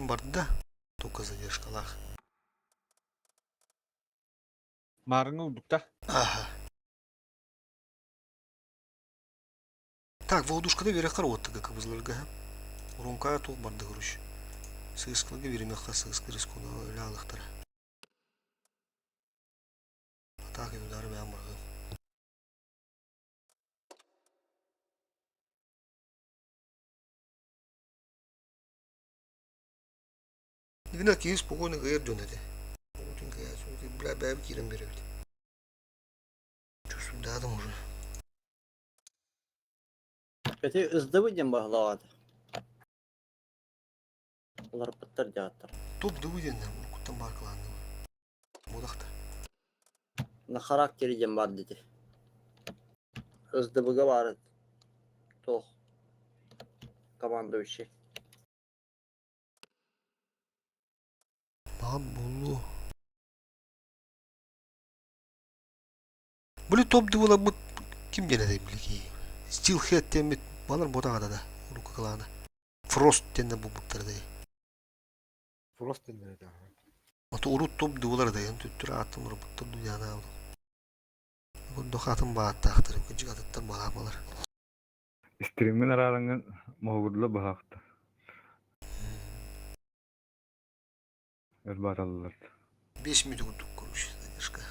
Барда, только задержкалаах. Маарыҥҥа ылбыта. Ага. Так, воодушкада үөрэххэр уоттага кыбызларга Урункаа туох барда короче. Сыыскаларга биэримиэххэ сыыска рискуна өлө алыхтара. Атака удары бэйэм баргым. Игнат киһи спокойно кыайар дьон этэ. Оҕотун кыайар, бля бэйэм киирэн биэрэбит. Чувствуйдаатым уже. Ити ыздыбы диэн баһылаҕа Уларыппыттар дьааттар. Топ дыбы диэннэр уруккуттан баар кылаанныбы. Буолахта. На характере диэн баар дити. СДБга баар туох командующий. Баҕам буолуо. Били топ дыбыламмыт ким диэн этэй били киһи? Стилхед диэммит балар ботаҕата да урукку кылаана. Фрост диэн булбуттар да. Фрост диэн да. Ото урут топ дыбылар да төттөр ааттан урбуттар дуйаана. Курдук атын бааттаахтар, кыдьык атыттар балаамалар. Стримҥин араараҥҥын моһугурдула быһаахта. Өр бааталлар. 5 минут курдук короче, задержка.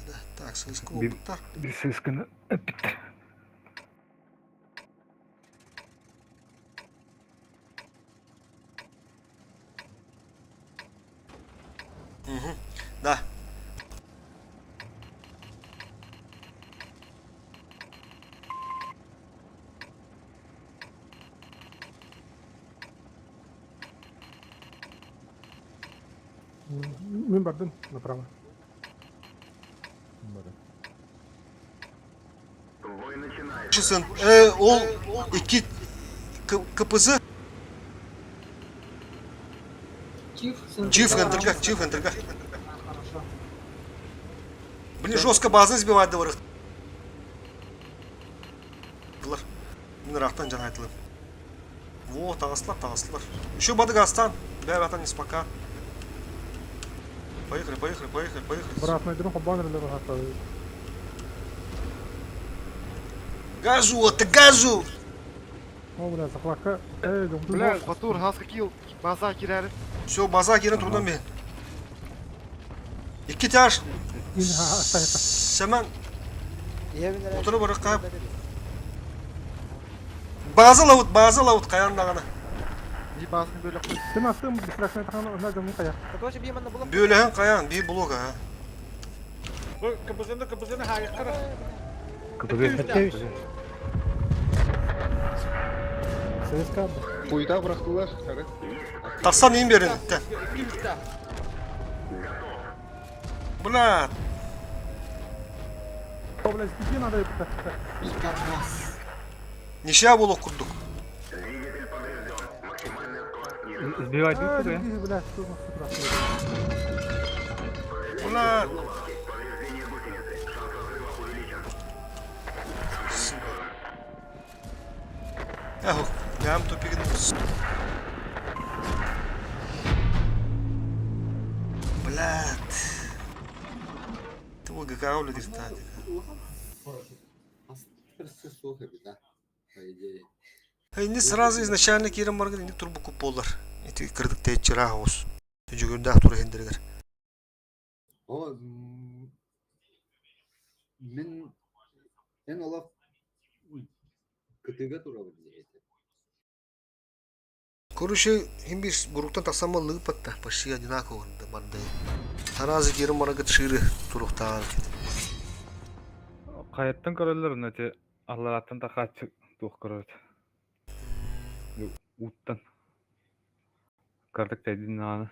Да. Так, сыыска буолбуттар. Биир сыысканы эппиттэр. Угу. Да. Мин бардым направо. Чысын. Ол икки КПЗ. Чиф НТРК, Чиф НТРК. Блин, жестко базаны сбивать говорит. Мин ырахтан дьан айтылым. Во, таҕыстылар, таҕыстылар. Еще Бадыгастан. Бля, не спока. Поехали, поехали, поехали, поехали. Брат, найдем хабан или рогата. Газу, это газу! О, бля, захватка. Эй, Бля, Батур, хаска кил, база кирәрин. Все, база кирен турдан бен. Икки тяж. Семен. Отыры барыққа. База лаут, база лаут, қаян дағаны. Не базаны бөлек қой. Сен астым, бисракны тахан, она жамын қая. Бөлеһин қаян, би блок, а. КПЗ-ны КПЗ-ны хайыққара. КПЗ. Советская. Пуйда бырахтылар, сары. Тахсан иин берин, те. Бля, О, блядь, иди надо это. нишя болук курдук. Сбивать А, будете, да? иди, блядь, что у нас тут Бля. Эх, ням тупик. Блядь. Ты вот ГК улетит, Инни сразу изначально киирэн баргын инник турбукку буолар. Ити кырдык тэйччилээх оҕус. Дьүгүрдээх тура иһиндэригэр. О, мин эн олох кытыыга турабын диэти. Короче, им биир буруктан тахсан лыыппатта, почти одинаково бардай. Таразы киирэн барагыт шире туруктааҕар Хайаттан көрөллөр онно ити аллараттан тахааччы туох көрөт. Ууттан. Кырдык тэйдин нааны.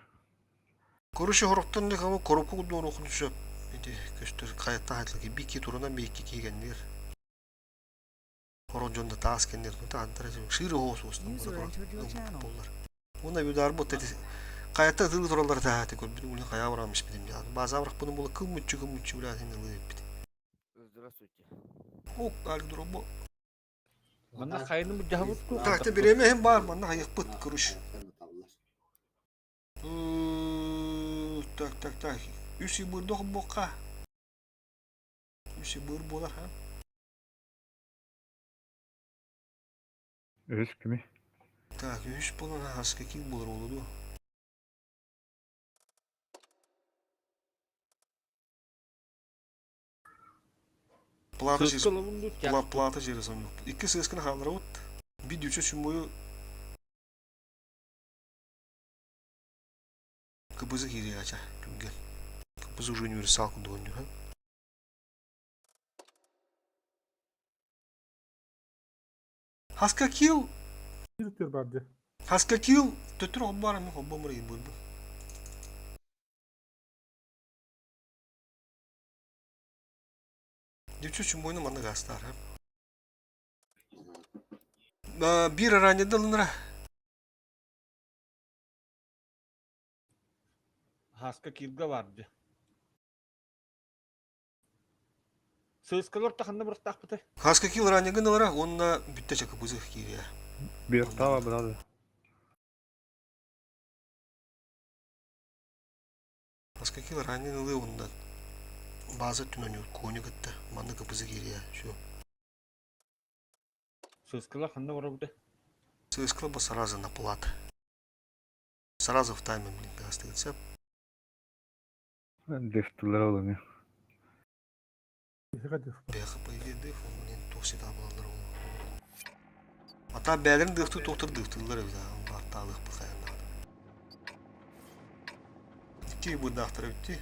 Короче, хорохтон не хамы коробку кудуор охун сөп. Ити көстөр хайаттан хайтылки бики турунан бикки киигеннир. Хорон дьон да таас кэннир таантара шире хоос уостан боллар. Уна удар бут эти хайатта ытыры тураллар тааты көрбүт ули хая барамыш битим жаан. База барах буну була кыммыччы кыммыччы билаатин ылы бит. Здравствуйте. Ок, али дробо. Манна хайыны быдьаһабыт ку. Так, ты бириэмэ иһин баар, манна хайыхпыт, короче. Так, так, так. Үс ыбырдох буокка. Үс ыбыр буолар, ха? Үһүс кими? Так, үс буолан хаска ким буолар ол дуо? Плата Сыска лабын Плата жері сон yok. Икки сысканы хаалларабыт. Bir düçe шумою кыбызы киириэ ача күнгэ. Кыбызы уже универсал курдук оонньуур. Хаскакил Bir tür бар дии. Хаскакил төттөрү холбоон эмиэ холбоомор ыйбыырбын. Дьүчү чумойну манна гаастаар. Биир ранньыда ылынара. Хаска кииргэ бар дии. Сыскалар таханна бырахтаахпытай. Хаска кил ранньыгын ылара уонна бүттэ чакыбызы киириэ. Биир таба бырады. Хаска кил ранньын ылыы уонна база түнөн куоню кытта манна кыбызы киириэ. Все. Сыскалар ханна барабытай. Сыскала сразу на плат. Сразу в тайме, блин, остается. Дефтылар олуҥа. Бэха, по идее, дыф, он, блин, туох всегда балалар ол. Ата бээлэрин дыхты туохтар дыхтыллар эбит, баартаалыах бахайан Икки быдаахтара бүтти.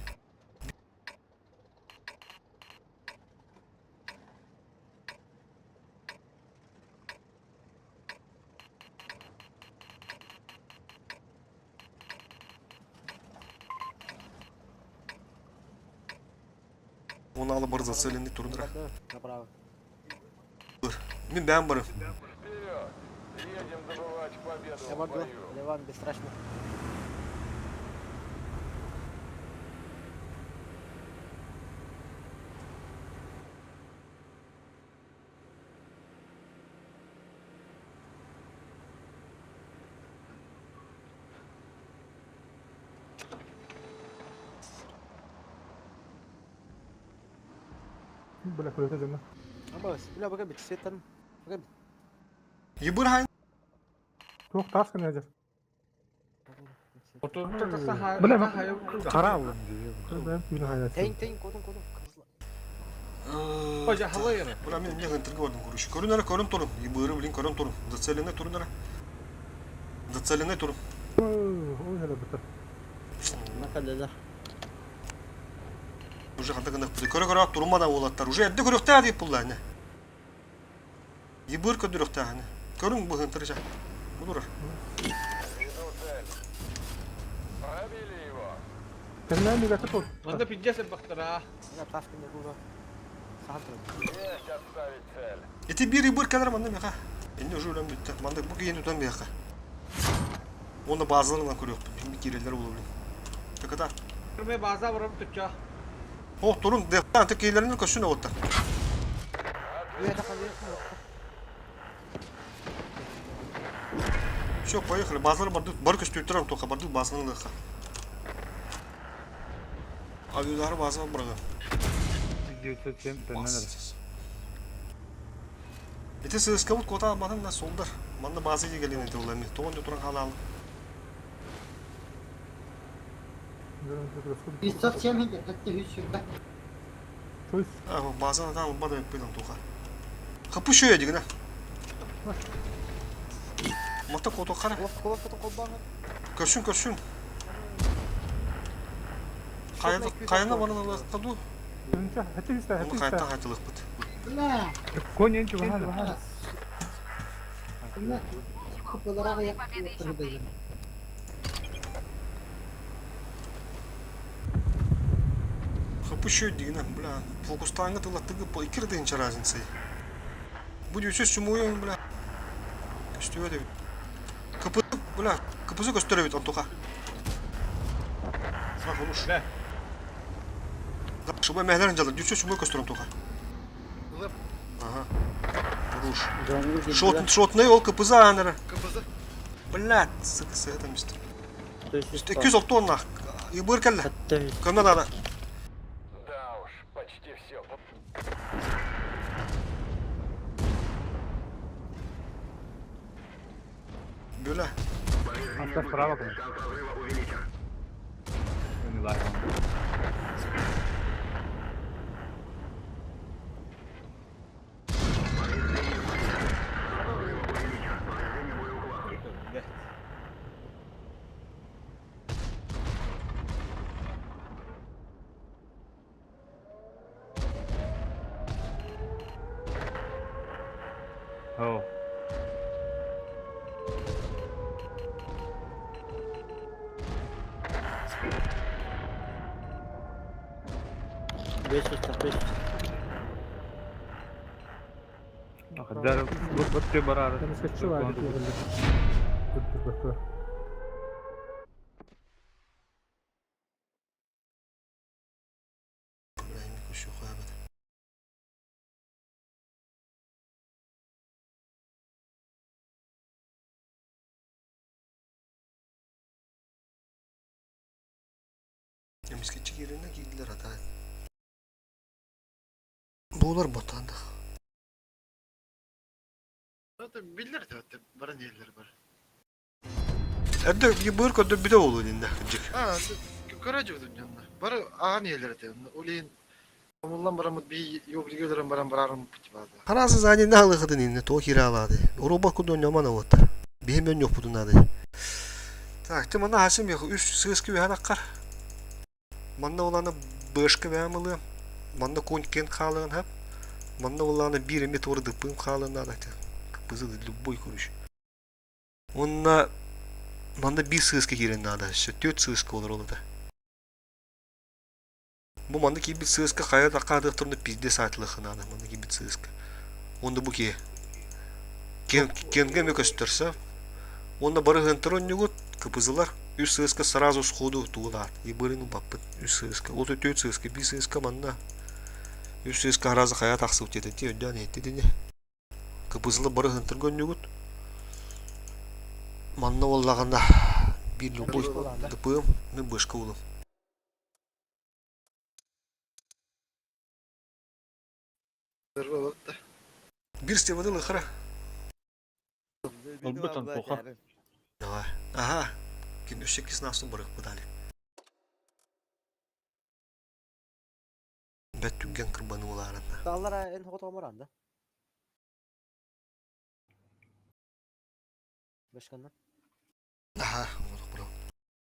Оны алы бар зацеленный турнира. Направо. Мин бэйэм барым. Я могу. Ливан бесстрашно. Бля, куда это Бля, бага бит сеттан. Бага бит. Ебыр хайн. Туох таас гына дьэр. Бля, хара алым дии. Бэйэм түүнү хайа. Тейн тейн кодун кодун. Бажа халайра. Бля, мин эмне гынтырга бардым, короче. Көрүн көрүн турун. Ебыры, блин, көрүн турун. Зацеленный турун Зацеленный турун. Ой, хәле бітір. Накалелер. Уже ханта гынах бudi. Көрө-көрө турумана уолаттар. Уже эрдэ көрүөхтээ дип булла аны. Ебыр көрдүрүөхтээ аны. Көрүң бу гынтыржа. Булур. Кэннээ мигэти тур. Манна пиджес бахтара. Ити биир ебыр кэлэр манна меха. Энни уже үлэм бүттэ. Манна бу киһини тутан меха. Оны базаларынан көрүөхпүн. Бим киирэллэр булабын. Таката. Мен база барам туча. О, турун, дефтан текейлерин көшүн оттар. Все, поехали. Базар барды, бар көстүртөрөм тока барды базаны лыха. Авиудары база барган. 907 төннөн Ити сыскабыт кота алматын да солдар. Манна база дегелен эти улами. Тоғын туран халал. 570 Чойс. А, базаны там бада пыдан тока. Хапу шөе дегена. Мата кото қара. Көршін, көршін. Қайына барына лаққаду. Önce хәтте үстә, Оны хәтте қайта үстә. қайтылық бұд. Конь чуган. Хапу шөе дегена, бля. Фокустаңы тылаттығы по икір дыйынча разница. Будет все чумуем, бля. Көстүбөт эбит. КП, бля, КПЗ көстөр эбит Антоха. Сақ олуш. Бля. Шубай мәһләрен жалыр. Дүрсө чумой көстөр Антоха. Ага. Хорош. Шот, шотный ол КПЗ анара. КПЗ. Блядь, сука, это мистер. 206 оннах. Ыбыр кэллэ. Көмө надо. Бөлә. Антон справа конечно. Не знаю. О. Хаддар бут барар. Эмискэччи баар диэбэллэр. Көрдөрбөккө. Бля, көшө қоя. Эмискэччи кииринэ киирдилэр ата. Буолар ботаандах. Это биллер это баран еллер бар. Эрдэ быыр көрдөр бүтэ болуу динде кырдьык. А, көрө жудун жанна. Бары аған еллер это. Олин Омуллан барамыт би йоглигелерин баран барарым пути база. Харасы занин алыхыдын инне то киралады. Оруба кудон яман аваттар. Бихим өн yok будун ады. Так, ты мана хасым yok. Үс сыскы бәһән аккар. Манна уланы бышкы бәмылы. Манна кон кен халыгын хап. Манна уланы бир эме торы дыпым халыгын ада. Кызыл любой короче. Онна манна бир сыскы кирен надо. Все төт сыскы олар олада. Бу манна ки бит сыскы кая да кадык турны пизде сатлыхын ада. Манна ки бит сыскы. Онда бу ки. Кен кенге ме көстөрсө. Онда бары гынтыр оннюгут кыпызылар үс сыска сразу сходу туулар. И бырыны баппыт үс сыска. Ото төт сыска, би сыска манна. Үс сыска разы хая тахсып деді. Те өндөн этти дене. Кыпызылы бары гынтыр гөннюгут. Манна оллаганда бир любой дыпым, мен бышка улым. Бир стевады лыхара. Ылбыт Антоха. Давай. Ага. Кин өшек киснасын барык будали. Бәт түгген кырбаны уларында. Аллара эн хот омаранда. Башканнан. Ага, вот бро.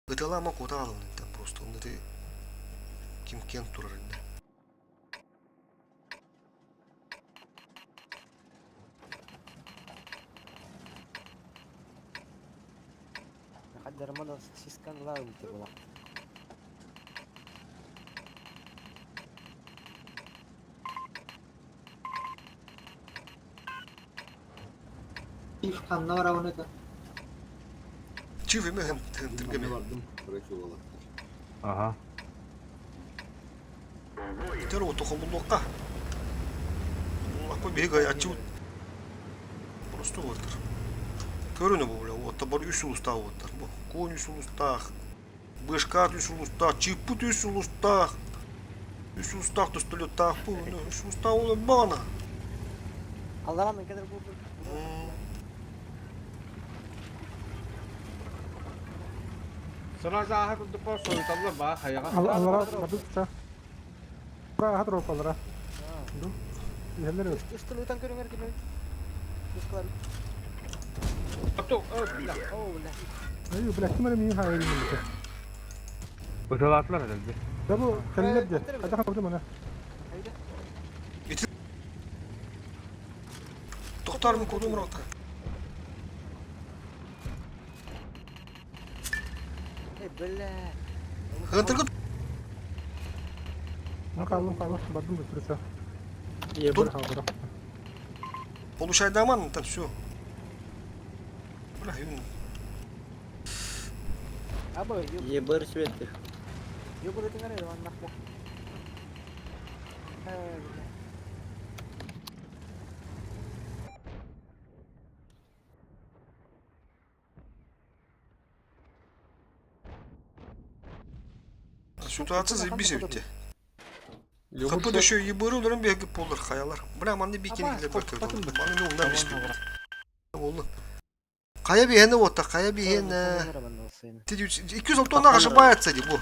Ыталама куда алын там просто. Он это ким кен турар инде. Хаддар мана сискан ла үлте була. Чив эме хем Bilmem тиргеме. ne vardım. Bırakıyorlar. Ага. Тер ото хомуллукка. Уллакка бега ачып. Просто оттар. Көрүнө бу бля, отта бар үс улуста оттар. Бу конь үс улустах. Бышкат үс улустах, чипут үс улустах. Үс улустах төстөлөттах бу, үс улуста ол бана. Аллара мен кадar бу. Сразу аха курдук сойталлар баа хаяга. Аллара бардык ча. Бара хатыр аллара. Ду. Иһэллэр эбит. Үстүлүтан көрүңөр кеме. Бускалар. Ато, бля. О, бля. Ай, бля, ким эрэ миин хаайын бит. Ыталаатылар элбе. Да бу кэллэр дьэ. Хайдах хабды мана. Haydi. Токтар мын кодум рота. Эй, бля. Хантыргы Ну хаалым хаалым бардым бу турса. Тут- Бара хаалдыра. получайдаман там все. Бля, юн. Аба, Ебыр светлых. Юбыр этиңер эди маннах бу. Э, бля. Ситуация заебись эбит. Хапы да еще ебыры олорон биһиги буолар хайалар. Бля, манны бикини килер бакыр. Маны мен умнан биспит. Олу. Хайа биһэни ота, хайа биһэни. 206 ошибается ди бу.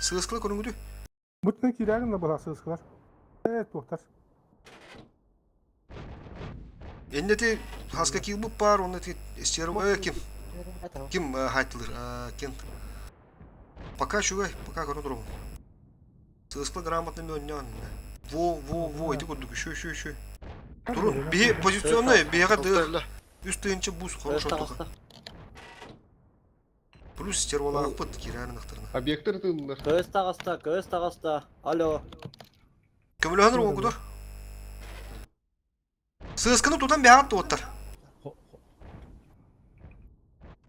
Сыыскыла көрүңүдү. Бутны киирээҥин да була сыыскылар. Э, туохтар. Эннети хаска киилбут паар, онно ти стерва ким ким хайтылыр ким Пока үчүгэй, пока көрө турабын. Сыыскыла грамотно оонньоон. Во, во, во, ити курдук, үшү, үшү, үшү. Турун, биһи позиционный, биһиэхэ тыа. Үс тыһыынча бус хорош ортоха. Плюс стервалаахпыт киирээри ынахтарына. Объекттар тыыллар. Көс таҕыста, көс таҕыста. Алло. Көмөлөһөн угугутур. Сыысканы тутан биһаҕат туоттар.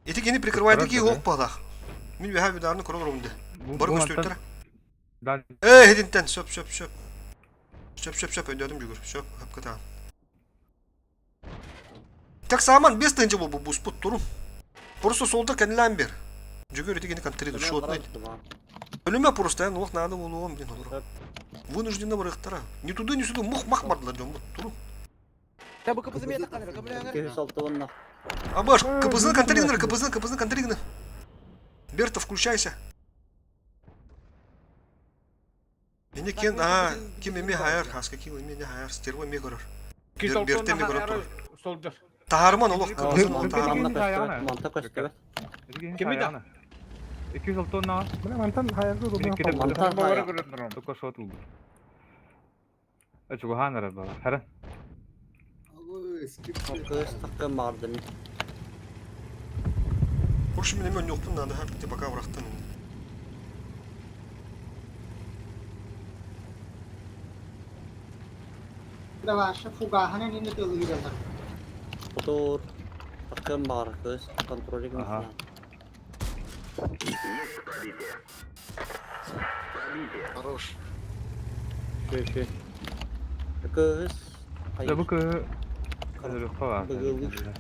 Ити кини прикрывайды ки хоп палах. Мин биһа бидарны көрө олоробун де. Бары көстүбүттэр. Ээ, хитинтен сөп сөп сөп. Сөп сөп сөп өйдөөтүм жүгүр. Сөп, хапкытаан. Так саман бес тыһыынча буолбут буспут турун. Просто суолда кэннилээн бер. Жүгүр ити кини контролирует шотный. Өлүмэ просто эн олох наада буолуом диэн олору. Вынуждены барыахтара. Ни туда, ни сюда мух-мах бардылар дьоммут. Турун. Киһи солтуонна. Абаш, КПЗ контролируй, КПЗ, КПЗ контролируй. Берта, включайся. Мени кен, а, ким эми хайар, хаска ким эми не хайар, стерва эми көрөр. Берте эми көрөр турар. Солдьор. Таһаарман олох кыбысын ол таһаарман. Манта көстүбэт. Кими да? 206 наҕа. Бля, мантан хайарга удобно. Мантан хайа. Только шот ылбыт. Чугаһаан эрэр бала. Хара. Көс таккан баҕардым. Короче, мен эми ойнуохпун наада, хаппите пока бырахтым. Даваша фугаһынан инде тылыыралар. Хотур. Таккан баҕар көс контролик. Ага. Хорош. Шү Көс. Да бу кыһы Өлүөххэ баар. Быгылыыр.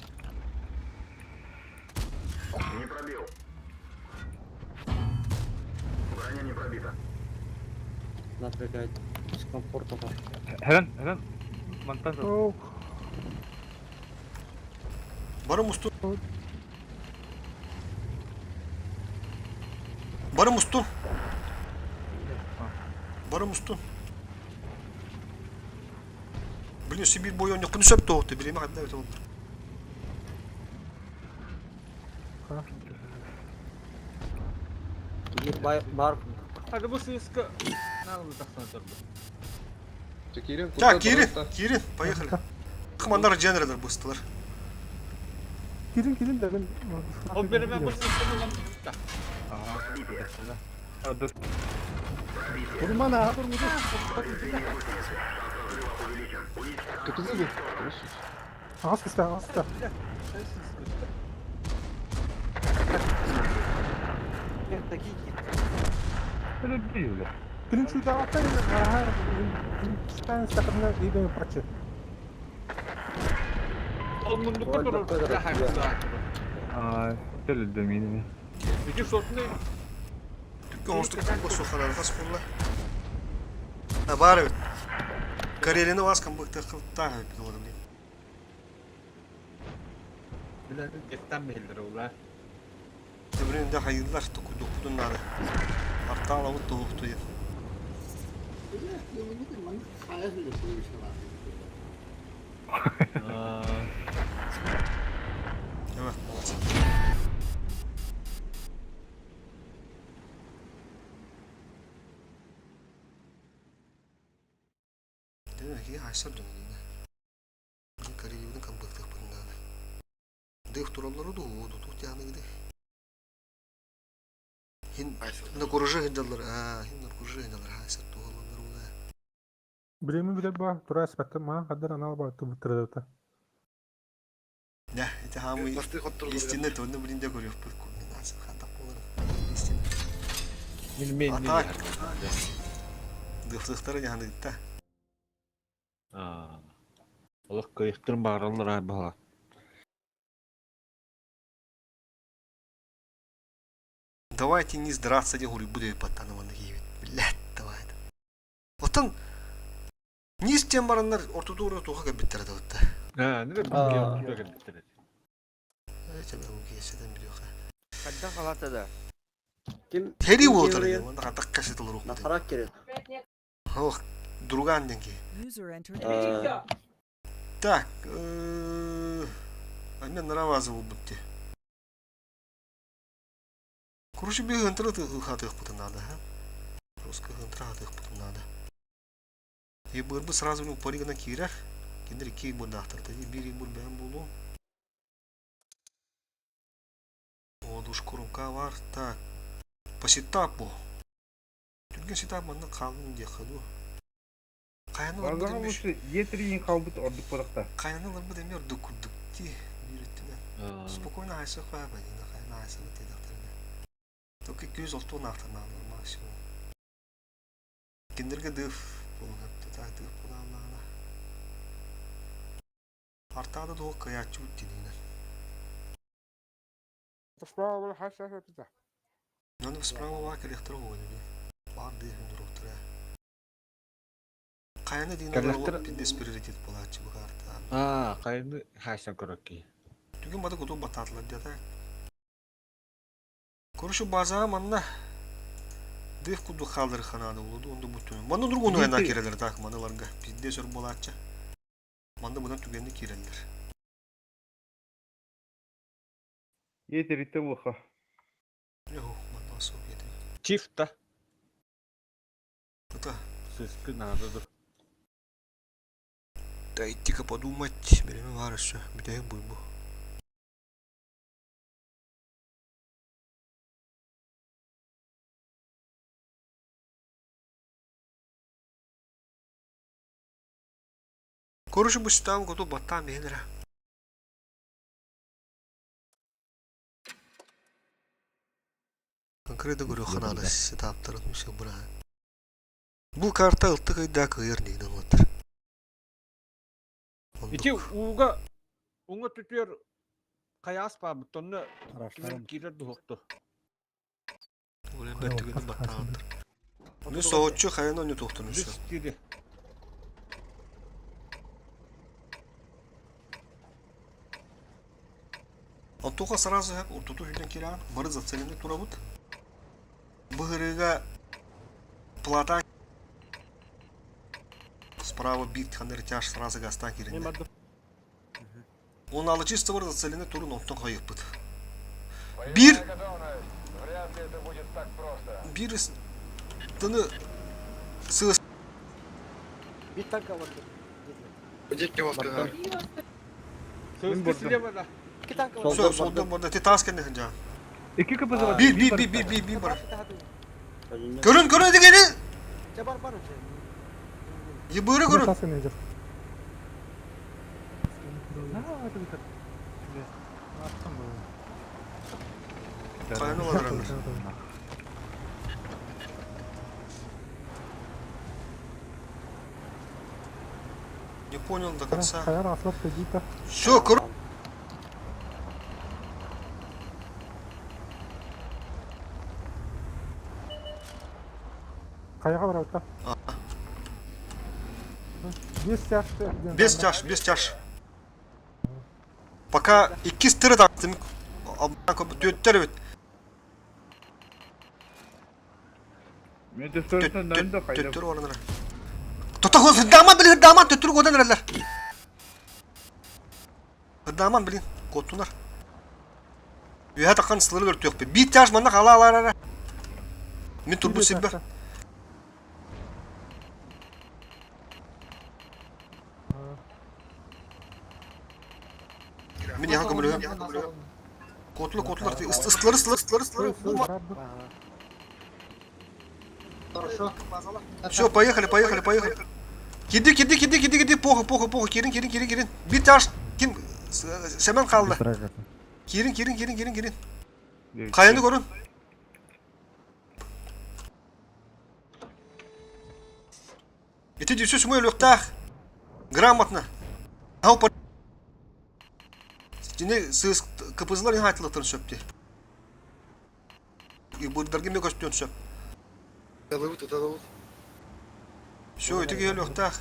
Напрягает. Дискомфорт бар. Херен, херен. Мантан Ох, Бары мустун. Бары мустун. Бары мустун. Блин, Сибирь бойы ойнуохпун сөп тоҕутtu, бириэмэ ханна эбит олордо. Биир бай бар. Hadi bu сыыска наалы тахсан турбут. Кирин, Так, Кирин, Кирин, поехали. Командар Дженералер быстылар. кирин кирин да мен. Ол береме bu сыысканы улам да. Турман аха турмуду. КПЗ бу. Ағас кісті, ағас кісті. Кирин чуйда ағатта, аха, стан стаканна дейден патчы. Ол мундукка турur. Аа, төлөдө мени. Iki сотны Түккө оңустук кубба суханарга спулла. А бар эбит. Карелини васкан быкты кылттаах эбит олору блин. билен еттен бейилдер ула. Блин, да хайыллар токудукпутун надо. Артаалабыт туһукту диэн. Evet, молодцы. Demek ki хайсар дөнүнэ. Карелибин камбыктык надо. Дых тураллары ду, ду тут яны Хин на куржы хиндаллар, а, хин на куржы хиндаллар хайсар туһаллар ула. Биреми билер ба, тура аспекты ма, каддар анал ба тубуттырды. Да, это хамы Бастыы хоттору. истинный тонны блин де көрүп комбинация хата болар. Истинный. Билмейм. А так. Дыхтыхтары яны да. Олох кыйыктырын бааралар ай бала. Давайте не сдраться, де говорю, буду паттаныван киевит. Блядь, давай. Оттон низ диэн бараннар ортотугар туха кэлбиттэрэ да бытта. Аа, не бу кэлбиттэр. Хайдах халата да? Ким? Хери буолтар диэн, уонна хатак кэсет олоруох. На характере. Ох, друган диэн киһи. Так, а мен нравазы булбут дии. Короче, биһи ынтыры хатыахпытын наада, ха? Русская ынтыра хатыахпытын наада. Ебырбы сразу упари гына киирэр. Кинилэр икки ебырдаахтар. Биир ебыр бэйэм буолуо. О, курумка бар. Так, по сетапу. Түргэн сетап манна хаалын диэххэ дуу. Хайаны ыларбыт Базаҕа эмиэ лучше е3 хаалбыт ордук буолуохтаах. хайаны ыларбыт эмиэ ордук курдук дии биир өттүнэн. Спокойно айсыах баай хайаны айсабыт диэтэхтэринэ. Только 206 наахтанаалар максимум. Кинилэргэ дыыф буолан так дыыф буолааллаҕына. Артаада дуо кыайааччыбыт диниинэн. Аны справа баа кэлиэхтэрэ оҕо Баар дыыһын туруохтара. Хайаны диин Кэллэхтэрэ- пиндес приоритет буолааччы бу картаан. Аа, хайны хайсан көрөкки. Түгэн бады куту баттаатылар диэтэ. Короче, базаға манна дыых курдук хаалдыры ханааны булуду, онду буттун. Манна другуну айна кирелер так, маналарга. Пиздец өр буолааччы. Манна быдан түгэнни киреллер. Е3-те буолха. Йо, манна асып еди. Чиф та. Это Сыскы надо dur. Дайте-ка подумать, время бар еще. Бүтәйек буй бу. Короче, бу ситам готу баттаан биһинэрэ. Конкретно говорю, ханаада сетаптарын все бра. Бу карта ылтык ыйда кыйыр нигнен олаттар. Ити ууга уҥа түтүөр хайаас баабыт онно кимин киирэр дуһукту. Улен бэр түгэнин баттааннар. Ну сооччу хайан онню туохтун үсө. Үс киири. Онтуха сразу ортоту хүлэн киирэн бары зацелены турабыт. Быһырыга плата справа бит ханыр тяж сразу гастан Мен киринде. бардым. Он алы чисто бар зацелены турун онтон хайыппыт. Бир бир тыны сыс Bir tank alabilir. Дикки воскана. Сыскы бардым. слева да. İki tank var. Soldan Все, бардым. солдан барда те таас кэннэ хынжаа. Икки КПЗ бар. Бир бир бир бир бир бир бар. Кэлиннэ. Көрүн көрүн дегени. Var var önce. Ебыры көрүн. Тас кэннэ Хайаны оларар. Не понял до конца. Хайар аслап кедита. Все, көрүн. Хайга барабыта. Без тяж. Без тяж, без тяж. Пока иккис тыры тактым. Төттер бит. Мен төстөрүнөн нөндөр хайда. Төттер орыныр. Тота хос даман блин, даман төттөр годан эрелер. Даман блин, коттунар. Үһә таққан сылыры өртүөк. Бит тяж манна қала алар ара. Мен турбу сиббер. Мен яха көмөлөһөм. Котлу котлар ыстылары ыстылары ыстылары ыстылары. Хорошо. Все, поехали, поехали, поехали. Киди, киди, киди, киди, киди, похуй, похуй, похуй, кирин, кирин, кирин, кирин. Бир тяж, ким, Семен қалды. Кирин, кирин, кирин, кирин, кирин. Хайаны көрін. Ити дүйсі сүңі өліқтақ. Грамотно. Ау пар... Жіне сыз кпзлар ең айтылықтырын сөпті. Ибырдарге ме көстен сөп. Ыталыбыт, ыталыбыт. Все, ити киһи өлүөхтээх.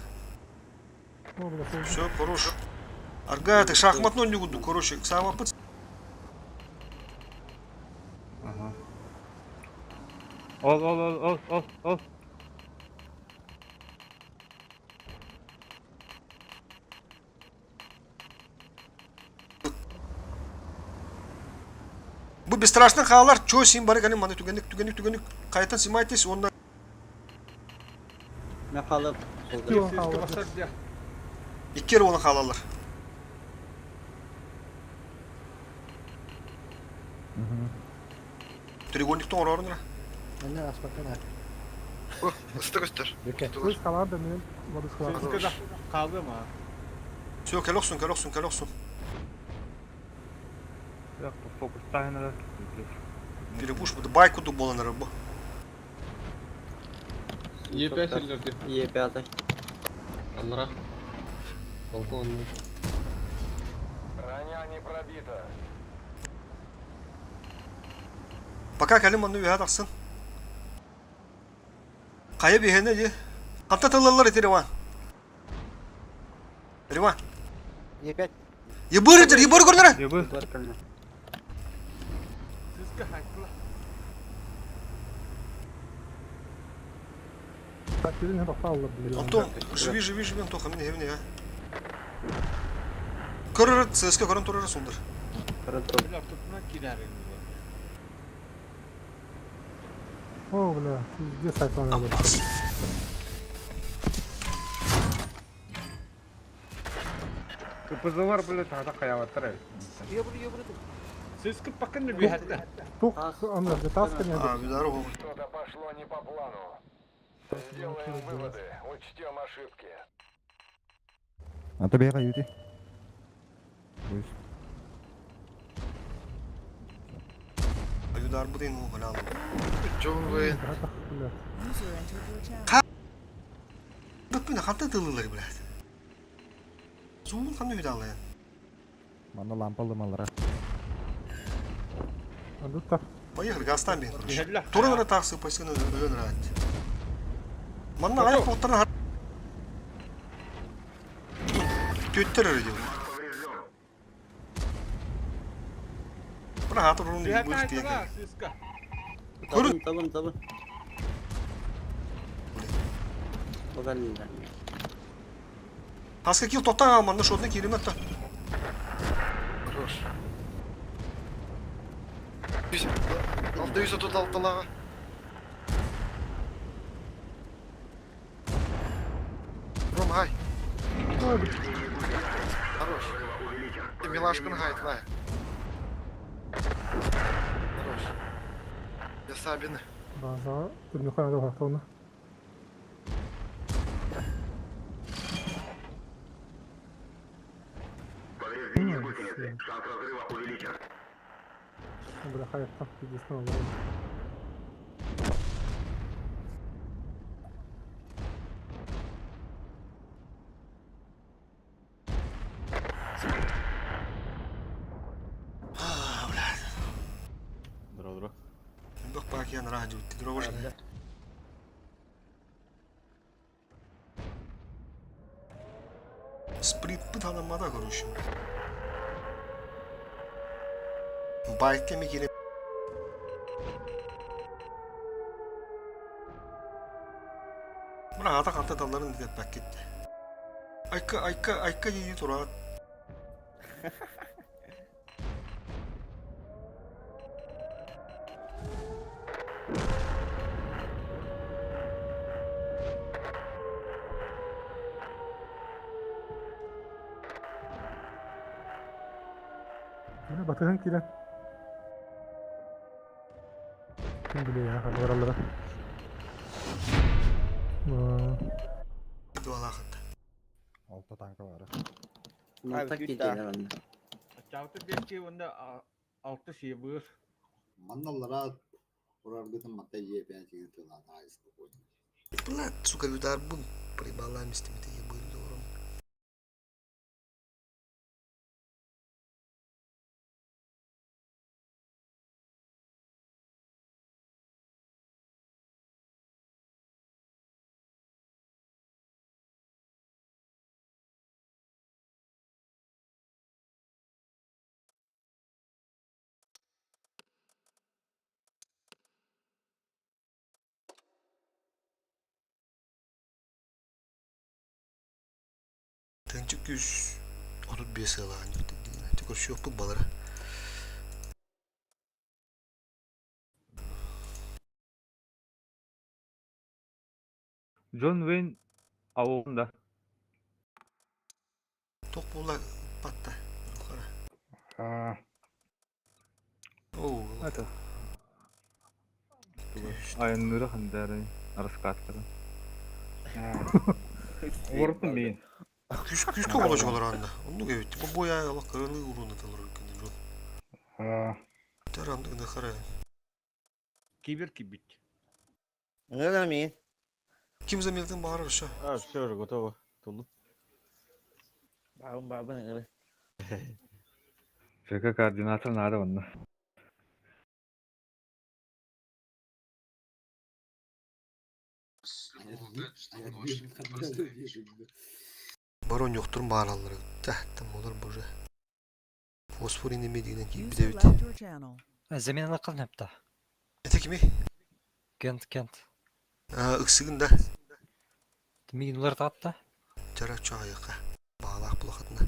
О, бля, сол. Все, хорош. Арга, ты шахматный не буду, короче, саамаппыт. Ага. Ол, ол, ол, ол, ол, ол. Бу бесстрашный хаалар, чё син бары кэлин маны түгэнник, түгэнник, түгэнник қайтан симайтесь, онна Мен қалып. Yok, Сыска алды. басар дия. икки эрэ буолан хаалаллар. Треугольниктан орорунра. Мене аспакана. О, ысты көстөр. Бүке. Көз қалар да мен владыскалар. Сыска да қалды ма? Все, кэл охсун, кэл охсун, кэл охсун. Yok, фокустаһын Перепуш, бу байк курдук буолан эрэр бу. Е5 эллерди. Е5. Аллара. Балкон. Пока кэлин манны үһэ тахсын. Хайа биһиэнэ дии. Ханта тыллаллар ити Риван. Риван. Е5. Ебыр этер, ебыр көрдөрө. Ебы. Бар көлне. Сыска хайттыла. Так, келин тоқталды біле. Антон, живи, живи, живи, Антоха, мин хевне я. Көрөр, ЦСК көрөн турар сундар. Бля, тутуна кирер. О, бля, пиздец айтқан. Ампас. КПЗ бар, блядь, ата каябаттар. Сыска пока не бігати. Туқ, анда, таска не А, видару. Что-то пошло не по плану. Сделаем выводы, учтем ошибки. А то бега юти. Аюдар бу дейин оҕолаалы. Жон Уэйн. Бля. Бүппүнэ ханта тыллылар, блядь. Зуун ханна видалая. Манна лампалы малара. Анда тақ. Поехали, газтан бен, короче. Бігелі. Туран тахсы пасына өлөн рат. Манна аяк оттарна Төттер өрі деп. Бұна хатыр ұрын Бігати бөлік деген. айттыла, сыска. Табын, табын, табын. Оған Хаска кил тоқтан алманды шотны керемет та. Хорош. 636 лаға. Ром, хай. Хорош. Ты милашкын хайт, лай. Хорош. Я Сабины. База, түрме қойнады уақытта Повреждение гусеницы. Шанс разрыва увеличен. Бля, хайттан, пиздец, надо. А, блядь. Бақ пакиян радио, ты дровожи. Сплит пытанамада, короче. Байкке ми кире. Бұна ата қанта далларын деп бәк кетті. Айка, айка, айка дейді тұрады. Бля, батыған келен. Кім біле, я, баралара. Дуалақыт. Алта танка бар. Мантак кетелер анда. Чауты бетке онда алты шебір. Манналара урарбытын матта Е5 деген тылан айыз спокойно. Бля, сука, удар бун прибалами с теми ебы. Тыынчык 135 сыалаан Көрсүөхпүт балара. Джон Уэйн ауылында. Туох буолла батта? Оо, Это. Айанныыра хандары раскаттары. Олордум мин. Күс күскө боло олар анда. Оннук эбит. Бу боя алак кыраны уруна талар экен жол. Тарандыгына кара. Кибер кибит. Ыңырар мин. Ким замелдин баары ошо. А, все уже готово. Тулду. Бабын бабын ыңыры. ЖК координатор надо онно. Барон жоктурун бааралары. Тахтам олар боже. Фосфор инеме деген User кийип бит. left your channel. Замена кылыныпта. Это кими? Кент, кент. А, ыксыгын да. Мигин улар таатта. Жара чоғайыққа. Бағалақ бұлақатына.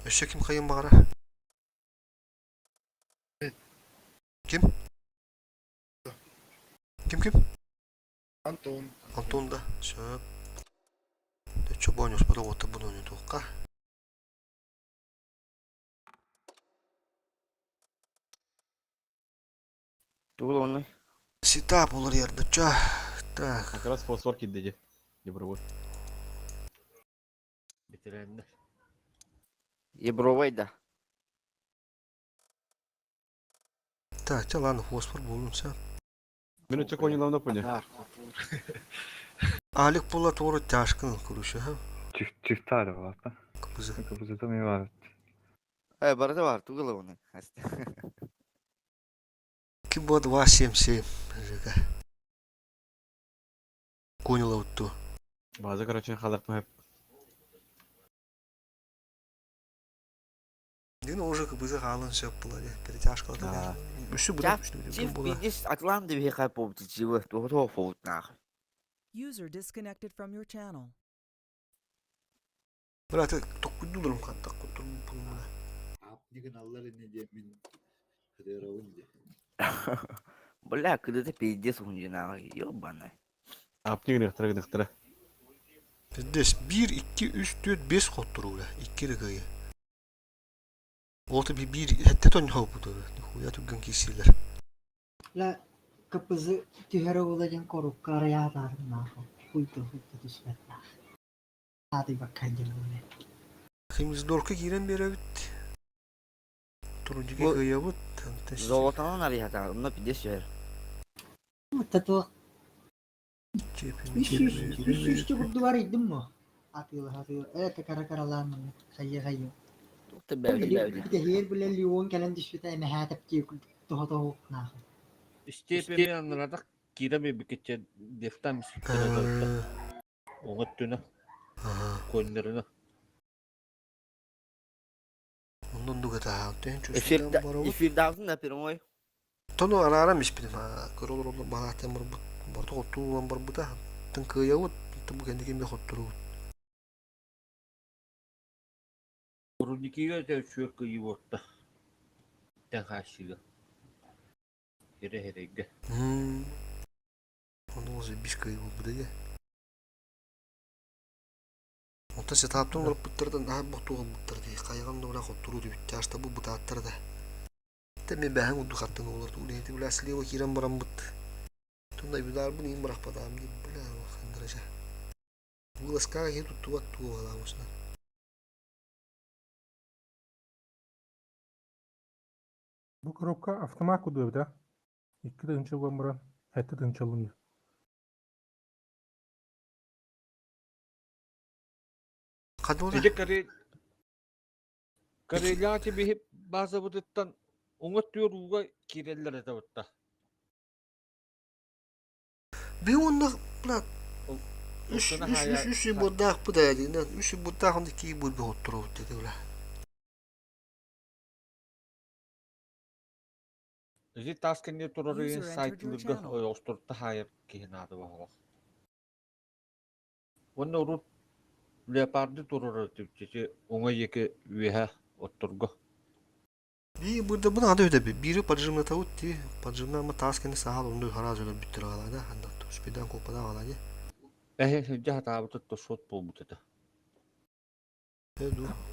Өші ким қайын бағара? Ким? Ким ким? Антон. Антон да. Сөп. Төчө бонус бұда оты бұны ойны тоққа. Тугул оны. Ситап олар ерді. Ча. Так. Как раз фосфор кидеди. Ебровой. Бетерәнне. Ебровай да. Так, ча ладно, фосфор болунса. Мен өтө конилам да поня. Алик була тууру тяжкын күрүшү, ха? Чифтары бар да. Кыбызы. Кыбызы да бар. Э, барда бар, тугул оны. Кибо 277. ЖК. Конила утту. База, короче, халак мэ. Дин уже кыбызы халын сөп була де. Перетяжка да. Үсү була, үсү Чиф була. пидис Атланты бихай повты чивы, тухо повт нах. User disconnected from your channel. Брат, токкудуларым кантак кутурум була. Апнигин аллар не демин. Хыдырабын де. Бля, когда ты пиздец унжи нах, ёбаный. Апнигин ыктыра ыктыра. Здесь 1 2 3 4 5 хоттуру ула. 2 рыгы. Олты би бир хетте тон хопу Нихуя түгген кисилер. Ла капызы түһәрі оладен корукка арая наху. Хуйта хуйта түспәт нах. Ады баккан келуне. Химиздорка кирен беребит. Турунжуге Бу- кыябыт. Золотанан ария та, онно пиздец жер. Тату үш үш курдуар идим мо. Атыла атыла. Это кара каралан хайя хайя. Тухта бәүди бәүди. Бите хер биле Леон кэлэн түспүтэ эмэхэ тепти тохо тохо нах. Степеме анрадак кираме бикетче дефтам Оңат түнө. Коннерына. Оннон дугата. Эфир эфир даутун да прямой. Тону арарам испидим. Көрөлөр олор балаатан барбыт. Борто хоттуулан барбыта. Тын кыябыт. Тын бу кендики ме хоттуру. Урудикиге те чүөк кыйы Тен хашига. Хере хереге. Онун ози биш кыйы бу деге. Онтон сетаптын барып буттардан аха ботуган буттар дии. Кайган да була хоттуру дибит. Жашта бу бутааттар да. Те мен бәһәң удду хаттын олар тулы. Була слева кирен барам бут. Тундай будар бу ним барак бадам ди. Була хандырача. Вылазка хе туттуат тугаламысына. Бу коробка автомат кудуя да. Икки тынчы гомбуран, хәтте тынчылын. Кадола. Эже каре Карелияти бихип база бутыттан оңот түйөр ууга киреллер эте бутта. Би онна була үш үш үш үш бурдаах бу да дигинен үш бурдаах онда ки бурга хоттуру деди була. Эзи таскенне турары User entered your сайтылырга channel. остурта хайыр киһин ады баһалах. Онна урут Леопарды турар түпчэчи уҥа диэки үөһэ отторго. Би бырда бу ады өдөбү. Бири поджимнатабыт ти. Поджимна таас кэннэ саһал онду харааз өлөр бүттэр аҕалаада. Ханна успедан коппадан аҕалаады. Эһэ сылдьа сатаабыт то сот буолбут этэ.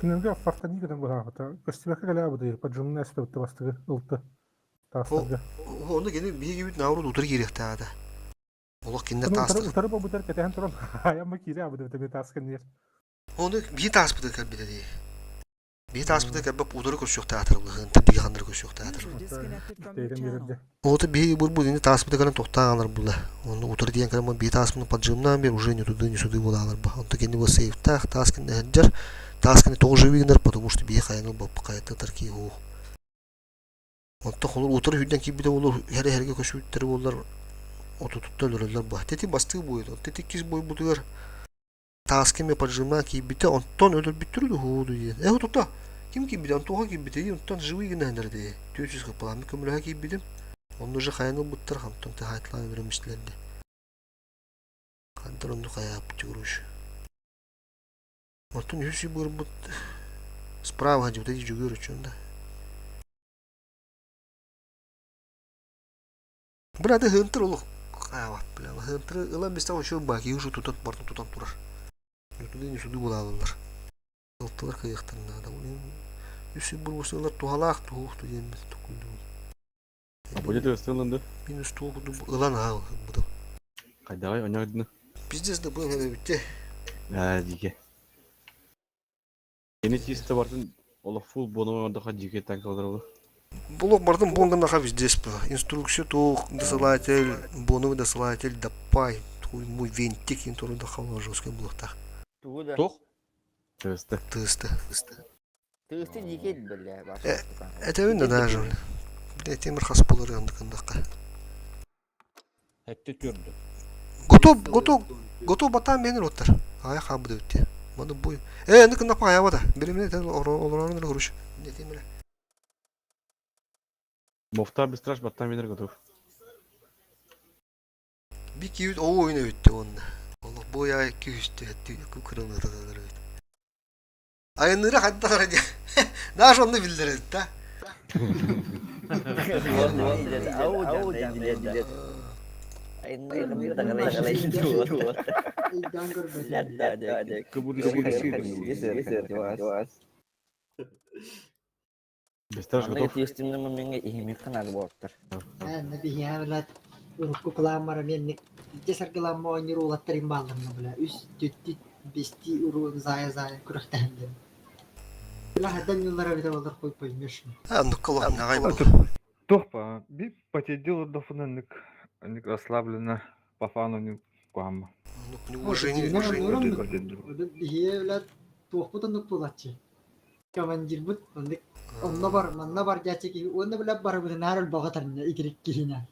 Кинилэргэ фортани гынан быһаабыта. Көстүбэккэ кэлээбит поджимная эстебитте бастыгы ылты. Таастарга. Ону кини биһиги бүт науру утары киириэхтээҕэ. Олох кинилэр таастар. Утары буолбутар кэтэһэн туран айамма киирэ абыт эбит таас кэннигэр. Ону биһи тааспыты кэлбитэ дии. Биһи тааспыты кэлбэп утары көрсүөхтээтэр былыһын биһи ханнары көрсүөхтээтэр. Оҕото биһи бурбут ини тааспыты кэлэн тохтаан алар була. Онну утары диэн кэлэн биһи тааспыны поджимнаан бер уже не туды не суды була алар ба. Онто кини бу сейфтаах таас кинне хеджер таас кине тоҕу живи гынар потому что биһи хайаны бап хайаттар ки хуу. Онто холор утары хүрдэн киирбитэ буоллар һэрэ-һэргэ көсүбүттэрэ буоллар отутутта өлөрөллөр баа. Тети бастыы буойда. Тети иккис буойбутугар тааска эмиэ поджимнаан киирбитэ, онтон өлөрбүттэрэ дуһуу диэн. Э отута ким киирбитэ, онтуоха киирбитэ, онтон живый гына дии. 400 кыппалааммыт көмөлөһө киирбитим. Онно уже хайан ылбыттар, онтон тыһаайтылаан өлөрөмүстүлэр дии. Хантан онну хайааппыт чугуруш. Онтон үһүс быырбыт справа дьыбыта дьүгүөр үчүн да. Бля, ты хынтыр олох хаават, бля, хынтыры ылан бистен ошо баки ушу тутат бартын тутан турар. Туда не суду булалалар. Ылтылар кыйыктан надо. Үс бурусылар тухалаах тухухту диэн тукунду. Апоня тыастылынды. Минус туохуду ылан аал буду. Хайдагай оñоодну. Пиздец да бу битте. Аа дике. Кини чисто бартын олох фул буону оҥордоххо дьиикэй танкалар олор. Блок бардым буонган везде было. Инструкция туох досылатель, боновый досылатель, даппай, мой винтик интору да хала жесткий блоктах. Тугу да? Туох? Тыысты. Тыысты. Тыысты дьиикэй бля. Это видно даже. Бля, темир хас болар андыкындакка. Этте түрдү. Готов, готов, готов батан менер оттар. Ая хабы өтте. Маны бой. Э, андыкындак ая бада. Биремне тен олорон көрүш. Не темир. Мофта быстраш баттан бенер готов. Би киют оу ойын өтті онна. Олох бу я күйүстү этти кукырылыр. Айыныра хадда хара Даже онны билдирет да. Быстраш готов. Урукку кылааммара менник десаргыламма оонньуур уолаттарым баалларына бля үс түттү бести уруун зая зая күрэхтэһэн Бля хадан юллара бите болар хуй поймешь. А, ну колох нагай был. Тохпа, би потедил дофунаннык, ник расслабленно по фану не куамма. Ну, уважение, уважение. Бихие бля туохпут оннук буолааччы. Командирбут оннук онно бар манна бар дьааччы киһи уонна бля барыбытынаар өлбөҕө итирик киһинэ.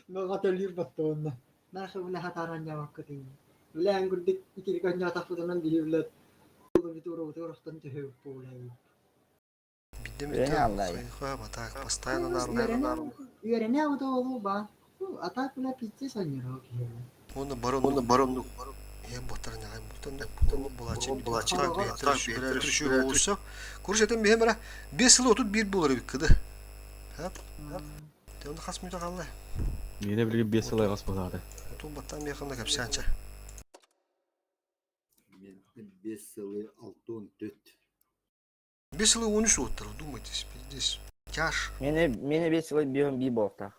Нога төлүүр батта онно. Нахы бля хатааран ньамаккытын. Бля ангурдик итирик онньоотахпытынан биһи бля урохтон төһө буолай. Биддем это постоянно нару. Үөрэнэ ото олу ба. Ата бля пиздец онньоро киһи. Оны барон, оны барон, я ботар нагай бутан булачы булачы так бетер болса. Курс этен бихемера 5 сыл отут бир болар биккыды. Хап. Те оны хас мүтө калды. Мені білген 5 сыл айғас болады. Ту баттан бияқында капсанча. Мен 5 сылы 6 14. 5 сылы 13 оттар, думайтесь, пиздец. Тяж. Мені 5 сыл бион би болта.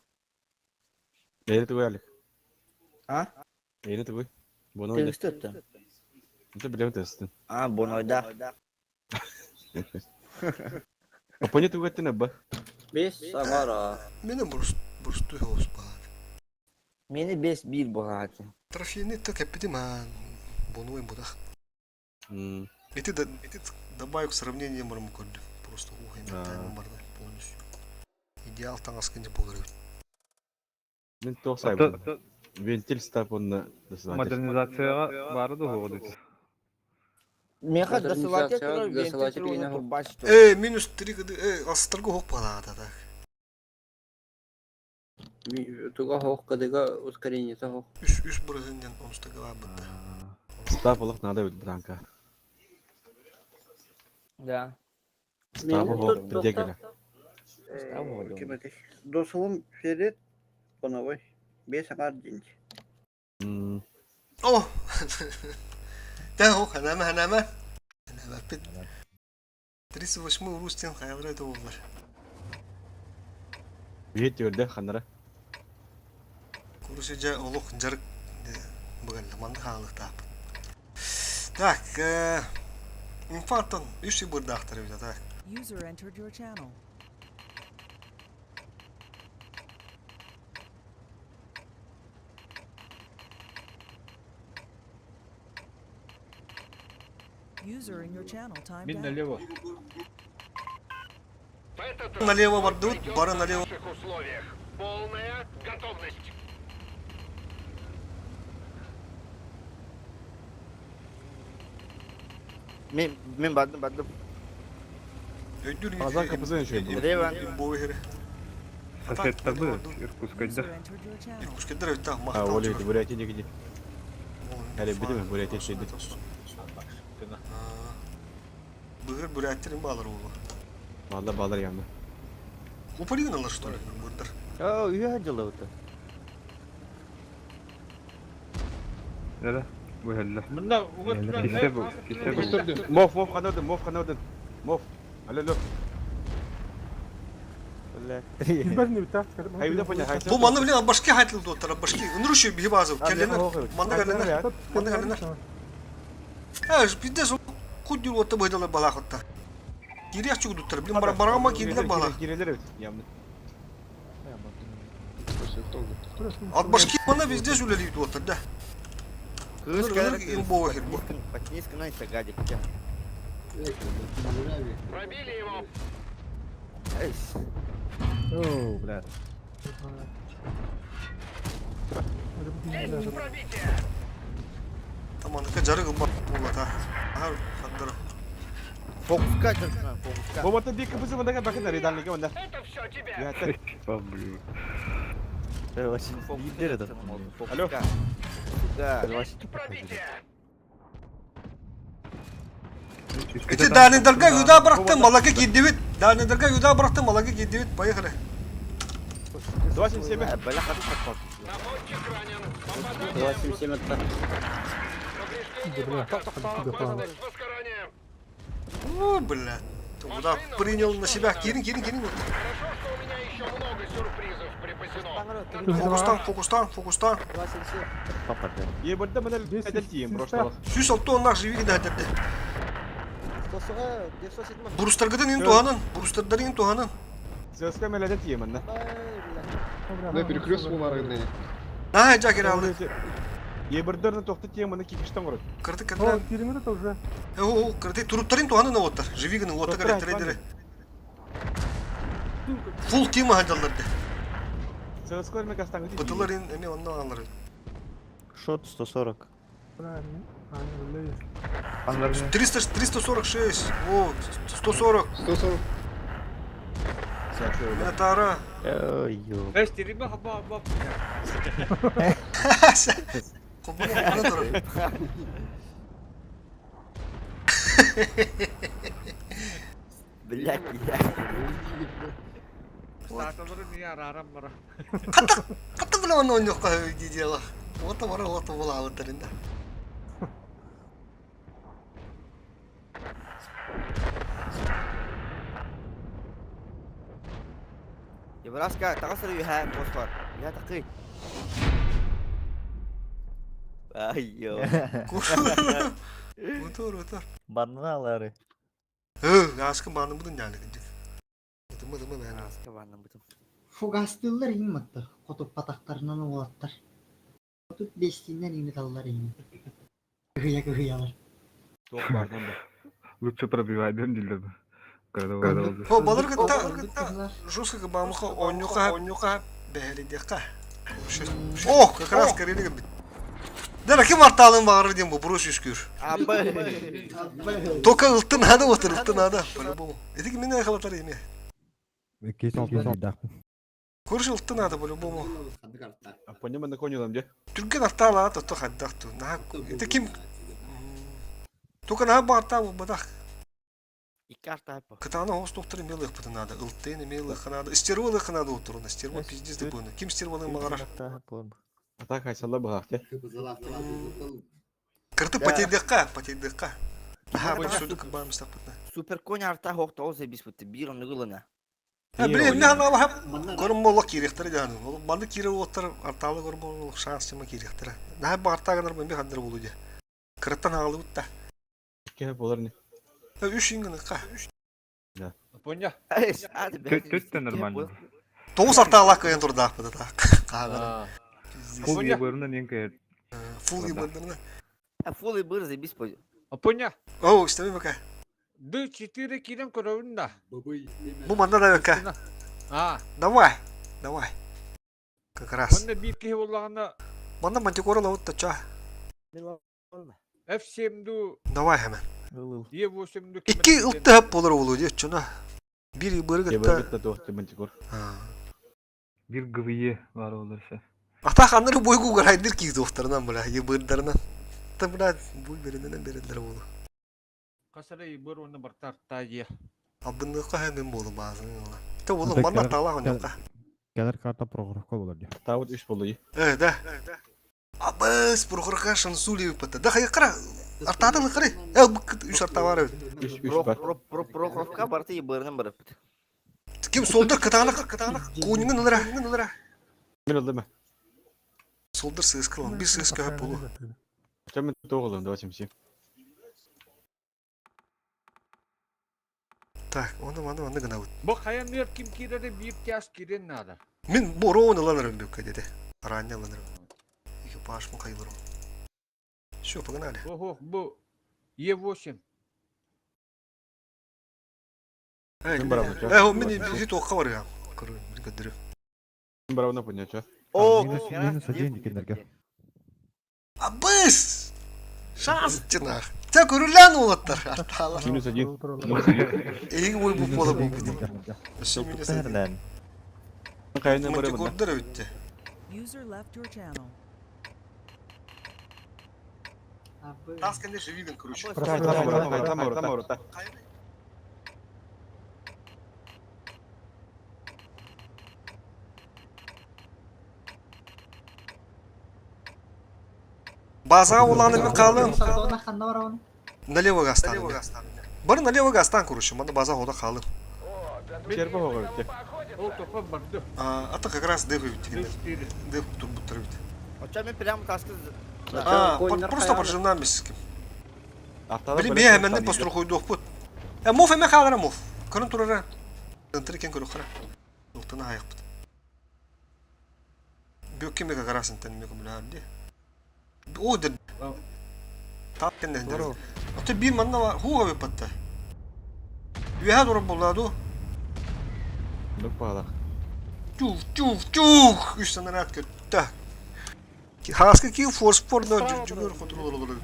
Эйри тугой, Алик. А? Эйри тугой. Боно ойда. Тыысты өттү. Это билем тестин. А, бонойда. Апоня тугой тен абба. Бес Самара. Мені бурсту хоус бар. Мені 5 бир болаачы. Трофейный так эпидем, а боновый будах. И ты, добавь к сравнению мармукольды. Просто ухо барда полностью. Идеал таҥаскын болар. Мен тоқ сайбын. Вентиль стап онна Модернизацияга бары да хоодут. Меха досылать турбач. Э, минус 3 кыды, э, астыргы хоқ балада так. Туга хох кадыга ускорение хох. Үс үс бұрығыннан онстагала бытта. Став олох надо эбит бранка. Да. Став олох где келе. Ким этэй? Досылым Ферит Поновой. Бес аңар динч. О! Да, о, ханама, ханама. Ханама, 38 Рустин хайалара это олар. Биһит өрдө ханара. Курсы жа олох жарык быгалла манды хаалыктааппыт. Так, инфарктан үс бырдаахтар эбит так. User entered your channel. User in your channel timed Мин out. налево. Налево бардыбыт, бары налево. В наших условиях. Полная готовность. Мен мен бардым бардым. Өйдүр Азан капызын еще. Реван. Сосед табы, Иркутскайда. User entered your channel. Иркутскайдар өттө А, мактал. Оля, Бурятия дегиди. Әле бидеме Бурятия шейди. Быгыр буряттерин баалар уулу. Балдар балдар янды. Упаригин алар что ли бурдар. О, үйе жылы Да, бу хәллә. Мында уңа Кисә бу, кисә бу. Мов, мов ханадын, мов ханадын. Мов. Алло, алло. Бля. Билбэтин эбит Хайда поня, хайда. Бу манны билен башки хайтыл доттар, башки. Үнрүшү биһи базы. Келленер. Манны келленер. Манны келленер. Э, пиздец, куддүр отта быйдалар балахытта. Кириях чугдуттар. Билен бар барама кирилер бала. Кирелер бит. Ямны. От башки мана везде үлелейт оттар, да. Кыз Ыр- имбовый хер бу. Подписка на это гадик. Пробили его. Эйс. О, блядь. Есть пробитие. Таманыка жарык була та. Ахар хандара. Фокуска жыртына, фокуска. Бу бата бик капызы мында бакын редальныйга мында. Это все тебе. Я так. Блин. Алло. Да. Пробитие. Эти Данидарга юда бырахтым, малака кирдибит. Данидарга юда бырахтым, малака кирдибит. Поехали. 27. Бля, хаты сатпак. Наводчик ранен. Попадание. 277 это. Повреждение борта. Опасность возгорания. О, бля. Туда принял на себя. Кирин, кирин, кирин. Хорошо, что у меня еще много сюрпризов припасено. Фокустан, фокустан, фокустан. Папа, Е бұрда мына әдәл тием брошталах. Сүс алты оннақ живи да деді. Бурустаргыдан ин туһанын, бурустардан ин туһанын. Сөзкө мен әдәл тием анда. На перекрестку На, жакер алды. Е бұрдырны тоқты тием мына кикиштен құры. Кырты кырты. Кириңер это уже. О, кырты туруптарын туһанын оттар. Живи гын отта кырты тредері. Фул тима хадалларды. Сөзкө мен кастаңы тием. Бытылар ин эме оннан алар. Шот 140. Правильно. А, не, 300, 346, о, 140. 140. Минотавра. Ой, ё. Эш, териме хаба хаба. Кубана кубана турар. Блядь, я. Сааталары не арарам бара. Катта биле оны ойнокко дедела. Ота бара ота була алытырында. Ебраска, тағасыр үйә, қосқар. Үйә тақы. Ай, ё. Утор, утор. Банналары. Hı, askın bandı budun yani. Dıma dıma ben. Аска баннан бутым. Фугастылар иң матты. Хотуп патактарынан уолаттар. Хотуп бестинен иңни таллар иңни. Кыһыя кыһыялар. Тоқ бардан да. Лучше пробивай, дем дилер. Когда О, балыр гытта жестко бамыха онюха онюха бәһелидеха. О, как раз карелига бит. Дара ким арталын багыры дем бу буруш үскүр. Абы. Только ылтын ада отыр, ылтын ада, по-любому. Эти мен халатар эме. Көрүш ылтын ада по-любому. Понимаю, на коне там где? Түрген артала то то хаддакту. На, это ким Тука наһаа баҕартаах буолбатах. Икки артаах по. Кытаанах оҕус туохтарын эмиэ ылыахпытын наада. Ылтыын эмиэ ылыахха наада. Стерва ылыахха наада уотторуна. Стерва пиздец да буолуна. Ким стервалыан баҕарар? Атак хайсалла быһаах те. Кыртык потейдыхха, потейдыхха. Аха, бу судук баамыстахпытна. Супер конь артаах охтоҕу сэбиспитти биир оннугу ылына. Блин, мен аналаһап көрүм боллох киириэхтэрэ дьааны. Маннык киирэр уоттар артаалы көрүм боллох шанс тема киириэхтэрэ. Наһаа баҕартаа гынар бу ханнар болу дии. Кыраттан аҕалыбыт да. Киһи болар не. Үш ингыныка. Поня. Түт да нормально. Тоғыз артаалаах кыайан турдаахпыт так. Хаалар. Фул ебырынан ең кайыр. Фул ебырынан. Фул ебыр забис по. Поня. Оу, истеме бака. Д4 кирен көрөбүн да. Бу манна да бака. А. Давай. Давай. Как раз. Манна биир киһи буоллаҕына. Манна мантикора лабыт тача. F7 ду. Давай hemen. E8 ду. Икки ылтыһап болар болу диye чуна. Бир быры гытта. Ебыр гытта мантикор. Бир ГВЕ бар оларса. Ата ханнары бойгу гарайдыр ки дофтарынан бля, ебырдарынан. Та бля буй беренен берелер болу. Касара ебыр оны бартар тайе. Абынны каханын болу базын. Та болу манна тала хоньока. Келер карта Прохоровка болар ди. Тавыт үш болу. Э, да. Абыс Прохоровка шансули пата. Да хайкара. Артатын кары. Э, үш арта бар. Үш үш бар. Прохоровка барты ебырынан барыппыт. Ким солдыр кытаанак кытаанак куниңин ылара ылара. Мен ылдым. Солдыр сыскылан, бир сыска хөп болу. Мен тоғылым, давайте мси. Так, оны маны маны гына бут. Бу хаянныр ким кирере бир тяж кирен надо. Мен бороон ыланырым бүккө деди. Ранне ыланырым. Экипаж му кайлырым. Все, погнали. Ого, бу Е8. Эй, Мен барамын, э, мен бир тоққа бар я. Көрүм, бир көдүрү. Мен барамын понятие. О, Минус минус один дикендерге. Абыс! Шанс тинах. Те көрүлән олаттар. Арталар. Минус один. Эң ой бу бола бу. Өссө минус один. Кайынан барамын. Мантикордор өттү. User left your channel. Тас конечно виден, короче. Там там там там там. База уланы мен қалым. Ханна бар оны. Налево гастан. Бар налево гастан, короче, манда база хода қалым. Черпа хоғыр. Ол топа барды. А это как раз деф Д4. Деф турбуттар бит. Оча мен прямо таскы. А, просто прожимнам бис. Били бе менде пострухуй дохпут. Э, муф эме халара муф. Көрін турара. Тынтыр екен көрі қара. Ұлтына аяқпыт. Бөкке мега карасын тен мега бля. О, дер. Тап кенде дер. Аты бир манна бар, хуга бепатта. Үһә турып булладу. Нүк бағалақ. Чух, чух, чух. Үш санарат көттө. Хаска ки форс порно жүгөр контролор.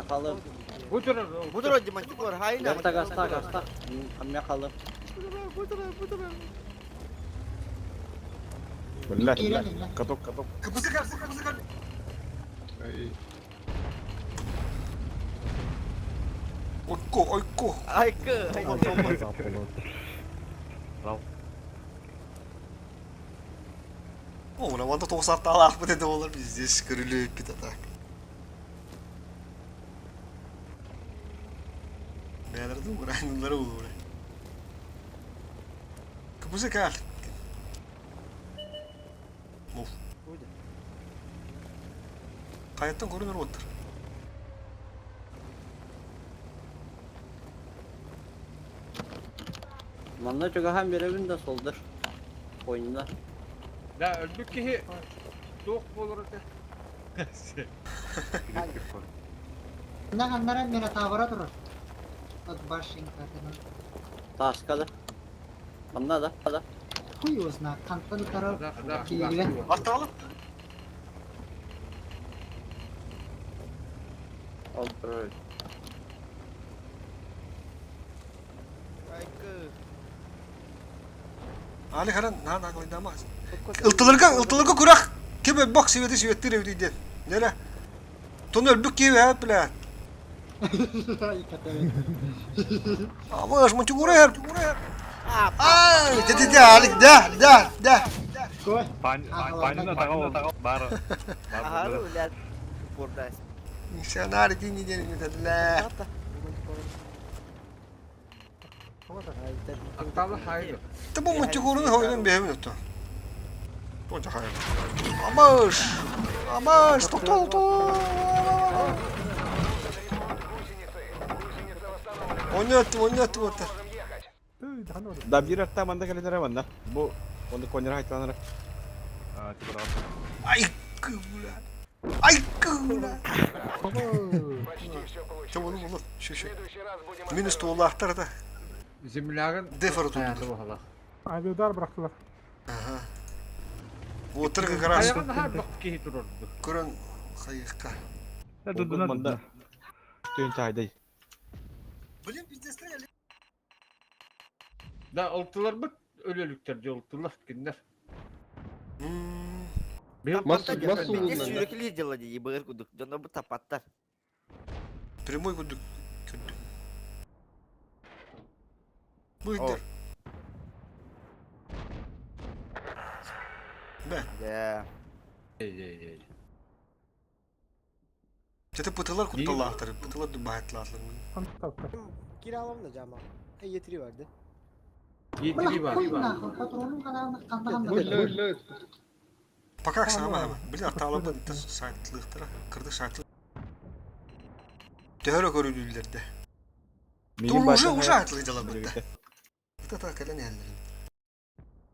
Қалым. Бутыр, Бутыр мантикор хайна. Гаста гаста гаста. Хамя қалым. Бля, каток, каток. Ойко, ойко. Айкы, айкы. О, мына ванда тоғыз арталақ бит еді олар пиздец көрүлүп бит атак. Бәлерді урайнылары улы. Кыбызы кал. Муф. Қаяттан көрінір отыр. Манна чугахан беребин да солдыр. Ойында. Да, өлбүк киһи туох буолар этэ. Мына ханнара мен табара турар. От башенька. Таскада. Манна да, да. Хуй его знает, хантан тарар киирен. Арталып. Олтыр. Айкы. Али харан на на глайдама. Ылтылырга, ылтылырга күрәк. Кем бак сибети сибеттир эбит ден. Нere? Тон өлбүк киһи бэһэт бля. Абаш, мутигура her. Ай, де де де, Алик, да, да, да. Панина таға бар. Ага, блядь. Бурдас. Миссионер дини дени dediler. Атталы хайыр. Та bu мутигурunu hoyunun bir evin ötü. Тоджа хайыр. Абаш! Абаш, тоқтол, тоқтол. Ойнаттым, ойнаттым оттар. Да бир атта манда келелер манда. Бу онды конер хайталаныр. Ай, бля. Ай, бля. Чабы болот, şu şu. Минус туолаахтар да. Землягын Дефор tuttu. Авиадар bıraktılar. Ага. Отыр как раз. Айағын хар бақ кихи турорду. Көрөн хайыкка. Дудуна манда. Түйін тайдай. Блин, пиздец, Да олтулар бит өлөлүктер жолтулар киндер. Пиздец, сүйрекли дела дии, быгыр кудук. Дьоно бу тапаттар. Прямой кудук. Быйдыр. Бе. Да. Эй, эй, Жете пытылар кутталаахтар, пытылар дубаһатлаахтар. Kiralım da cama. E yetiri verdi. Yetiri var. Patronum kanağını Пока сама. Блин, аттаалабын сайтлыктара, кырды сайтлы. Төһөрө көрүлүллерде. Тур уже уже айтлы дела битте. Та кэлен эллерин.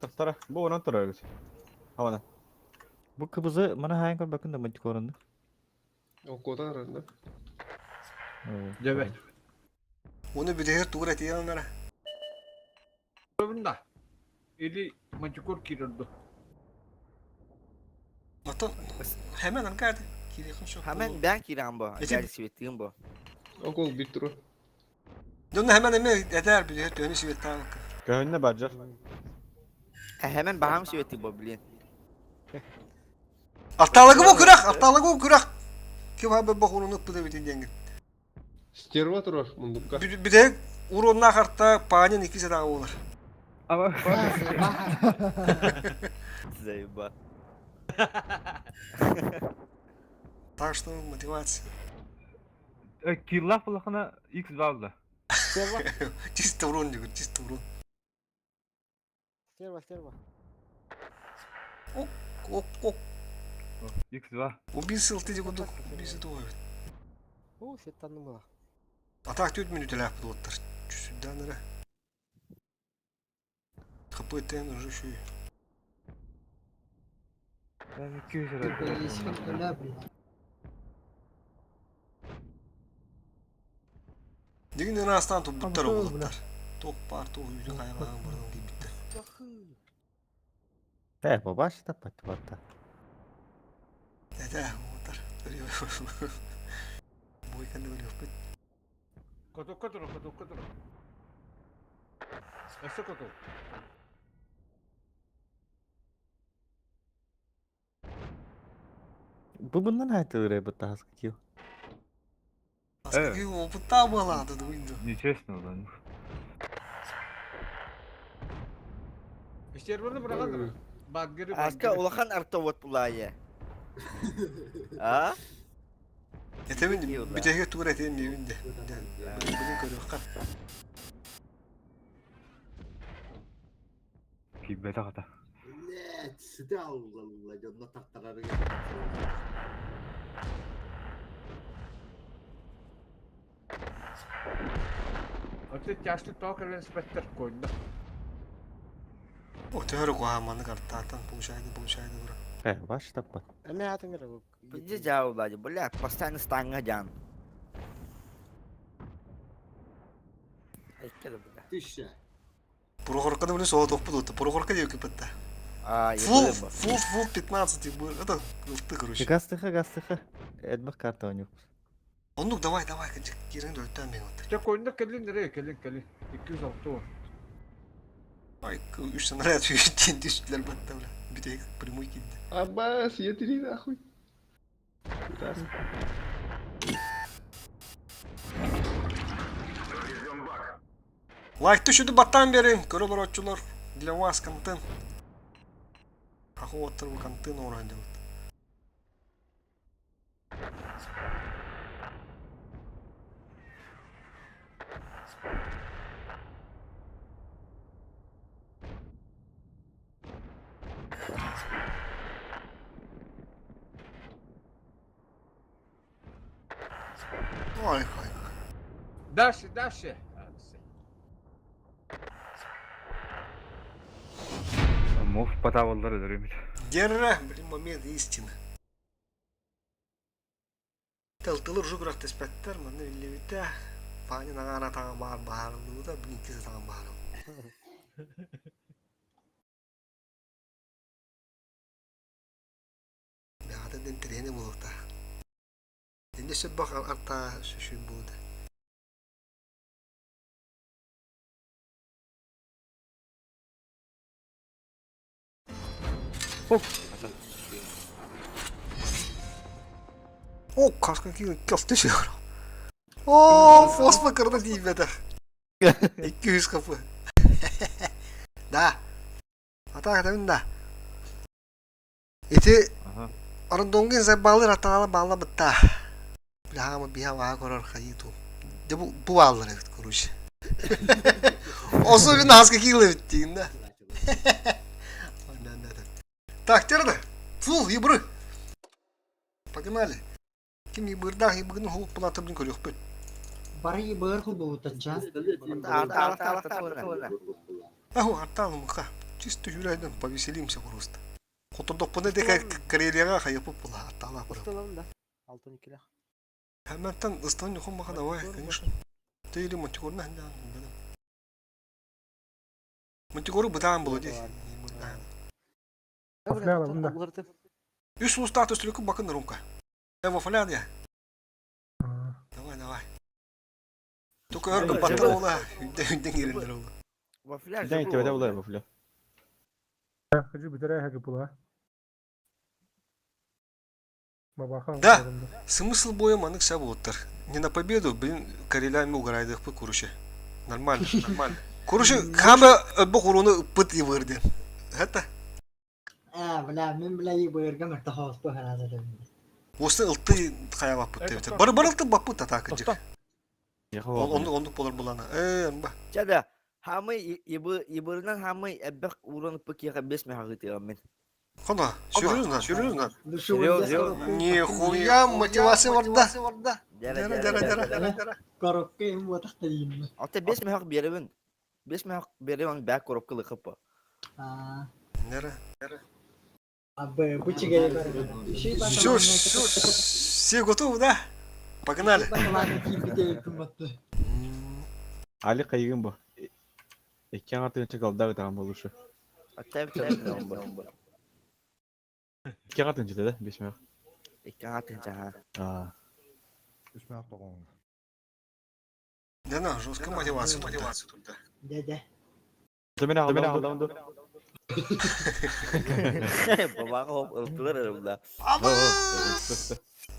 Тахтара, бу онан турар. Хавана. Бу кыбызы мана хайын көр бакын да мантикорынды. Окотар да. Дебе. Оны бидер тур этияннара. Бunda. Или мантикор кирорду. Ата hemen аркады. Кирихин шок. Hemen ben kiram bu. Эти- Gel светим bu. Окол бит тур. Донна hemen эме этер бидер төөнү сибеттаан. Көһүнне баржар. Hemen baham свети bu, блин. Атталагы бу күрәк, атталагы бу күрәк. Ким хабы бохунуну пыды битин денге. Стерва тур мундукка. Биде уронна харта панин икисе дагы болар. Ама. Заеба. Так что мотивация. Киллах булахына X valdı. Чисто урон деген, чисто урон. Стерва, стерва. Ок, ок, ок. X2. Убийство ты кудук, убийство тугай. О, сеттанным была. А так 4 минут ляп болоттар. Чүсүддан эре. ХПТ уже еще. Ben 200 lira. Деген ырастан тубуттар болоттар. Ток бар, ток үйдүн кайбаган бардын кийбиттер. Э, бабаш таппат батта. Эте, болоттар. Бойканды көрөк Котокко тур, котокко тур. Өссө коток. Бу bundan айтылыр бу таска кил. Аскы опытта балады дуйду. Нечестно lan. Стерваны быраган. Бадгыры. Аска улахан артовот булая. А? Этемин битеге тугур этем дебин де. Бүгүн көрөк Киббете kata. Блять, сюда алла, дьонно тартарары. Оты тяжты токелен спеттер койду. О, төһөрө куаманы картатан получайды, получайды бура. Э, баш таппат. Эме атыңыр. Пиздец жау, бля, бля, постоянно станга жан. Айткеле, бля. Тысяча. Прохорканы биле соға тоқпы дотты. Прохорка деп кепетті. А, Фул, фул, фул 15 был. Это ты, короче. Гастыха, гастыха. Эдмах карта у них. Ондук давай, давай, кирин өттен мен отыр. Жа койду келин ре, келин, келин. 206. Ай, үш снаряд сүйеттен түстілер батта, бля. Битек прямой кидді. Абас, я три нахуй. Лайк түшүдү баттаан берин, көрө олороччулар. Для вас контент. Ахуоттар бу контент оҥорон дьабыт. Ой, ой. Дальше, дальше. Муф потаваллар өлөрүмүт. Герра, блин, момент истины. Тылтылыр уже күрэхтэспэттэр, манна биллибитэ. Паня нагаара таҥа баар баһаарыллыбыта, блин, иккис таҥа баһаарыл. Бэҕэтэ да интэриэһинэй буолуохтаах. Инде сөббөх артаа сүшүн буолда. О, какие кёфты О, фосфор кырда тиийбэтэх. 200 хп. Да. Атаак этэбин да. Ити Орондоҥҥун сайбаалыыр аттанаала баалла бытта. Бляха биһа ваа көрөр хайыы туу. Дьэ бу бу бааллар эбит короче. Особенно хаска киил эбит диин да. Так, терда. Фул, ебры. Погнали. Ким ебырдаах ебыгын хук булатыбын көрүөхпүт. Бары ебыр хулбутача. Аху, артаалымыха. Чисто жүрайдан повеселимся просто. Хотурдохпуна де Карелияға хайыпып була аттаала бұрын. Ысталам да. Алтын икилэх. Хәмәттан ыстан юхун маха давай, конечно. Ты или Монтигорна хәндә. Монтигору бытаан булу ди. Үс улустаах төстүлүкү бакын румка. Вафлян я. Давай, давай. Только өргө баттыр ола. Үнден үнден кирилер ола. Вафля Дән итебede булай вафля. Хыжы бүтәрә хәге була. Бабаха. Да, смысл боя манык ся болуттар. Не на победу, блин, Карелями угорайдык куруши. Нормально, нормально. Куруши, хама бу хуруну пыт и вырден. Это? А, бля, мен бля ебырга мөртө хооспу хараза. Осы ылты хая баппыт деп. Бар бар ылты баппыт атака жик. Ондук ондук болор булана. Э, ба. Чада, хамы ебырынан хамы эббек уран пыкеха бес мехагытыгам мен. Хона, серьезно, серьезно. Нихуя мотивация барда. Дара, дара, дара, дара. Коробка им вот дейм. Ата бес мехак беребин. Бес мехак беребин бәк коробка лыкып. А. Нера. Абы, бу чиге. Все, все, все готовы, да? Погнали. Али кайгын бу. Эки аңа чыгалда таан болушу. Ата бу. Эки аңа тынчы да, беш мех. Эки аңа тынчы, ха. А. Үч мех тогон. Да на, жесткая мотивация, мотивация тут, да. Да, да. Төмен алдым. Бабага хоп ылтылар бunda. Абы!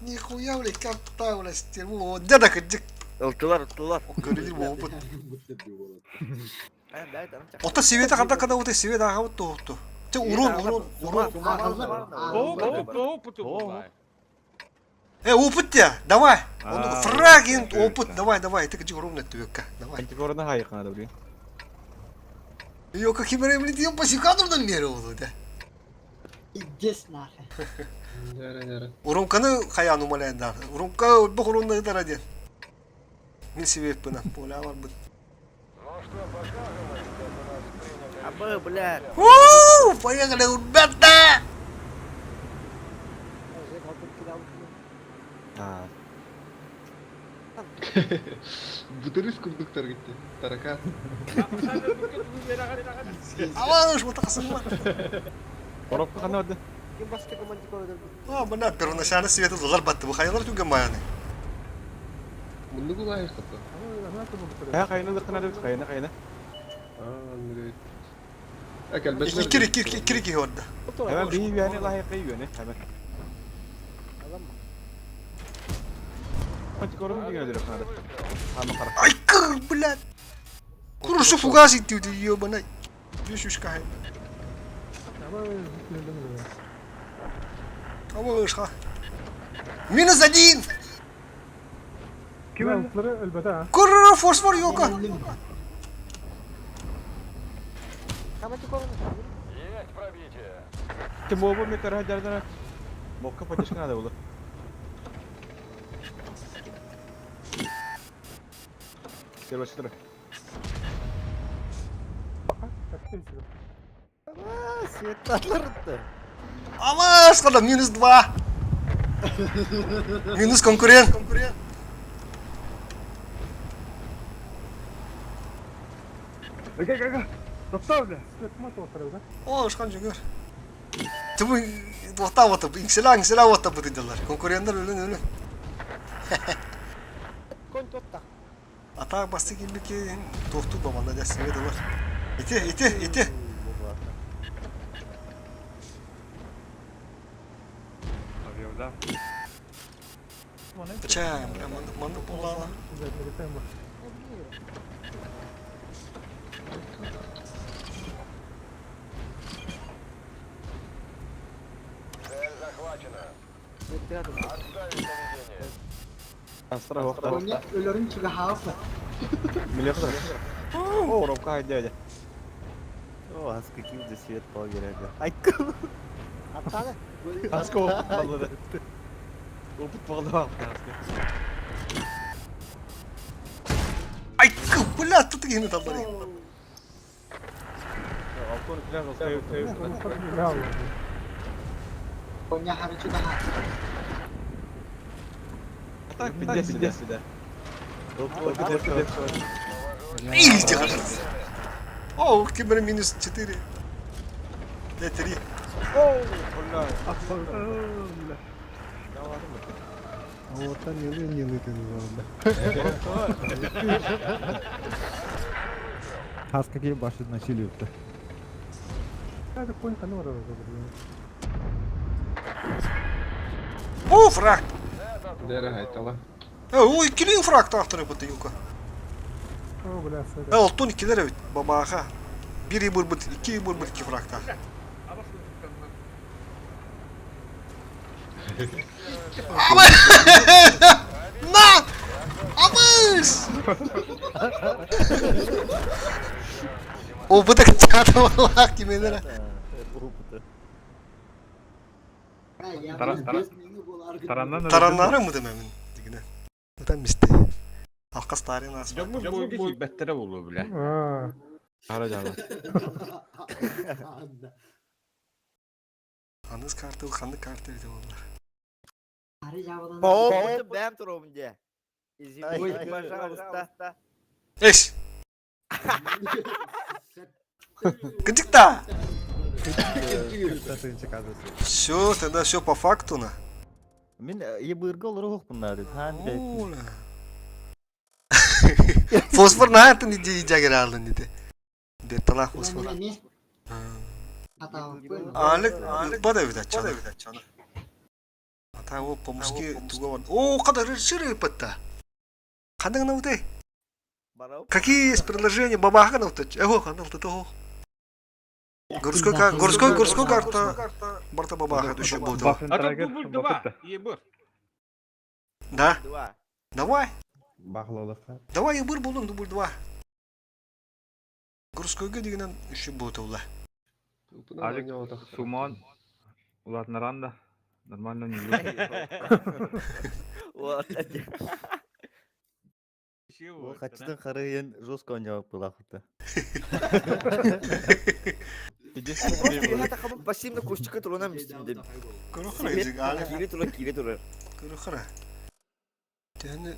Нихуя, блядь, как так, блядь, стерву. Деда кырдык. Ылтылар, ылтылар. Көрүлүр опыт. Ота света када када ота свет ага вот то. Те урон, урон, урон. Э, опыт те, давай. Он фрагин опыт, давай, давай, ты где ровно түбекка, давай. Антикорна хайыкана да блин. Ее как химера, блин, ее по секундам мерил, да. Иди нахуй. Яра, яра. Урумканы хаян умоляет, да. Урумка, бог урунна это ради. Мин себе пына, поля бар быт. Абы, бля. У, поехали, ребята! А. Бутырыс курдуктар гитти. Таракан. Алаш, вот так сама. Коробка хана орды. А, мына первоначально света залар батты. Бу хаялар түгөн баяны. Мунду кулай хатта. Ха кайны дыкына деп кайны кайны. А, нрет. Акал беш. Икки икки икки икки орда. Hemen bir yani lahı kayıyor ne hemen. Ай, кыр, блядь! Курсу фугас идти, ебаный. Үс кахай. Абышка. Минус один! Курр, фосфор, ёлка! Есть пробитие. Ты мобу мне кара дярдара. Мокка поддержка надо было. Первый четыре. Светларты. Аваш, когда минус два! Минус конкурент! Ага, ага, Топтал, бля. О, ушкан жүгөр. Түбү тоқтап отып, иңселә иңселә отып бу дилер. Конкуренттер өлөн өлөн. Конь тотта. Ата басты килбики тохту бабанда дәсеге дилер. Ите, ите, ите. Объявда. Ча, бля, манды манды болала. Цель захвачена. Отставить наведение. Коня өлөрүн чугаһааппа. О, Ромка, дядя. О, хаска кил де свет пал керек. Айкыл. Аттаны. Хаска опыт баллады. Опыт баллады. Ай, бля, тут гейне талдыр. Алтон пляж Коня хары чугаһаап. Так, пиздец, сюда. Иди, О, кибер минус 4. Да, 3. О, бля. Вот там не не лыты Хаска кил башы начали. О, фраг. Дәрі айтала. Ой, килин фраг тахтыры бу юка. Алтон килер бит бабаха. Бир бир бит, iki бир бит iki фрагта. Ама! На! Амыс! О, бу так чаталак кименер. Тараннары мы демемин дигине. Там мисте. Алкас тарин ас. Жок бу беттере болду бля. Кара жана. Ханыс карты, ханды карты дип олар. Хары жабылан. О, бәм туром де. Извини, пожалуйста. Эш. Кынчыкта. Все, тогда все по факту на. Мин ебыргол рух bunlar. Хан Фосфор на это не жагер алдын dedi. Бертала фосфор. Алик, алик бада видать чана. Ата о по-мужски тугаван. О, када шире патта. Хандаг на утай. Какие есть предложения бабаха на утай? Эго, хандаг то. Горской, горской, горской карта. Барта бабаха еще будет. А тут дубль два. Ебыр. Да. Давай. Бахлолыққа. Давай ебыр болдың дубль два. Горскойга дегенен еще будет ула. Алик, Сумон, Улатнаранда. Нормально не Ол хачтың харыйын жестко ойнап была хута. Пассивно кустика турунам истим. Кире тура, кире тура. Көрөхөрө. Тэни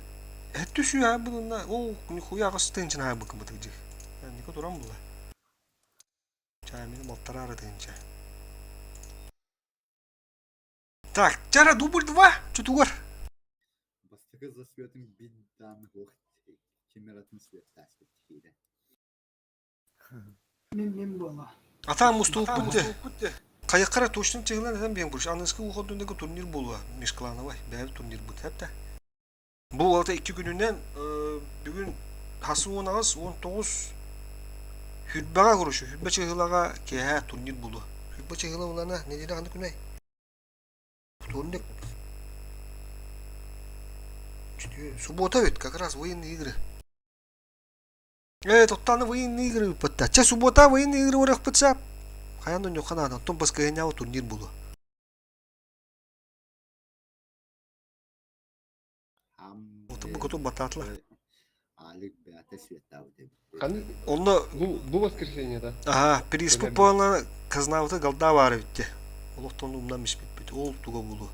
хэттү шүү хабына о нихуя гастын чин хабы кым бытык жих. Ника турам була. Ча мени балтарары дегенче. Так, чара дубль 2, чутугар. Бастакы за светом биддан хохти. Кемератын свет тасвет хире. Мин мин бола. Ата мустул күтте. Кайыккара точно чыгылан эден бен буш. Аныскы уходундагы турнир болуа. Межклановай. Бәр турнир бут хәпта. Бу уолата икки күнүнэн бүгүн хас 18, 19 Хүрбэҕэ короче, Хүрбэ чыһылаҕа киэһэ турнир буолуо. Хүрбэ чыһыла улана неделя ханнык күнэй? Вторник. Суббота ведь как раз военные игры. Э, тоттаны военные игры ыыппатта. Чэ, суббота военные игры барыахпыт сап. Хайан да ньухха наада, оттон баскыһыанньаҕа турнир буолуо. Оту бу батаатла. Алик бэйэтэ светаабыт эбит. Онно Бу бу воскресенье да. Аха, приспут буолла казнабыты голда баар эбитте. Олохтон умнан испиппит. Ол туга буолуо.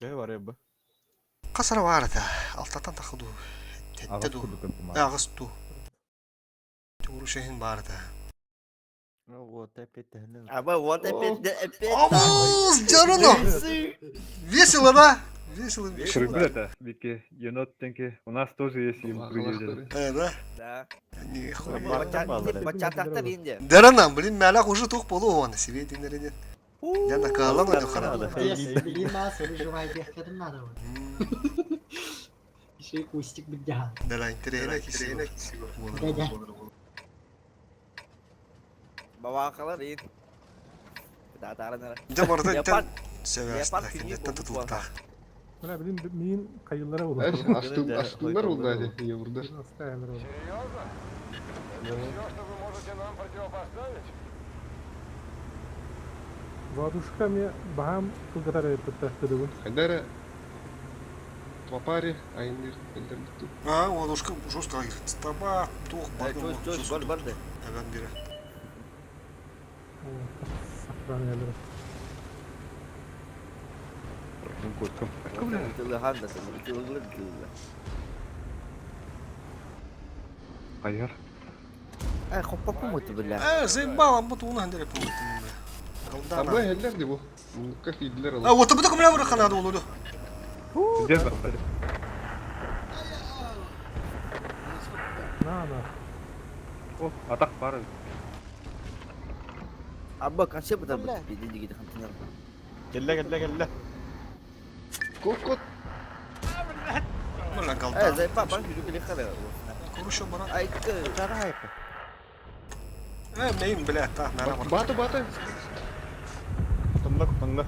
Төһө барыа бу? Хас ара баар этэ? Алтаттан тахха дуу? Тэттэ дуу? Аҕыс дуу? Тугуруша иһин баар этэ. Вот опять Аба, вот опять, опять. Абыз, дьоруно! Весело, да? Весело. Кыргыр это, Вики, енот тенки. У нас тоже есть им Э, да? Да. Нихуя. Бачатахта бинде. Дарана, блин, мэлэх уже тух болу оны себе динеринен. Я накалам на хара. Билима сырыжывай диэххэтин наада вот. Еще кустик биддяха. Дара, интересно, интересно. Да-да. Бабакалар ин. Татарынара. Дьэ барыта Леопард. иттэн севястах, киниттэн тутулуктаах. Бля, блин, миин хайыллара буолар. Астыннар улдаали, евурдар. Серьезно? Это все, что вы можете нам противопоставить? Владушка мне баһаам кылгатар эбиппит тыдыбын. Хайдара Папари, айныр, элдербитту. А, ладушка жестко говорит. Таба, тух, бардым. Чөс, бар, барды. Эбен бире. Сохраняли. Тылыхан да тылы тылы. Хайар. Ай, хоппа муту бля. Э, заебал, бу тугун хандere пумут. Абы хеллер ди бу. Как идлер А, вот это кумля вырыха надо улуду. Где запали? На, на. О, атак бар. Абба конце бутар бут. Биди диги хантынар. Кэллэ кэллэ кэллэ. Кот кот. Мына Э, голда. зайпа бар жүрүк эле калар. Курушо бара. Ай, Э, мейм, бля, та, нара бар. Бата бата. Тонна тонна.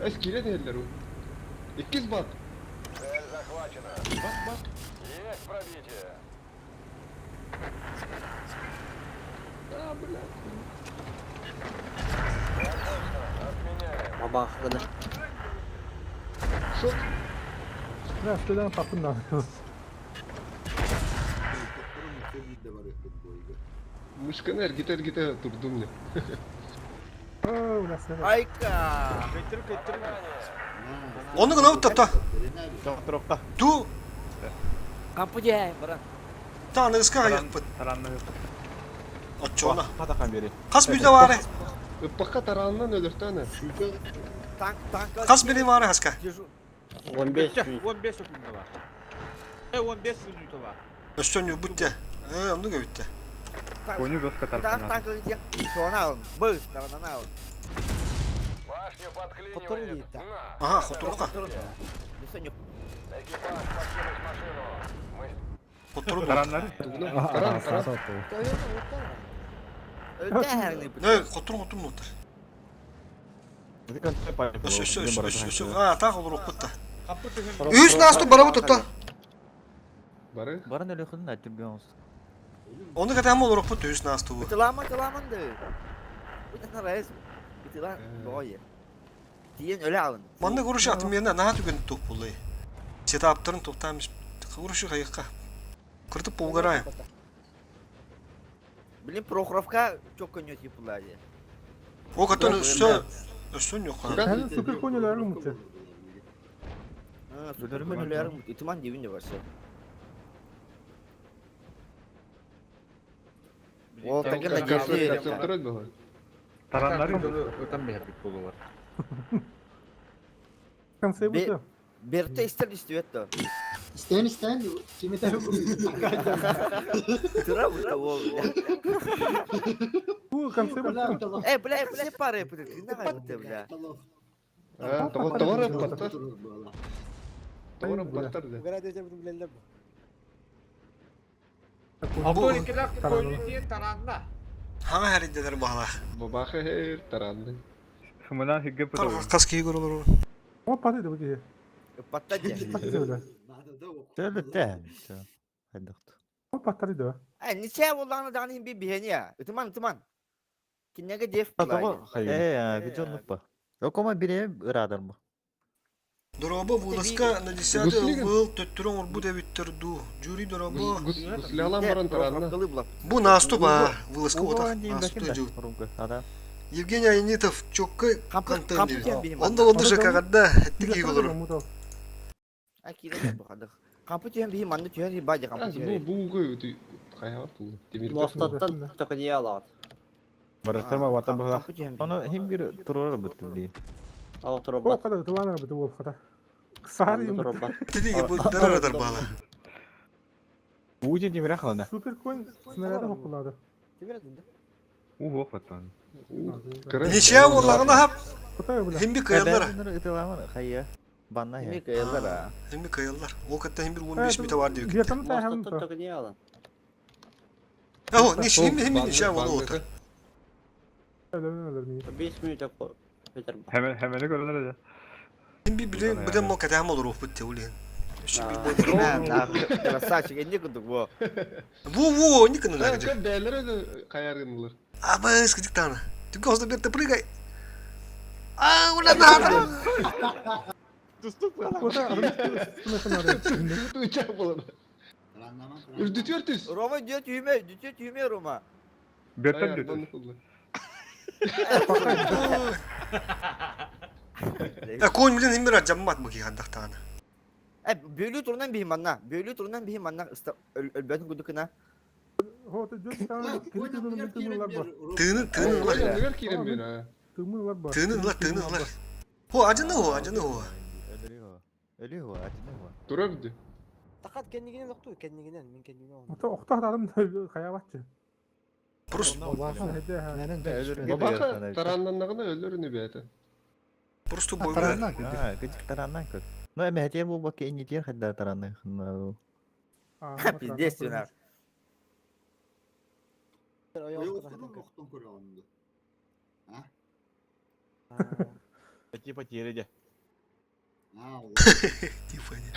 Эс кирен хеллер у. Иккиз бат. Цель захвачена. Бат бат. Есть пробитие. А, бля. Отменяем. Бабахлана. Шот. Бля, стыдан папын на. Мышканы эргите эргите турдум не. О, у нас это. Айка. Кыйтыр кыйтыр. Оны гына утта. Тоқтырыққа. Ту, Кампу жай, бара. та ныска аяқпыт. Таранны. Отчона. Қатақан бері. Қас бүлде бары. Ыппакка тараанынан өлөртөөнө. Танк, танк. Қас биле бары хаска. 15 15 секунда бар. Э, 15 минута бар. Өстөн бүтте. Э, онды көбүтте. Коню жестко Танк, тарпына. танк где? Шона, быс, таранана. Башню подклинивает. На. Ага, хотурка. Экипаж покинуть машину. Мы Хотуру. Тараннар. Таран таран. Э, хотуру хотуру нотар. Өс өс өс өс өс. А, та олор окпутта. Үс насту барабы тутта. Бары. Баран өлөхүн әтүргөн. Оны катам олор окпутта үс насту. Бытылама, тыламанды. Бу нравится. Бытыла, бой. Тиен өлө алын. Манна куруш атым мене на түген туп булды. Сетаптарын токтамыш. Курушу кайыкка. Кыртып болгарай. Блин, Прохоровка çok көнөт yıpılar. О, катон өссө өссө yok. Хәзер супер конялар мутты. Өлөрмөн өлөрүм итиман дебин де барса. Ол тагын да Концерт было. Тараннар. Өтен бәхет болалар. Конце бутты. Берте истер истебет да. Истэн истэн кимите Тура бу ол. Бу конце бутты. Э, бля, бля, пары, бля, бля. А, товар ыппаттар. Тоҕо баттар да. Билэллэр бу. Алтон иккилээх көйнү тиэн таранна. Хаҥа хэридделер баһалаах. Бабаха хэр таранны. Хымынан хигге пыталын. Хас киһи көрөлөр ол. О, паты да бу киһи. Ыппаттар дьэ. Паты да. Төлөттэ. Хайдахт. О, паттары да. Э, ниче боллаҕына даҕаны иһин би биһэни я. Ытыман, ытыман. Киннеге дев Э, гыжоннукпа. Окома бире ырадармы. Дорообо вылазка на десятый выл төттөрү оҥорбут эбиттэр дуу. Жюри дорообо. Гуслялан баран таранна. Бу наступ а вылазка отах наступ жыл. Евгений Айнитов чокка контент диэбит. Онда онда жакагарда эттик олору. Кампы түһэн биһи манна түһэр баадьа кампы түһэр. Бу бу хайаат бу. Темир. Мостаттан токыния алаат. Барыттар ма вата быһа. Оны хим бир турар бит дии. Ал О, турбат. када тылана бит ол хата. Сары юм. Тиги бу дарар бала. Бу темир халана. Супер конь снаряды хокулады. Уу хаттан. Ничья боллаҕына хап. Химби кыйаллар. Ытыламан хайя. Банна Химби кыйаллар а. Химби кыйаллар. Ол кытта химби 15 мүтө бар диэбит. Мостаттан токыния алан. О, нич химби химби ничья болу отыр. 5 минут Петр. Hemen hemen көрөлөр да. Химби биле биден мо катам olur опыт теулен. Красавчик, эмне кудук бу. Ву ву, никын Да, көп бәлер өзі қаяргынлар. Абыс кидик тана. Түгө озда берте прыгай. А, ула надо. Uçak болады. Үрдүтөр түс. Рома дүө түйме, дүтө түйме Рома. Бертен дүтөр. Э, конь билен химбир жаммат бу кигандак тана. Э, бөлүү турунан биһи манна, бөлүү турунан биһи манна өлбөтүн кудукuna. Тыынын тыынын ылар. кирен бер а. Тыынын ылар, тыынын ылар. Хо, ажыны хо, ажыны хо. Өлү хо, ажыны хо. Тура бди. Такат кеннигинен окту, кеннигинен, мен кеннигинен. Ото охта адам хаябатчы. Просто Бабаха тараннаннагына өлөрүнү бәте. Просто бой. А, кычык тараннан көр. Ну, эме хэтиэ бу бакы эннитиэр хадда таранны. Пиздец, юнар. Оқтон көрө онду. Типа тереде. А, Тифани.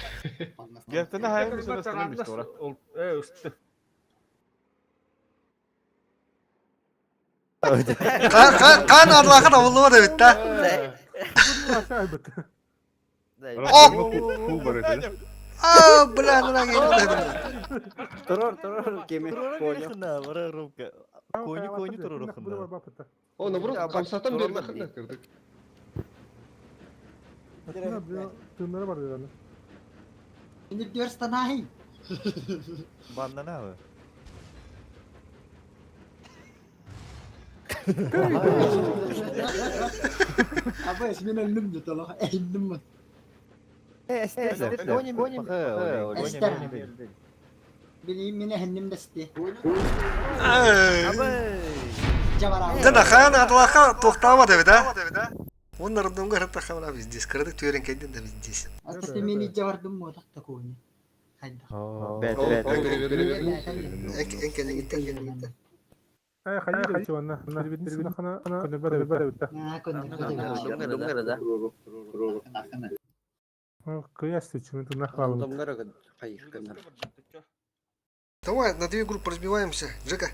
Бертен хайыр мисен астынан бистора. Э, ысты. Кан арлахан авылы бар бит та. Фул бар эти. А, бля, ну на Турор, турор, кеме. Коня. Бара рубка. Коню коню турор хында. О, наоборот, камсатан бер бахына кырдык. Тыыннары бар деді. Инде дөрстанай. Баннана бы. Абы, мен өлдүм де толох, эйдим. Кони кони. Били мен хенним дести. Жана хан атлаха тоқтама деп да. Он роддомга рата хамна виздес. Кырдык түөрен кайден да виздес. Аты мени жабардым мо такта кони. Хайда. Бет бет. Э, хайы да чуанна. Бир хана хана бер бер бер. На кон. Кыяс чуны тунах калым. Давай на две группы разбиваемся. Жека.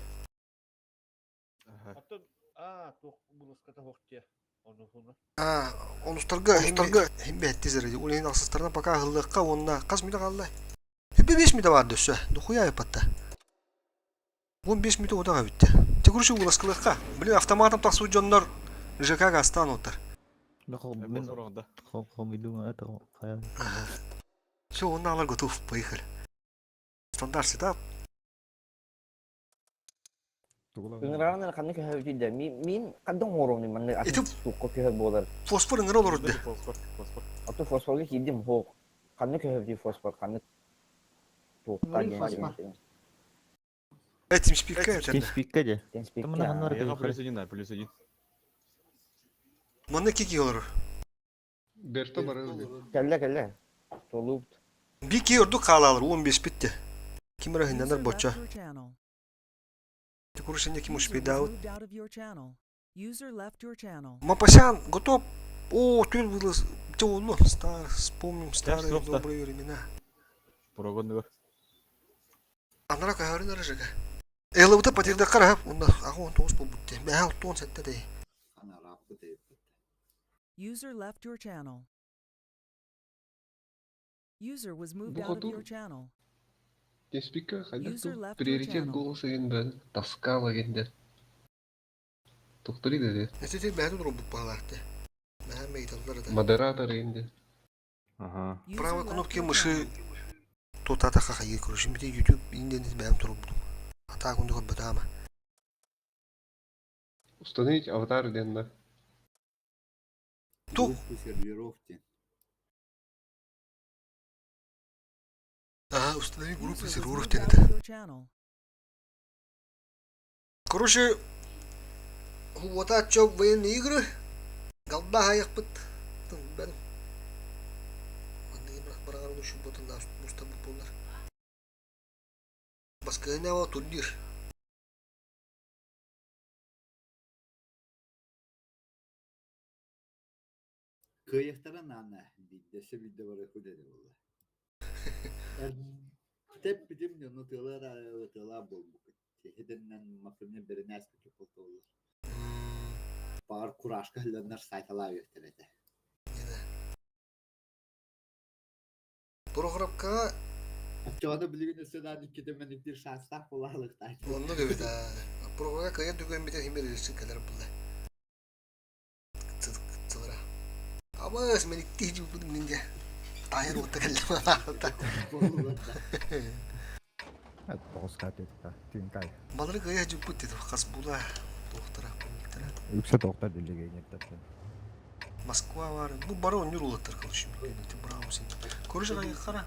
А, онустарга, онустарга химбе тизер. Улин алсыстарына пока хыллыкка онна каз мүдө калды. Химбе 5 мүдө бар дөссө. Духуя япатта. 15 мүдө одага бүтті. Тегурши уласкылыкка. Блин, автоматом тахсу жоннор ЖК астан отыр. Мен хом иду это хая. Все, он алар готов, поехали. Стандарт сетап. Ыңыраҕын ханна көһө бүтүйдэ. Мин хаддан оҥоруом манна атын суукка көһөр буолар. Фосфор ыңыра олорду. Ото фосфорга киирдим хоох. Ханна көһө бүтүй фосфор ханна туохтаа Мурин диэн фосфор. Этим спикка это. Тимспикка де. Тимспикка. Там на ханнар Плюс один, да, плюс один. Манна кики олору. Берто бар. Кэллэ кэллэ. Толуут. Бики ордук хаалаалар 15 битте. Ким эрэ хыннанар User боччо. left your channel. Курушение ким User was успейдаут. moved out of your channel. User left your channel. Мапасян, готов. О, ты было ну, стар, вспомним старые стоп, да. добрые времена. Прогонныгар. Анара каһарын арыжыга. Элыбыта патирда карап, онда ага 19 бу бутте. Бәһә 17 дей. Ана раппы дейбит. User left your channel. User was moved Бу out of хотур your channel. Теспикка хайдах User ту left your приоритет channel. голоса генбен таскала гендер. Тухтари деди. Эти бәһә дуру бу паларты. Бәһә мейталлар да. Модератор генде. Ага. User Правой left кнопки your мыши channel. Тота хаха короче, бите YouTube инден бәһәм туру бу. Ата кунду батама. Установить аватар денна. Ту. Группу серверов те. Ага, установи группу User was серверов moved out тенете. of your channel. Короче, вот а чё военные игры? Голда аяқпыт. Бен. Баскынаwa турнир. Кыйыктара нана биддесе бидде бар хүдеде болла. Теп бидим но тылар тыла болбук. Хеденнен мапымне беренәс бит болду. Бар курашка хилленнер сайтала өттерете. Программка Ачода билигин өсөдөн икките мен икдир шанстах болалыктай. онны көбүт а. Программка кыйын түгөн бите химер ирсин келер булла. Цылра. Абас мен икти жубудум нинде. Тайыр отта келлем. Тоғыз капетка. Тинкай. Балары кыя жубут деди. Кас була. Доктора. Үксэ тоқтар дилеге неттен. Москва бар. Бу бары оннур улаттар короче. Браво сен. Короче кайы кара.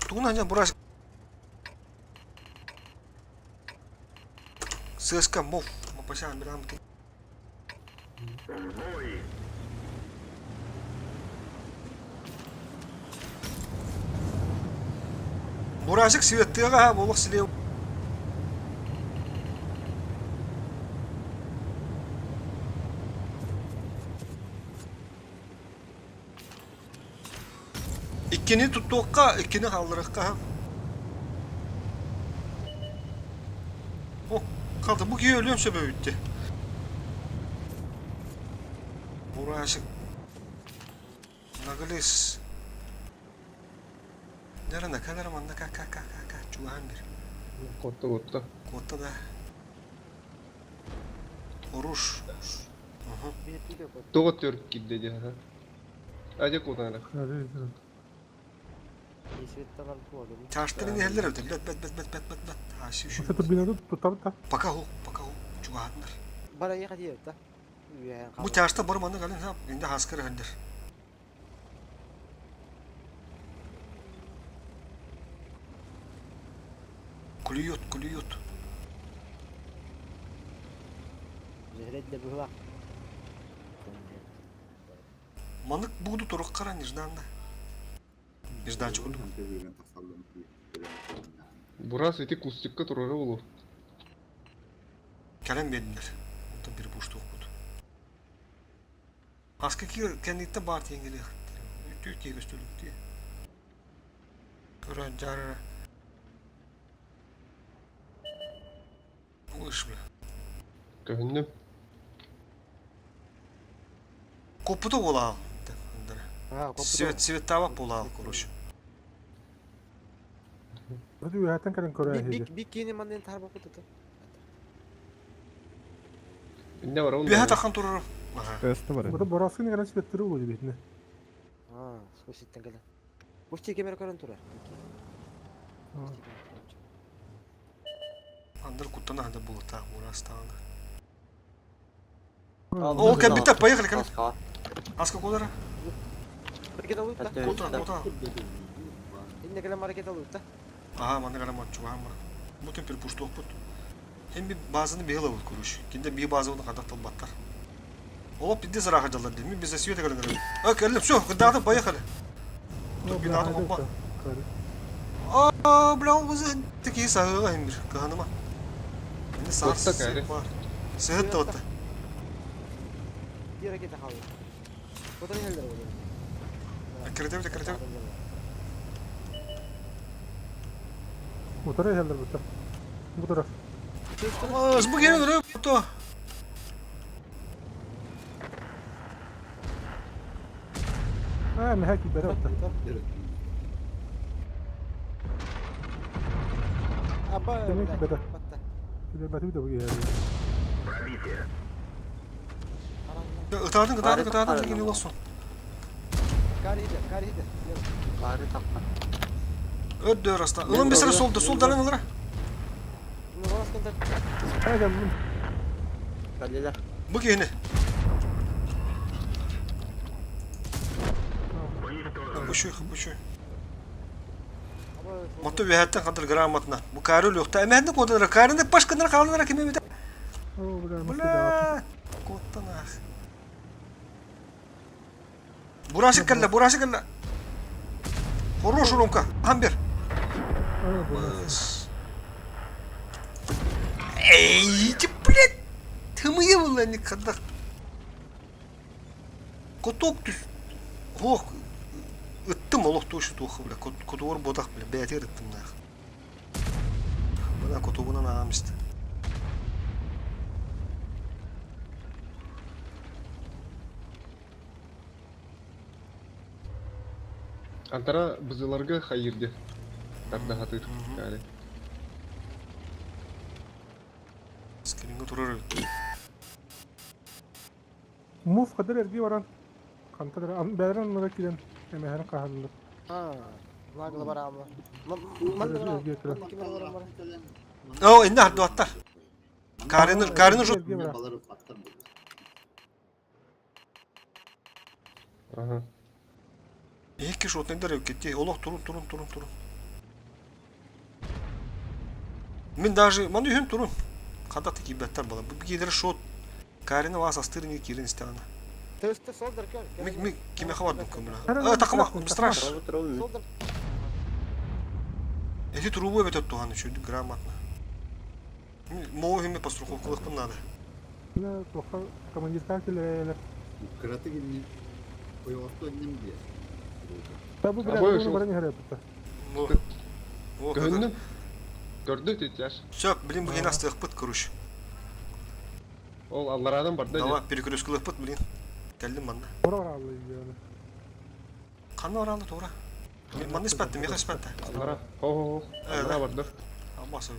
Тугун ханжа бураш. ССК МОВ. Мапасян бирам. Бурашык светтыга болук силе. Иккини туттуокка, иккини халлырыкка. О, kaldı. Bu giyi ölüyorum söbe bitti. Бурашык. Наглис. Нерена калер манда ка ка ка ка ка чуган бир. Котта котта. Котта да. Оруш. Тоҕо төрк кидде ди. Ажа кутана. Чаштырын хеллер өтө. Бет бет бет бет бет бет бет. Ha şu şu. Осы турбинаны тутабыт та. Пока ху, пока ху. Чуганнар. Бара ехать да? Бу чашта бар манда галин хап. Инде хаскар хендер. Клюет, клюет. Жehredde быһла. Манык буду турук кара нежданно. Нежданчик курдук. Бурас ити кустикка турара болу. Калем бердилер. Онтон бир буштук буду. Аска ки кендикте бар теңгели. Үт үт көстөлүк ди. Көрөн жары. Уш бля. Көһүннүм. Копута болал. Свет свет табак болал, короче. Бу үһәтен кэлэн көрө Бик бик бик кини манден тарба кутута. Инде бар он. Бэхэ тахан турар. Өсті бар. Бу борасын кэлэн светтери болу битне. А, скоситтен кэлэн. Бу кемер көрөн турар. Андыр куттана ханда булата, урастан. О, кабита, поехали, кабита. Аска кудара? Маркет алыпта. Кута, кута. Инне кэлэн маркет алыпта. Ага, маны карама, чугам бар. Бу темпер пуштук бут. Hem bir bazını bir yıl короче. Кинде bir базаны кадак талбаттар. Олох пиздец ыраах дьаллар дии. Мин без света кэлэн эрэбин. А, кэллим, все, кырдаатым, поехали. Турбинатын хоппа. А, бля, ол кызы тики саһыга химбир, кыһаныма. Ini саар Отта кайры. бар. Сыһыт да отта. Bir ракета kaldı. Fotoğrafı geldi orada. Кирдебит, кирдебит. Утары иһэллэр бутта. Бу турар. Бу киһи өлөрө то. Аа, мэһэ киирбэтэ отта. Аба. Кими киирбэтэ. Киирбэтэ да бу киһи. Ытаатын, ытаатын, ытаатын, кини олохсун. Кариде, кариде. Бары таппа. Өддөр аста. Ылын бесер солды, сол далын ылара. Аа, кэллим. Калилер. Бу киһини. Хапышуй, хапышуй. Моту үһәттен кадыр грамотно. Бу кары өлүөхтэ. Эмэһинни куоталара. Карыны пашканара хаалынара кими битэ. Оо, бля, Бля, куоттан ах. Бурашик кэллэ, бурашик кэллэ. Хорош Ромка, хамбер. Эй, ты, блядь, тымые была никогда. Куток түс. Ох, ыттым олох тушу туха, бля, кутуор бодах, бля, бәтер ыттым нах. Бына кутугунан аам исти. Антара бызыларга хайырды. Тарда хатыр. Кали. Скринга турар. Муф кадыр эрги баран. Хантан бәрен оннуга киирэн эмэһэрин хаһаннар. Нагло барамы. О, инне хардуаттар. Карины, карины жут. Ага. Екі шотнайдар кетти. Олох турун, турун, турун, турун. Мен даже, маны үһүн турун. Хата тики бәттер бала. Бу кидер шот. Карины вас астырны кирин стана. Төстө солдер кел. Мик мик киме хават көмүлө. А, такама, страш. Солдер. Эти трубу бетет туган еще грамотно. Моу химе постраховкалык надо. Бля, тоха командирка келелер. Кыраты гинни. Ойоосто иннем дие. Та бу бля, Абой бу ушул. баран иһэрэ бутта. Көһүннүм. Көрдү тетяш. Все, блин, бүгін астық короче. Ол алларадан барды. Давай, перекресткілік блин. Кәлдім манна. Тора бараллы яны. Қаны оралды тура. Манна испәтті, меха испәтті. Аллара. Хо хо хо. Аллара барды. Алмасы.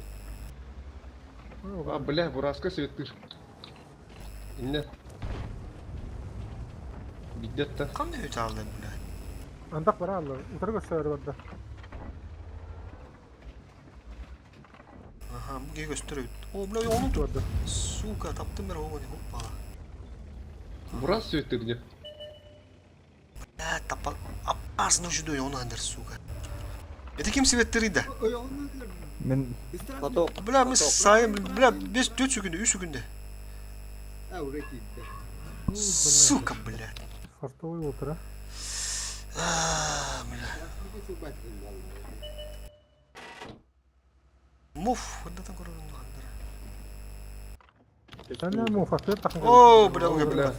А, бля, бураска светтыр. Инне. Биддетта. Қандай өте алды, бля. Антак бараллы. Утары көстөр барда. Ага, bu gösteriyor. О, бля, onu Барда. Сука, таптым бер оғын, опа. Бурас светтыр не. Бля, тапа, опасно жүдө оны андыр, сука. Это ким светтериді? Мен Поток. Бля, мы сайым, бля, 5-4 секунды, 3 секунды. А, уже кийди. Сука, бля. Фартовый утра. А, бля. Муф, куда там көрөрүн андыр. Тана муф аттыр такын. О, бля, бля, бля.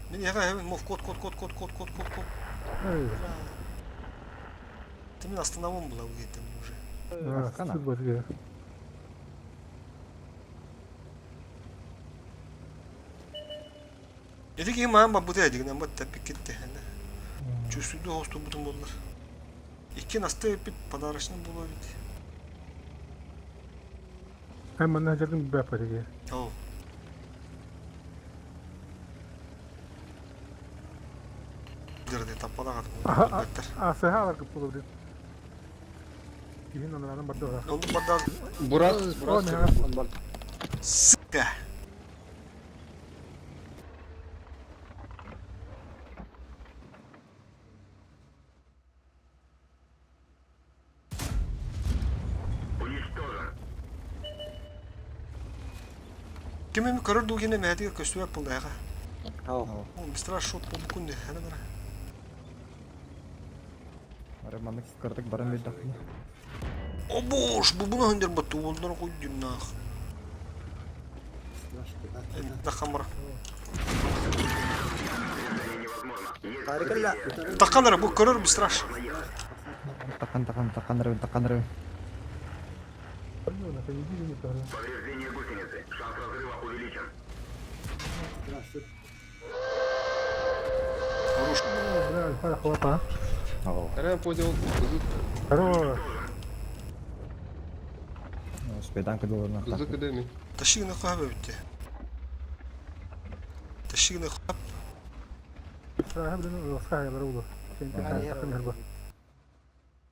Мен яга муф кот кот кот кот кот кот кот кот. Ты меня остановом была где-то уже. А, бар. Dedi ki мама бу дедигин ама тепик кетти. Чувствую хосту бутун болдулар. Икки насты бит подарочный боло бит. Hem манна жердин бәп бар. О. Дерде таппалага. А, сыха алар кып болду. Кийин анан барды. Онду барды. Бурас, бурас. Сука. Ким эми көрөр дугине мәдиге көстүбөп болду ага. Быстро шот побукун де, хана бара. Ары маннык кырдык баран бердахпына. О бош, бу буна хындер батту, олдан койдум нах. Да хамра. Таканара, бу көрөр быстро. Такан такан такан рыбын такан рыбын. Повреждение гусеницы. Шанс разрыва увеличен. Хорош. Бля, хвата. Арен понял, кызык. Хорош. Успедан кыдылырна. Кызык эдеми. Ташигна хабы битте. Ташигна хаб.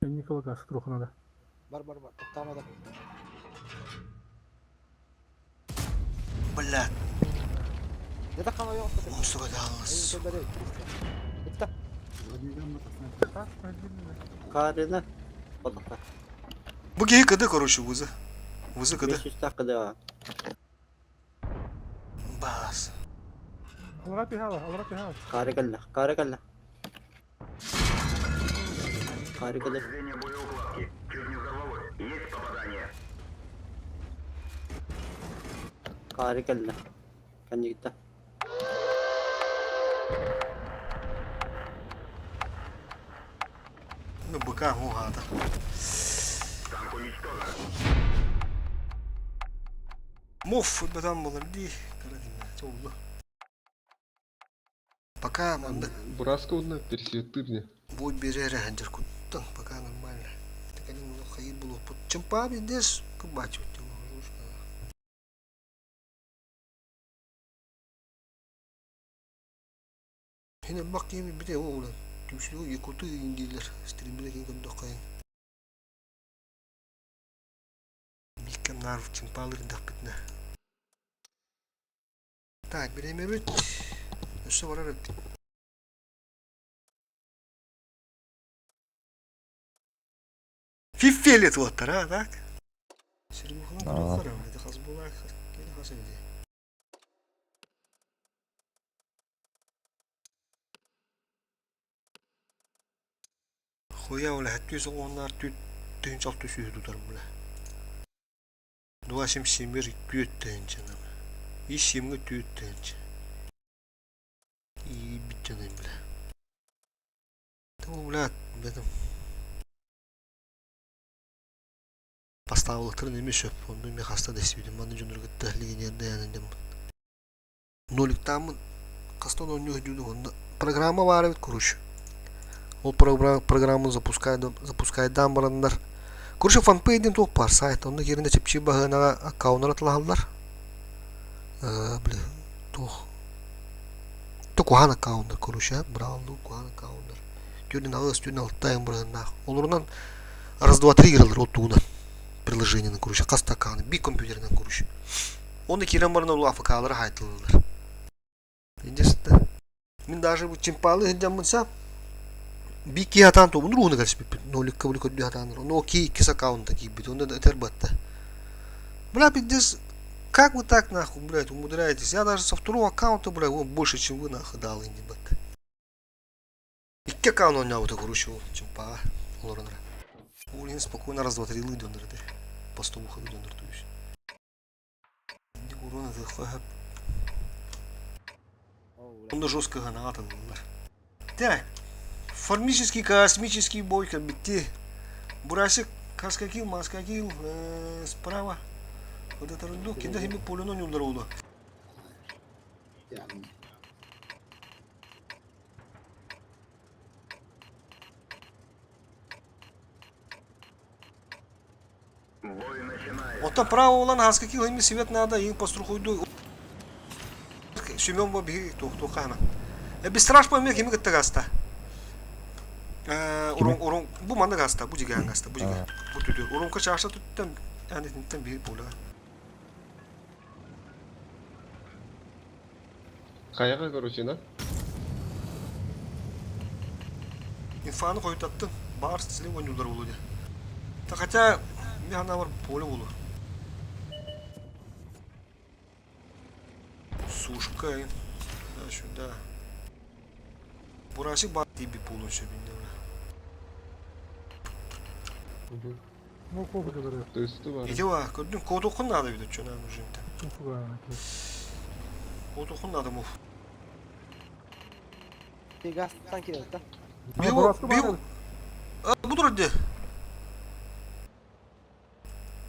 Никола Струху надо. Бар бар бар. Тоқтамады. Бля. Ne dakika yok. Мусора далас. Bitti. Карина. Подохта. Бу киһи кыды, короче, вызы. Вызы кыды. 500 кыды. Бас. Алға пихала, алға пихала. Кары кэллэ, кары кэллэ. Кары кэллэ. Повреждение боеукладки. Чуть не взорвалось. Есть попадание. Кары кэллэ. Кэннигитэ. Ну, быка мугата. Танк уничтожен. Муф, бетан болар ди. Карадим. Пока манда Бураска одна пересветы мне. Бой берere ханжар куттан, пока нормально. Так они ну хаи было под чемпаби здесь кубачу. Хине бак кеми бите ола. Түмсүлү якуту индилер. Стримбиле кин көндө кайын. Миккем нарв чемпалыр дах битне. Так, биреме бит. Өссө барар бит. Фифелет вот, а, так? Аа. Хуя ола хәттүс оғоннар түт тыһын чалты сүйі тутар була. Дуа сим симир түт тыһынчы нам. И симге түт тыһынчы. И битчаным бля. Тому бля, бетим. Поставылықтыр неме сөп, онды мен хаста десибидим, маны жонор гытта легионерде янындым. Ноликтамын кастон ойноо жүдү онда программа бар бит короче. Ол программаны запускает, запускает барандар. Короче, фанпейден тоқ бар сайт, онда керінде чепчи бағынаға аккаунтар атылалар. Бля, тоқ. То кухан аккаунтар, короче, бралды кухан аккаунтар. Түрден ағыз, түрден алттайын бұрғында. Оларынан раз, два, три киралар ол туғынан. Приложениені, короче, қаста аккаунт, би компьютерінен, короче. Оны кирен барына ол АФК-лары хайтылылар. Индесті. Мен даже бу чемпалы хиджаммынса би ки хатан то буну руны калыс бит. Нолик кабыл көдү хатан. Оны ки икки аккаунта ки бит. Онда этер батта. Бля, пиздец, как вы так нахуй, блядь, умудряетесь? Я даже со второго аккаунта, блядь, вон больше, чем вы нахуй дал инди батта. Икки аккаунт у него короче, чемпа. Олорнра. Улин спокойно раз, два, три лыдонер, да. По сто выходу то есть. Урона захват. Он жестко граната. Так. Формический космический бой как бы. Бурасик каскакил, маскакил, справа. Вот это рундук, кенде хими полюно не ударуло. Ота право olan хаскакил хими свет надо, им пострухуйду. Семен бо биги тух тухана. Бистраш по мек хими гытта Урон урон бу манда гаста, бу жига гаста, бу жига. Бу түдүр. Уронка чаша туттан, аны тинтен биги була. Каяга, короче, на? Инфаны коютаттын. Бар силе ойнулар болу. Та хотя мен ана бар поле болу. Сушка. Сюда, сюда. Бурасик баар тиийбит буолуон сөп иннэ. Ну, кофе говорю. Тысты бар. Ити ба, көрдүм, кодухун надо бит өчөн аны жинте. Кодухун надо муф. Гастан кирет да. Бил, бил. А, бу турар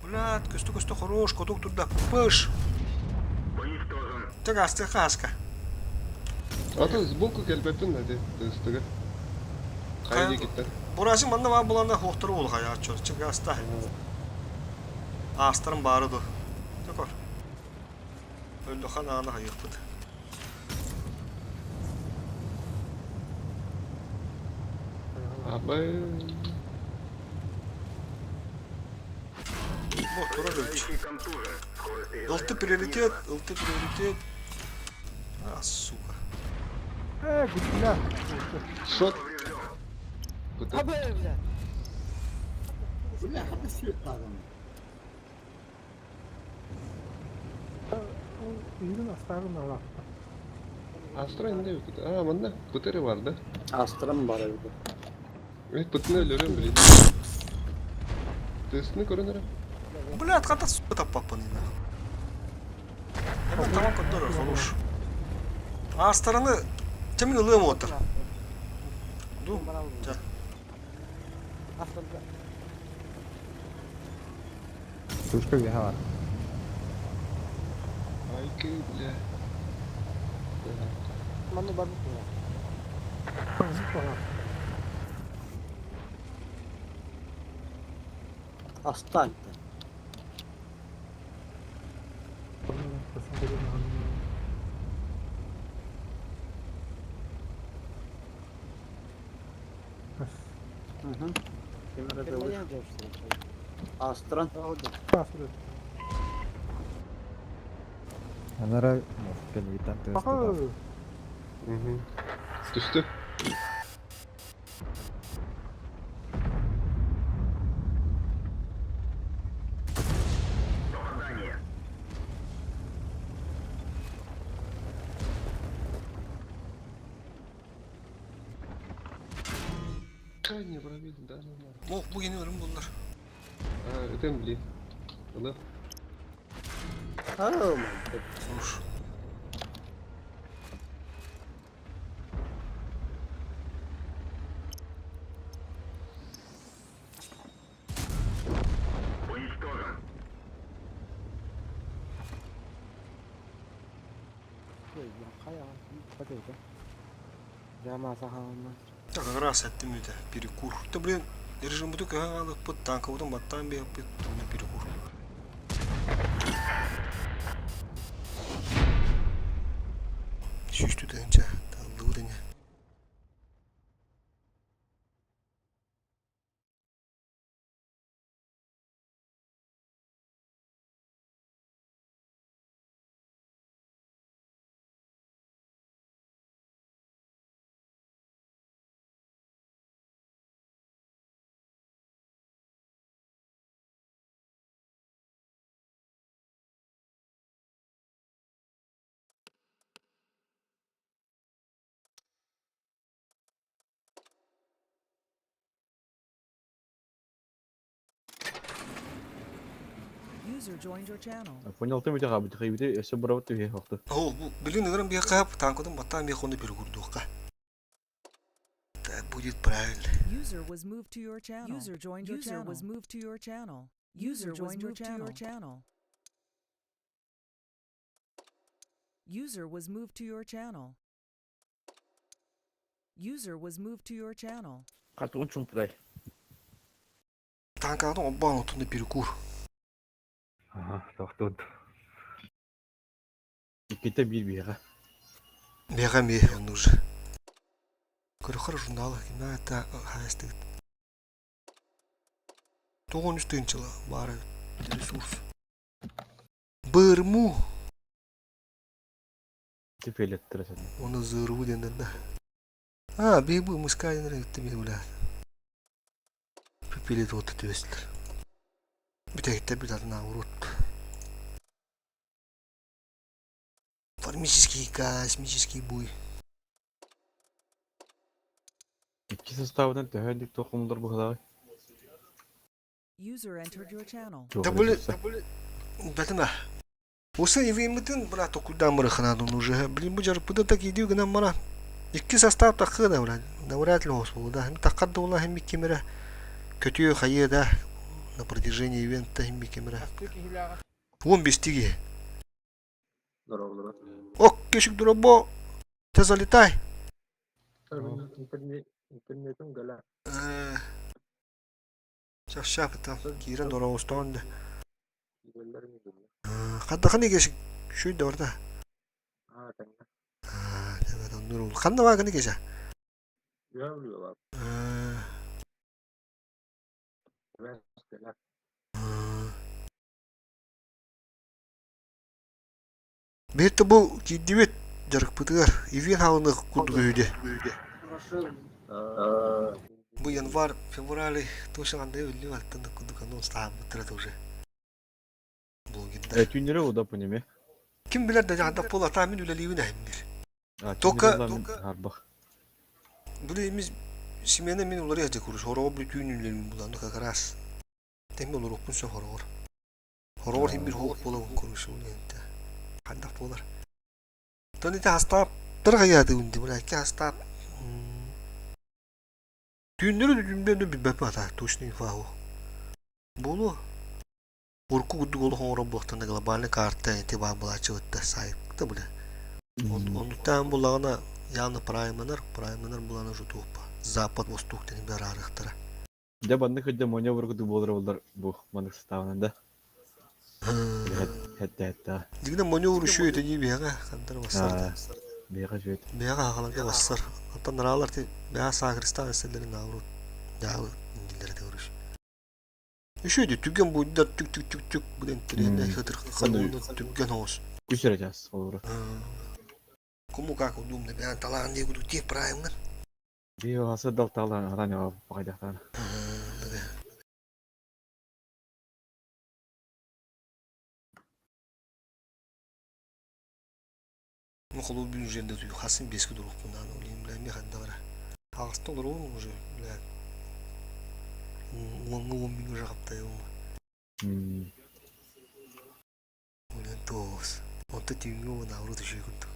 Блядь, көстө-көстө хорош, кодук турда. Пыш. Так асты хаска. А то сбоку келбеппин да де тыстыга. Хайа гиттер. Бурасы манна бар буланда хоқтыры ол хая чор. Чык аста. Астарын бары ду. Такор. Өлді хан аны хайықпыт. Абай. Бу тура өлч. Ылты приоритет, ылты приоритет. А, сука. Э, бля. Шот. Абы, бля. Бля, хата свет тагын. Үйрін астарын алақты. Астра инде бит. А, мында пытыры бар да. Астрам бар эбит. Э, пытны өлөрөм билет. Тыстыны көрөнөр. Блядь, хата сука таппаппын ина. Hemen tamam kodlar хорош. Астараны темин ылыым отыр. Ду. Жа. Астарда. Сушка бар. Айкы, бля. Манны бар бу. Астан. Астран. Анара кэлбиттэн тыастыга. Түстү. Не пробил, да, да, Ох, бу yeni ölüm bunlar. А, это блин. Да. Oh my god. Хорош. Так, как раз это это перекур. Да блин, режим буду как под танковым баттан бе перекур. Сүүстүү тыһынча таллыбыт ини. User joined your channel. Понял ты меня, хабит, хабит, өссө бұрабыт түхе хоқты. О, бу билин ыгырым бия кап танкодон баттан бия хону перекурдуокка. Так будет правильно. User was moved to your channel. User joined your channel. was moved to your channel. User joined your channel. User was moved to your channel. User was moved to your channel. Катун чумпудай. Танкадон оббан отунда перекур. Ага, тохтууд. Икките бир биэҕэ. Бега ми он уже. Көрөхөр журналы кимна та хайстык. Тоғын үстін чыла бары ресурс. Бырму. Типелеттир Оны зырву денден да. А, бейбу мускайнер теми бля. Пипелет вот төстер. Бүтәгиттер бит атын урут. Формический космический буй. Икки составынан төһө инник туох хомуллар быһылааҕый? User entered your channel. Да были, бэтимэ. Уса ивиммытын бра токуйдаан барыханаадын уже. Блин, бу жарыппыта так иди гынан бара. Икки состав таххы да бра. Навряд ли хос да. Хим таххар да була хим кимере көтүө хайыа да на протяжении ивента хим кимере. Уон бестиги. Ок, кешик дурабо. Ты залетай. Интернетим гала. Чахчаапыта киирэн дороҕостоон да Хаддахан игеш шүй да барда. Ханна бааганы кеша? Биир бу киирдибит дьарыкпытыгар Ивин хаалыны курдук үһүдэ. Бу январь, февраль точно андай үллү аттан курдук анонс таһаарбыттара уже. Блогердар. Түүннэри уда понеме. Ким билэр да жаһанда пол атаа мин үлэлиибин эһиммир. Только Арбах. Били мин смена мин уларыйа курус хороҕор били түүн үлэлиибин булан как раз. Тэҥҥэ олоруохпун сөп хороҕор. Хороҕор иһин бир хоһук буолабын курус уларыйа Хандах буолар. Тон ити хастаап тырҕайаатыбын дии, бля, икки хастаап түүннэри түүннэри билбэппин ата точно инфа Буолуо. Урукку курдук олох оҥорон буолтана глобальный карта ити баар булааччыбытта сайтта бля. Оннуктаан буллаҕына явно прайманар, прайманар булана жутуоппа. Запад восток дени бараарыахтара. Дьэ маннык сылдьан моньо бургутук буолара буоллар бу маннык састаабынан да. Хэттэ Дигинэ моньо урушуй этэ дии биһэҕэ хантар бассар. Биһэҕэ үчүгэйт. Биһэҕэ хахаларга бассар. Оттон нараалар ти бэҕэ саахыристаан эсселлерин наоборот дьаабы индиллэр этэ уруш. Үчүгэй түгэн буйдар түк түк түк түк бу интэриэһинэй хытырхан уонна түргэн оҕус. Үс эрэ чаас олору. Кому как удобно, бэҕэ талаан дии кудук тиэ правильно. Био сырдал таалан араан баҕайдахтаана. Ну, холуу бүгүн жерде тую хасын беске дурукпунан олейм бля ми ханда бара. Хаҕаста олоруун уже бля уоҥҥа уон миҥ уже хаптайым. Улен тоос. Онто түүҥҥү уон ауру түшүй курдук.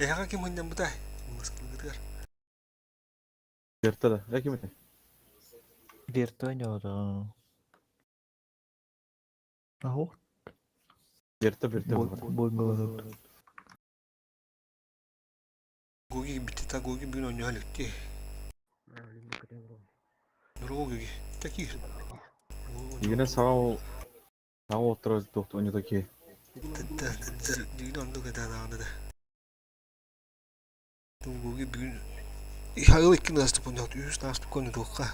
Эһэҕэ ким мунньаммытай? Москвагытыгар. Верта да. Э ким этэй? Вертолет. Аһо. Верта верта. Болголот. Гоги биттета Гоги бүгүн оонньоһо иликти. Нуруу Гоги. Такие. Игина саҥа ол саҥа уоттара туох оонньото киһи. Дигин оннук этэ даҕаны да. Гоги бүгүн Михаил икки наастык оонньоот, үһүс наастык оонньотуохха.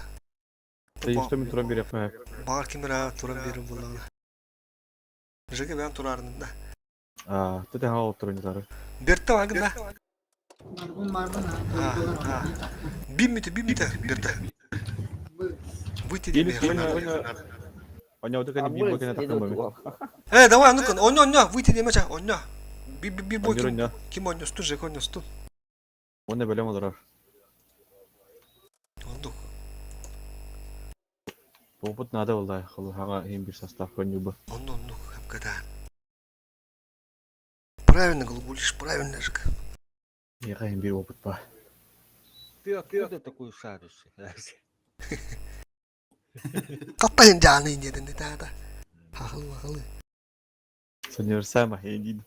Тэйиштэ мин туран биэриэхпин Баҕар ким эрэ туран биэрэр буоллаҕына. Жеке бэйэм тураарынын да. Аа, ты тэһэ олоттор оонньотары. Берте багын да. Барбын барбын Биммите, биммите, Берте. Выйти Онньооту кэнни биир бокена тахсан бамы. Э, давай, ну-ка, онньо, онньо, выйти демече, онньо. Би би би бой ким, ким онньостун, Жека онньостун. Онно бэлэм олорор. Ондук. Опыт надо болла, холуһаҕа иһин бир состав коннюба. Онно оннук, хапката. Правильно глаголишь, правильно же. Миэхэ иһин бир опыт ба. Ты откуда такой шаришь? Каппайын жааны диэтин таата. Хахылы махылы. Универсама хейдин.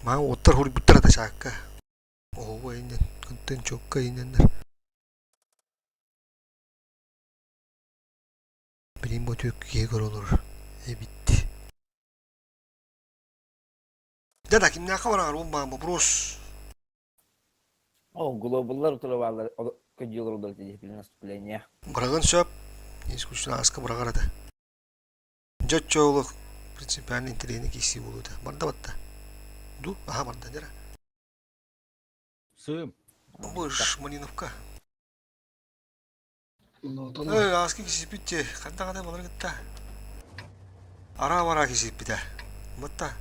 Маа оттар хуруйбуттар да чаакка. Оһуга иннен, кынтын чокка инненнер. Билин бу түк киһи көрө олорор эбит. Дьэ да кимнээххэ бараҕар уон баан вопрос. О, глобаллар утары бааллар, көдьүөлөр олорор дии наступление. Быраҕын сөп. Исключительно ааска быраҕар этэ. Дьэ оччоҕо принципиально интэриэһинэй киирсии буолуо этэ. Барда батта. Ду, аха барда дьэ эрэ. Сым. Бу Малиновка. Эй, ааска кисиппит дии. Ханна даҕаны балары кытта. Араа-бараа кисиппитэ. Батта.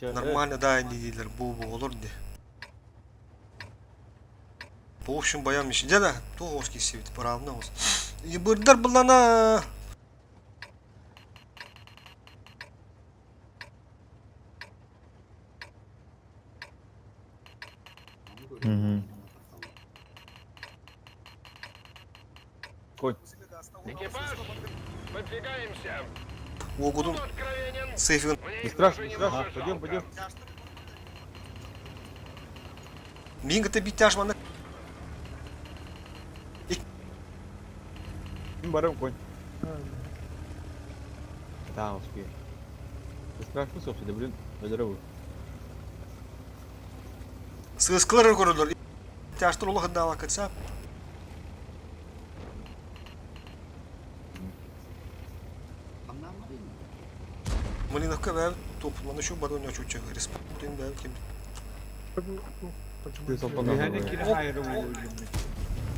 Нормально да ини дииллэр бу бу олор дии. В общем, баян миш. Дьэ да, туох оҕус киирсибит, правильно оҕус. Бырдар буллана. Конь. Экипаж, выдвигаемся. Уогудун сейфин. Не страшно, не страшно. Пойдем, пойдем. Мин кытта биттяж манна. Барым конь. Да, успею. Не страшно, собственно, блин, здорово. Сыскылар көрөлөр. Тяжтыр улахан даала кытса. Малиновка бәбит топуланы шу бары ойночу чыгы. Республикин бәбит кем.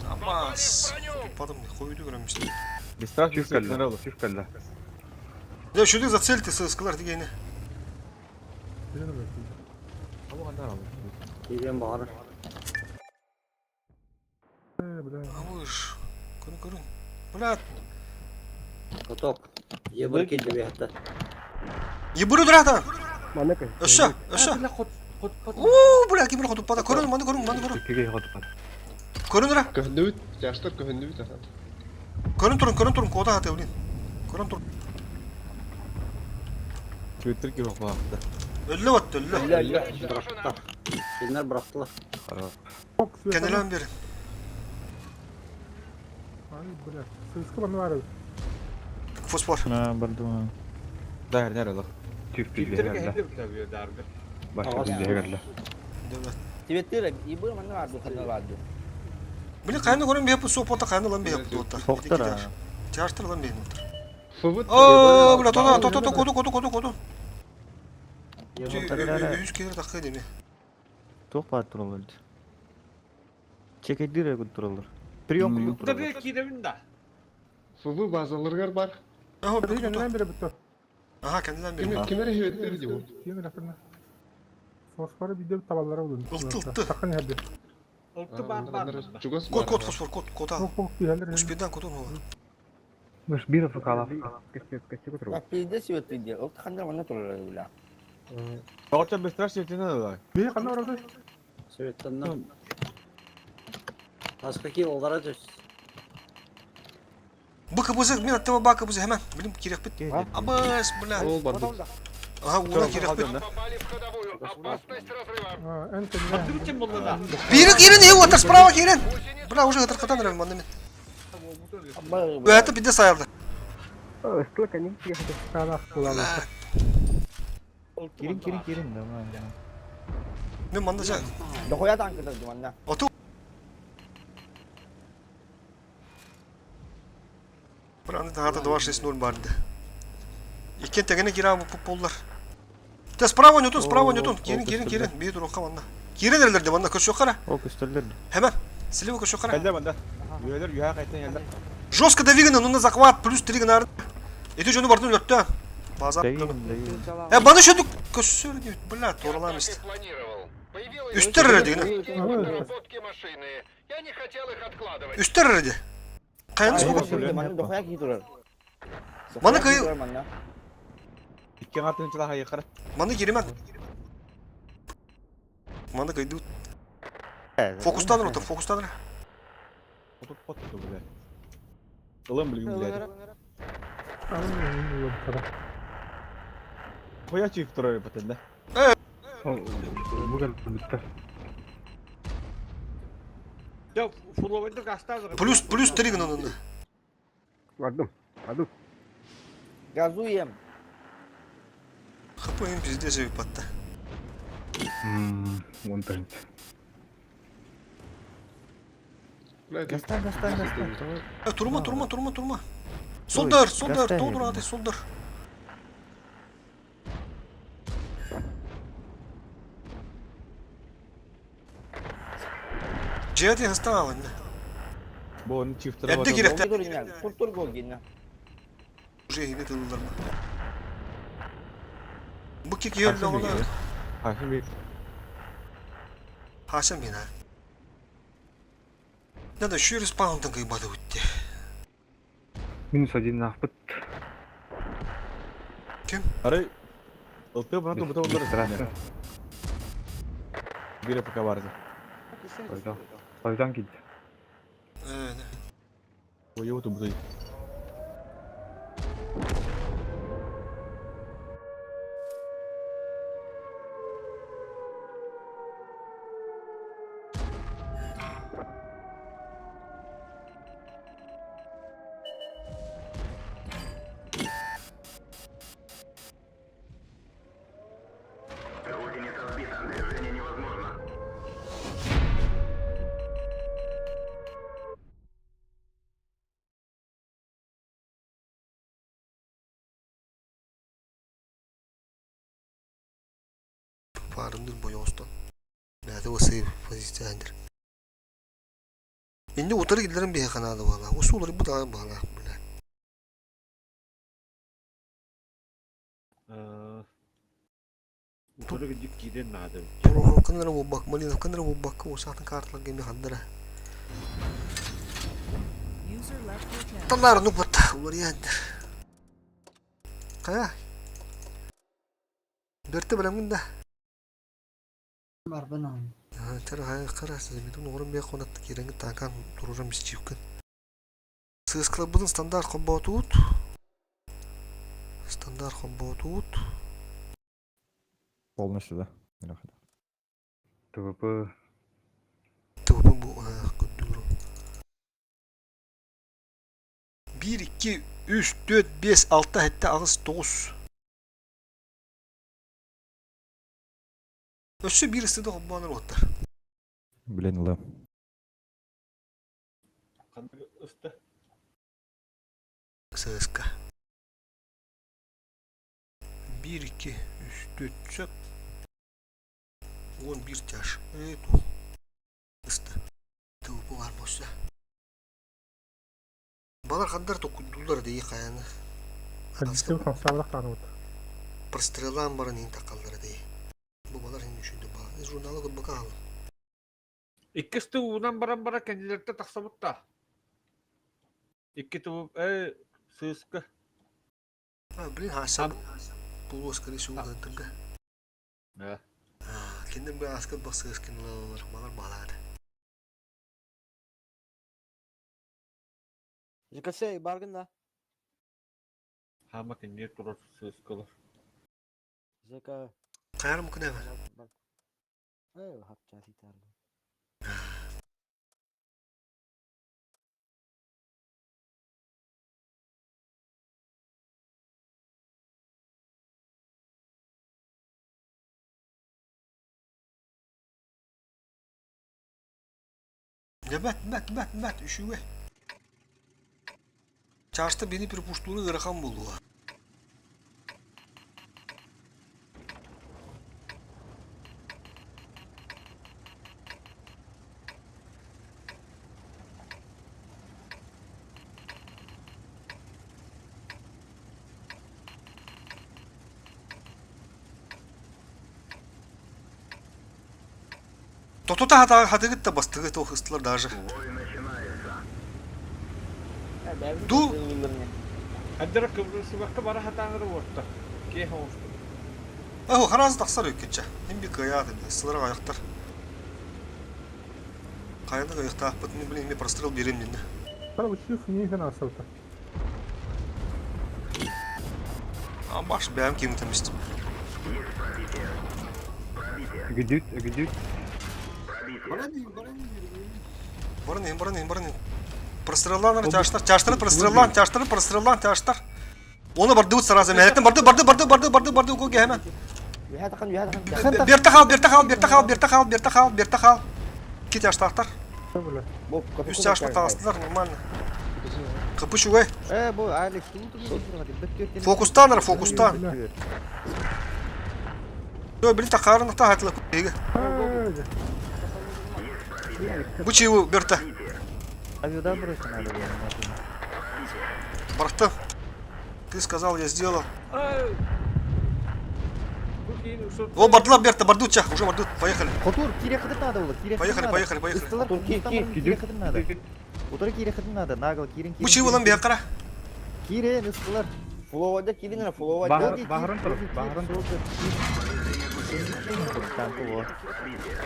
Амас. Тупадым, хойду көрөмүстү. Не страшно, Чүс кэллэ, чүс кэллэ. Дьэ, шүдү зацельте сыскылар дигени. Киирэн баҕар. Абыш. Көрүн көрүн. Блядь. Поток. Ебыр килди бэйэтэ. Ебыры дурата. Манна кэл. Өссө, өссө. Уу, бля, ким хотуппата. Көрүн, маны көрүн, маны көрүн. Иккиге хотуппата. Көрүн ыра. Көһүннүбүт, тяжтар көһүннүбүт ахан. Көрүн турун, көрүн турун, кода хаты, блин. Көрүн турун. Твиттер киһи баахта. Өллө бат, өллө. Өллө, өллө. Бырахта. Кинилэр бырахтылар. Кенелен бер. Ай, бля. Сыска барны бар. Фосфор. На, бардым. Да, нер олох. Түк билдеһэ кэллэ. Бачча билдеһэ кэллэ. Тибеттир ибыр манна баар духанна баар ду. Блин, кайны көрөн бэп сопота кайны лан бэп дуота. Соқтар, Чартыр лан бэп дуота. Фывыт. Оо, бля, то то то то коду коду коду коду. Үс келер такы деме. Туох баар тураллар дии. Чекэйдиир эрэ тураллар. Прием курдук тураллар. киирэбин да. ФВ базаларыгар бар. Кэннилэн бире бүтө. Аха, кэннилэн бире. Ким эрэ хибеттер дии бу. Киин рахына. Фосфоры видео табаллара булун. Ылты, ылты. Такын хәбе. Ылты бар бар. Чугас Кот, кот, фосфор, кот, кота. Успедан котун ол. Мыш бир фыкалав. Пизде сибеттир диye. Ол ханна манна турар бля. Тоҕоччо бестрашно тина да. Бии ханна барады? Советтанна. Таска кил олара түс. БКБЗ, мен аттыма БКБЗ hemen. Билим керек бит. Абас, бля. Ол барды. Ага, уна керек бит. Бири кирин, эй, отыр справа кирин. Бля, уже отыр катан рем, манна мен. Бәті биде сайылды. Кирин, кирин, кирин, давай. Мен манда жа. Дохуя танкыдыр манна. Оту. Бля, аны тағата 2-6-0 барды. Иккен тегене кира бу поллар. Те справа ньютон, справа ньютон. Кирин, кирин, кирин. Бии туруққа манна. Кирин эрлерде манна көршө қара. О, көстөллөр. Hemen. Слева көршө қара. Кэллэ манда. Үйэлэр үйэ кайтан яллар. Жестко давигана, ну на захват, плюс 3 гнар. Эти жону бардын лөттө. Базар. Э, баны шөдүк көссөр дейт. Бля, торалам ист. Үстер деген. Үстер реди. Кайныс бу. Манна дохуя ки турар. Маны кый Манна. Иккен артын чыла хайы кара. Маны киремен. Маны кыйды. Фокустаныр отыр, фокустаныр. Отуп котту бля. Ылым билгим бля. Хуя чип турар батын да. Бу кэл бүттэ. Я фуловайды гастазы. Плюс плюс 3 гнаны. Бардым. Бардым. Газуем. ХП им пиздец патта. Вон тань. Гастан, гастан, гастан. Турума, турума, турума, турума. Солдар, солдар, толдур аты, солдар. Дьиэти хастан алынна. Бу оны чифтера Эрдэ кириэхтэ. Культур гол гинна. Уже иһини тыллар ма. Бу ки киһи өллөҕүнэ. Хашим Хашим гина. Надо еще респаунтан кыйбаты үтте. Минус один наахпыт. Ким? Арай ылтыы бына тубута олорор. Бире пока барды. Ойдан. Ойдан киирдэ. Ойу тубута. Гусеница сбита, движение невозможно. Фарындыр бойоостон. Бэйэтэ осыы позициянер. Инни утары киллэрэн биһиэхэ наада буолла. Усуулары бу даҕаны баҕалаах бля. Утары кырдьык киирэн наада эбит. Прохорканы эрэ буолбакка, Малиновканы эрэ буолбакка, усаатын карталарга эмиэ ханна эрэ. User left your channel. Таллаар оннук батта, уларыйааннар. Хайа? Бэртэ бэлэмҥин да? Барбын аҕай. Чара хайа хара сизэмитин оҕорон биэх хонатта киирэҥҥин таакаан туруоран бисчиипкин. Сыыскаларбытын стандарт холбоотубут. Стандарт холбоотубут. Полностью, да? ТВП. ТВП бу көрдүгүр. 1, 2, 3, 4, 5, 6, 7, 8, 9. Өссө биир ыстыда холбоонор уоттар. Блин, ылым. Ханнык ыста? ССК. 1, 2, 3, 4, сөп. 11 тяж. Э, тух. Ыста. ТВП бар болса. Балар хандар токуйдуулар дии хайаны. Хадисты хамсаабатах даҕаны Простреллаан баран иһин таххаллара дии. Бу балар иһин үчүгэй баа. Журналы көрбөкө хааллым. Иккис тыл уунан баран бара кэннилэртэн тахсыбыт да. Икки тыл э сыыска. А, блин, хааса булуос скорее всего ылантырга. Да. Киндер бы ааска бах сыыскин ылалар, балар балар. ЖКС баргын да. Хаама кэннигэр турар сыыскалар. ЖК. Хайарым күнэбэ. Э, хапча ситарды. Бэт, бэт, бэт, бэт, үчүгэй. Чааста бини припустууну ыарахан буолуо. Тотута хатыгыт да бастыгы туох ыстылар даже. Ду Хаддара кыбырсыбакка бара хатаанары уорта. Киэһэ оҥостубут. Оо, хараас тахсар үккүччэ. Мин би кыайаатым. Сылара аяқтар. Хайаны кыайыктаахпыт, мин блин, прострел биэрим динне. Бара учух не асалта. А баш бэм ким темистим. Гидит, гидит. Баран баран баран. Прострелланар чаштар, чаштар простреллан, чаштар простреллан, чаштар. Оны барды сразу мэлеттен барды барды барды барды барды барды уго гемен. Берте хал, берте хал, берте хал, берте хал, берте хал, берте хал. Ки чаштар. Үс чашка таҕыстылар, нормально. Кыпыш үгэй. Э, бу Алекс, Фокустаан ара, фокустаан. Yo, били такарын та хатыла куйга. Бу чиву берта. Авиадан бросить надо было. Барахта. Ты сказал, я сделал. О, бардыла Берта, бардут чах, уже бардут, поехали. Хотур, кире хытыр надо было, кире Поехали, поехали, поехали. Кире хытыр надо. Утары кире хытыр надо, нагло кирин Бу чиву лан бекара. Кире, ыстылар. Фуловада кирин, фуловада. Баһырын тур, баһырын тур.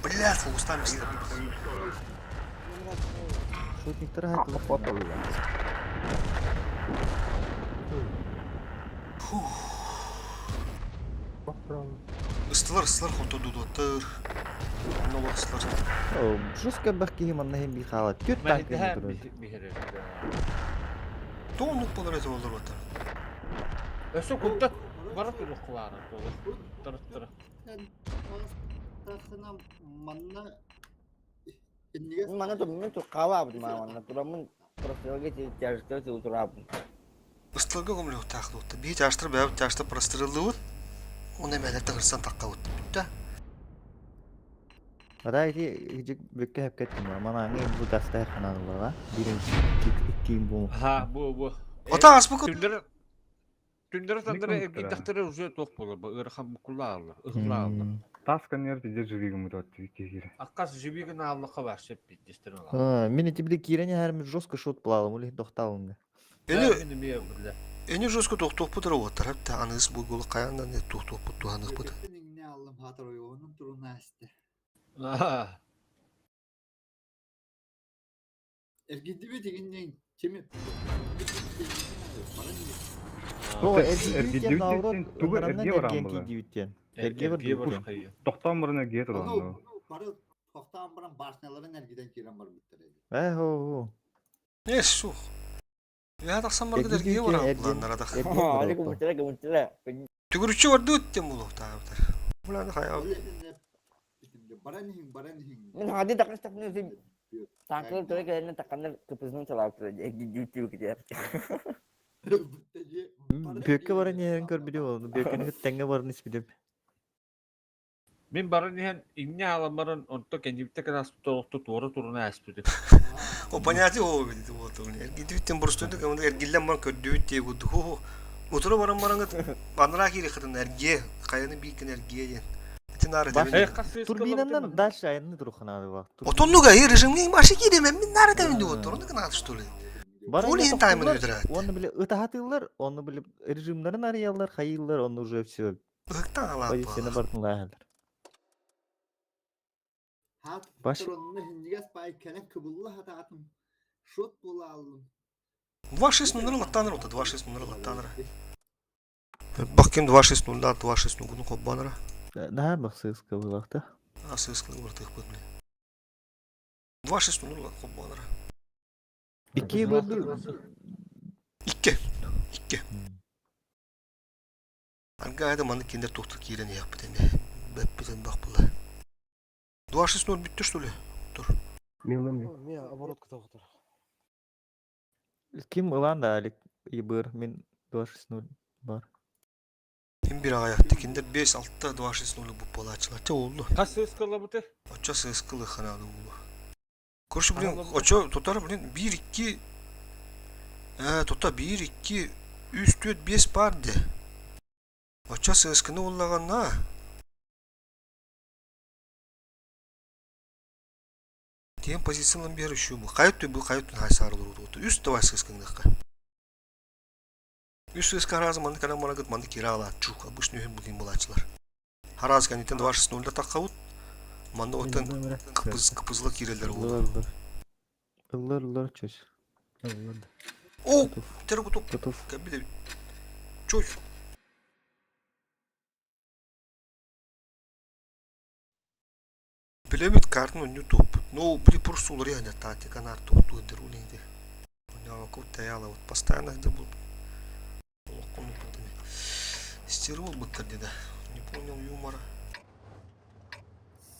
Бля, фокустан Шутниктар хатылы. Ыстылар, ыстылар, хоту дудуаттыр. Онно ыстылар. Жестко бах киһи манна хем би хаала. Түт танк турар. Тоонук болар эти болар ота. Өсө кунта бара турук кулаана туолу. Тырыттыра. Тахына манна Манна ту мен ту калабын манна турамын прострелге тяжестер турабын. Ыстыларга көмлө тахлы. Би жаштыр бәп жаштыр простреллы. Оны мәле тыгырсан такка вот. Бүтті. Ада ити жик бүккө хеп кеттим. Мана аңы бу даста ханалыга. Биринчи икки бу. Ха, бу бу. Ота аспы Түндер Түндер тандыр эргидахтары уже тох болор. Ырхан букулаалы, ыхлаалы. Таска нерде де живигім өтті кегире. Аккас жибигин ааллыка бар сеп биттистер ала. Мен эти били кирене хәрми жестко шот плалым, ули дохталым. Эни Эни жестко тохтоп бутыр оттар. Хәтта аныс бу гол каяндан не тохтоп бут ханык бут. Не аллым хатыр ойонун туруна асты. Эргидиби дегенден кеми О, эргидибит наоборот, тугу эрге баран була. Эрге бар. Токтон мурун эрге турган. Бары токтон баран башняларын эргиден кирен бар биттер. Э, хо, хо. Не сух. Я тахсан бар эрге баран буланнар да. Түгүрүчү бар дут тем булу таабытар. Буланы хая. Баран хин баран хин. Мен хади такын такын Танклар туры келен такандар кыпызын чалап туры. Эргидибит кетер. Бөккө баран ерин көр биле болду. Бөккөнү теңге барын ис билем. Мен баран иһэн инне аламарын онто кенибитте кенас толукту туора туруна аспыты. О понятие о видит вот он. Эргидибиттен бурстундук, аны эргиллен бар көрдүбүт дие гуду. Хо. Утура баран баран анра кири хытын эрге, каяны бийкен эрге ден. Итин ары тебин. Турбинандан дальше айны турухана бар. Отоннуга э режимге башы кире мен нары тебин деп отур. Оны гына что ли? Бар Ол ин таймын өдүрәт. Оны биле ытахатылар, оны биле режимнарын арыялар, хайылар, оны уже все. Ыктан алат. Позицияны бартын лаһалар. Хат Баш- туруна хиндигас пай келен кыбылла хататым. Шот була алым. 2-6-0 латтаныр ота, 2-6-0 латтаныр. Бак ким 2-6-0 да, 2-6-0 гуну коббаныр. Да, баксыз кыбылакта. Асыз кылы бартык бут. 2-6-0 лат коббаныр. Икки бөлдү. Икки. Икки. Анга айды маны киндер тоқту кирен яқ бітен. Бәп бітен бақ бұла. 2-6-0 бүтті что ли? Тур. Мен оборотка тоқтыр. Ким ылан да Алик ибыр мен 2-6-0 бар. Ким bir аяқты киндер 5-6 2-6-0 bu болачылар. Те oldu. Кас ыскала бute? Оча сыскылы ханады улу. Короче, блин, оча тотар, блин, 1 2 Э, тота 1 2 3 4 5 барды. Оча сыскыны уллаганна. Тем позициялан бери şu bu. Kayıt bu kayıt hasar olur. Üst давай сыскынлыкка. Үс сыска разы манды калам марагыт манды кирала чук. Обычный хем бутин булачылар. Хараз канитен 2-6-0 таккабыт. Манды оттан кыпыз кыпызлы кирелер болду. Ыллар, ыллар чөс. О, тер кутуп. Кабиде. Чой. Билемит картын өнү топ. Ну, при пурсулар я не тактика нар топ тундер улинде. У него кут таяла вот постоянно где был. Стервол бы да. Не понял юмора.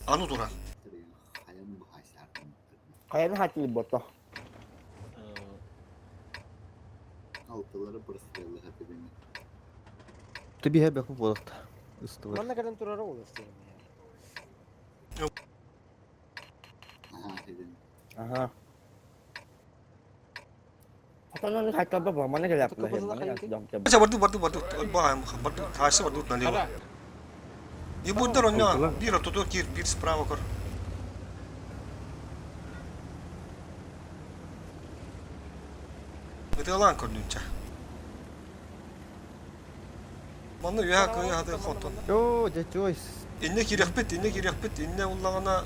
А ну дура. Хайаны хатыы бото. Алтылары прострелы хатыбыны. Ты биһэ бэху буолахта. Ыстыбар. Манна кэлэн турара олус диэн. Аха, хидин. Аха. Атанан хайталба ба мана келеп. Барды барды барды барды тасы барды налево. И бурдар онно бир ортото кир бир справа кор. Ытыалаан көрдүнчэ. Манна үөһэ кыйа хаты хотон. Оо, дьэ чуойс. Инне киирэхпит, инне киирэхпит, инне уллаҕына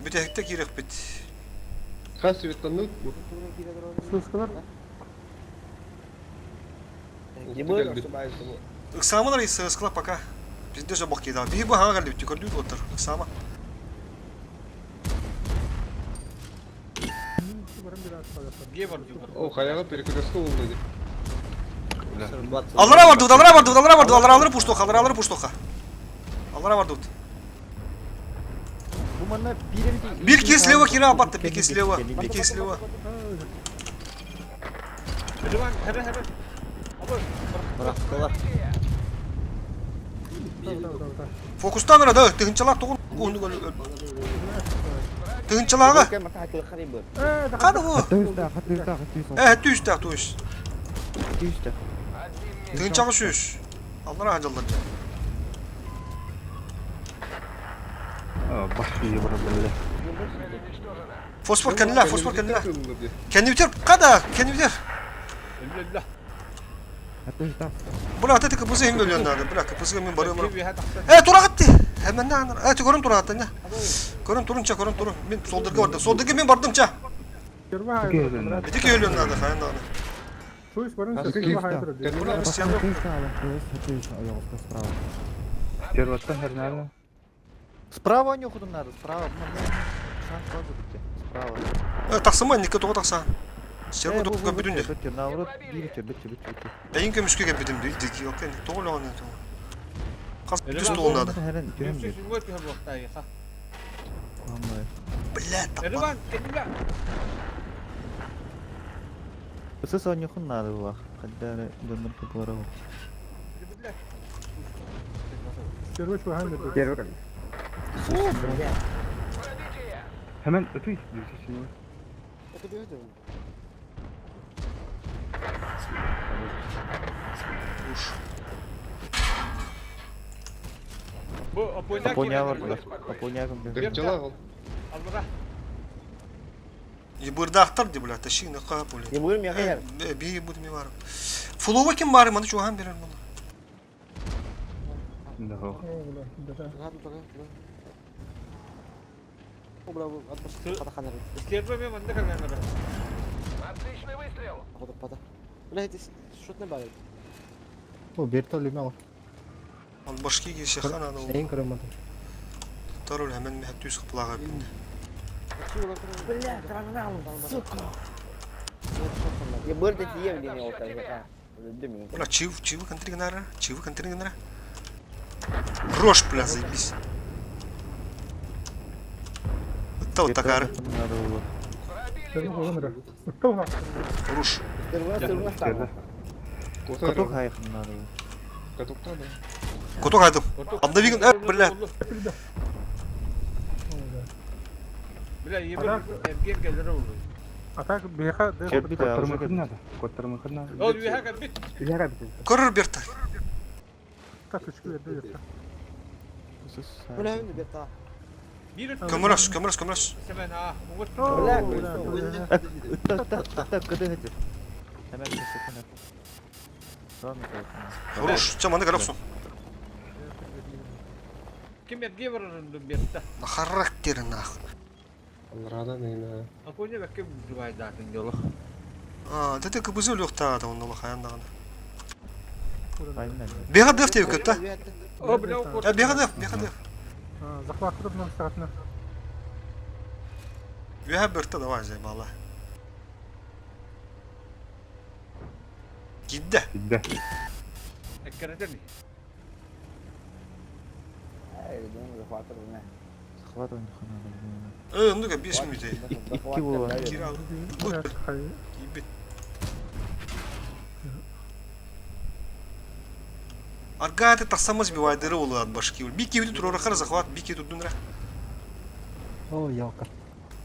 бүтэһикте киирэхпит. Хас светланут бу? Сыскалар. Ыксаамалар сыскала пока. Bizde же бак еда. Биһи бу хаҥа кэлбит көрдүүт уоттар. Ыксаама. О, хайаҕа перекрестка болду ди. Аллара бардыбыт, аллара бардыбыт, аллара бардыбыт, аллара пуштоха, аллара пуштоха. Аллара бардыбыт. Бу манна биир эбит. Бир киһи слева киирэ апатты, бир киһи слева, бир киһи слева. Риван, хәрә хәрә. Бырахтылар. Фокустан ара да, тыгынчалар тугун куһуну Тыгынчалаага. Каны бу? Э, түстә, түс. Түстә. Тыгынчагы сүс. Аллара хажаллар. Баш iyi bırakıldı. Фосфор кенле, фосфор кенле. Kendi biter, kada, kendi biter. Өллө. Бura ата тик бузы хим бөлгөн нады. Бura кыпызы мен барыyorum. Э, тура гытты. Hemen ne anlar? Э, көрün тура атты не? Көрün турунча, көрün турun. Мен солдырга бардым. Солдырга мен бардымча. Бити өлгөн нады, хайын нады. Бура biz сен Первоттан хернали. Справа нюхудун надо, справа. Шанс бар бу Справа. Э, тақсыма, нике тоға тақса. Сен бу тоға бүтүндө. Бүттү, наоборот, бир үтө, бүттү, бүттү, бүттү. Эйин көмүшкө кеп бүтүм ди. Окей, тоға логан тоға. Кас түс толнады. Херен түһөм бир. Бля, Риван, кениле. Ысы нюхун надо было. Когда донор купора. Первый. Hemen ötü şimdi. Бу Апоня Апоня бар була. Апоня ким. Тыгынчалар ол. Аллара. Ибырдахтар ди бля, таши на ка були. Ебыр ми хер. Би буд ми бар. Фулова ким бар, маны чухан берер буну. Да. Стерва мен манда калган Отличный выстрел. О, Бертол лүмә. Ал башки кеше хана ну. Эң көрөм Тарул hemen ми түс кыплагы бинде. Бля, транал, сука. Ебыр да тием дине отар. Бля, чив, чив контригнара, чив контригнара. Рожь, бля, заебись. Это вот такая. Руш. Каток хайхын надо. Катокта да. Куток айдым. Обновигн, э, бля. Бля, ебыр эрген келер oldu. А так беха Коттармы надо. Коттармы надо. Ол үйәгә бит. Көрөр берта. Көмөрөс, көмөрөс, көмөрөс. Семен а, угут. Ытта, кыды хэтир. Hemen kesin. Руш, ча маны карапсың. Ким эрге барарын бертта. На характер нах. Алларада нейна. Апоня бәкке жубайдатын жолу. А, дете кыбызы лөхта да онны лахаяннагын. Бега деф деп көттө. О, бля, Э, бега деф, бега деф. Захват нам сатна. Бега берте давай займала. Гидде. Гидде. Эккеретен. Ай, думаю, захват Захват Э, ну-ка, 5 минут. Икки буолан. Кирал. Киирбит. Аргааты тахсаммас бивайдыры улаат башки. Бики виду турорахар захват, бики турдунра. О, ялка.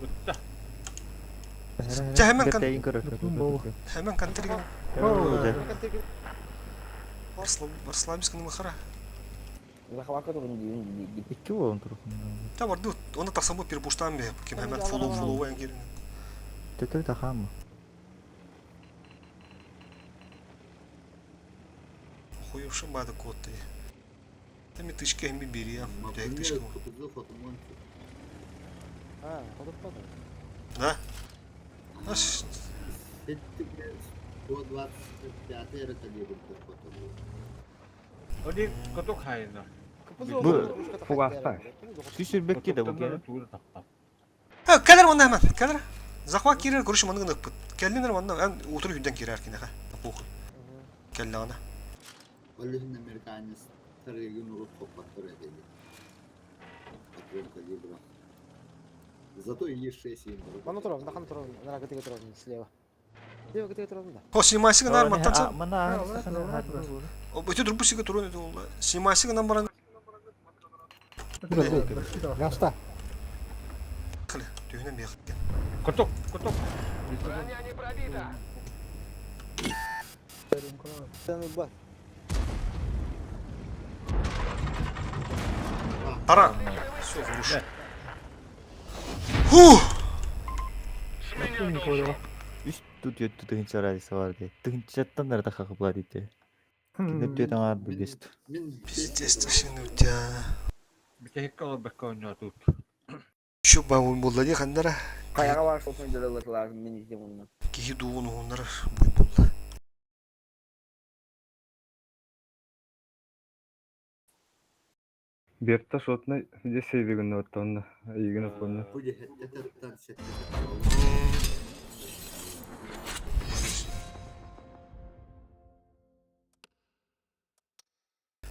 Ытта. Чэ, hemen кан... Hemen кантыргын. Барслабисканы махара. Захватка турун диин Икки буолан турун. Та барды, оны тахсаммы перепуштан бе. Ким hemen фулу фулу кирин. Төтөр тахамы. Хуевшим бады коты. Там и тычка ми бери, а тычка. А, хотуппата. Да? Аш, 125 эрэ Они коток хайна. Бу Фугастай. Сүүсүрбекке да бу кere. Кэлэр онно hemen, кэлэр. Захват кирер көрүш манныгын ыппыт. Кэллинер манна эн утур хүнден кирер кинеха. Похуй. Кэллэҕинэ. Ол иһин американецтар егин урут хоппаттар этили. Патрон калибра. Зато и 6 им Мана турабын, да хан турабын, нара кытыга турабын слева. Слева кытыга турабын да. Хо снимайсыгын ар маттан Мана Өтө турбусига турун это болла. Снимайсыгын баран Гаста. Хле, түйүнен бияк. Коток, коток. Броня не пробита. Бар. Тара. Все, хорошо. Фу! Үс тут өттү тыгынча разница бар ди. Тыгынчаттан да тахакы була дейт. Кинде төт аңар бу бест. Пиздец, ташины у тебя. Битехикка олбекка ойноо тут. Еще бабun булла ди хандара. Каяга бар шолсын дөлөлөр мен издем онун. Кихи дуун уһуннар буй булла. Берта шотна здесь сейвигін оттонна. Игин опонна. Бу дехеттеттен сетте.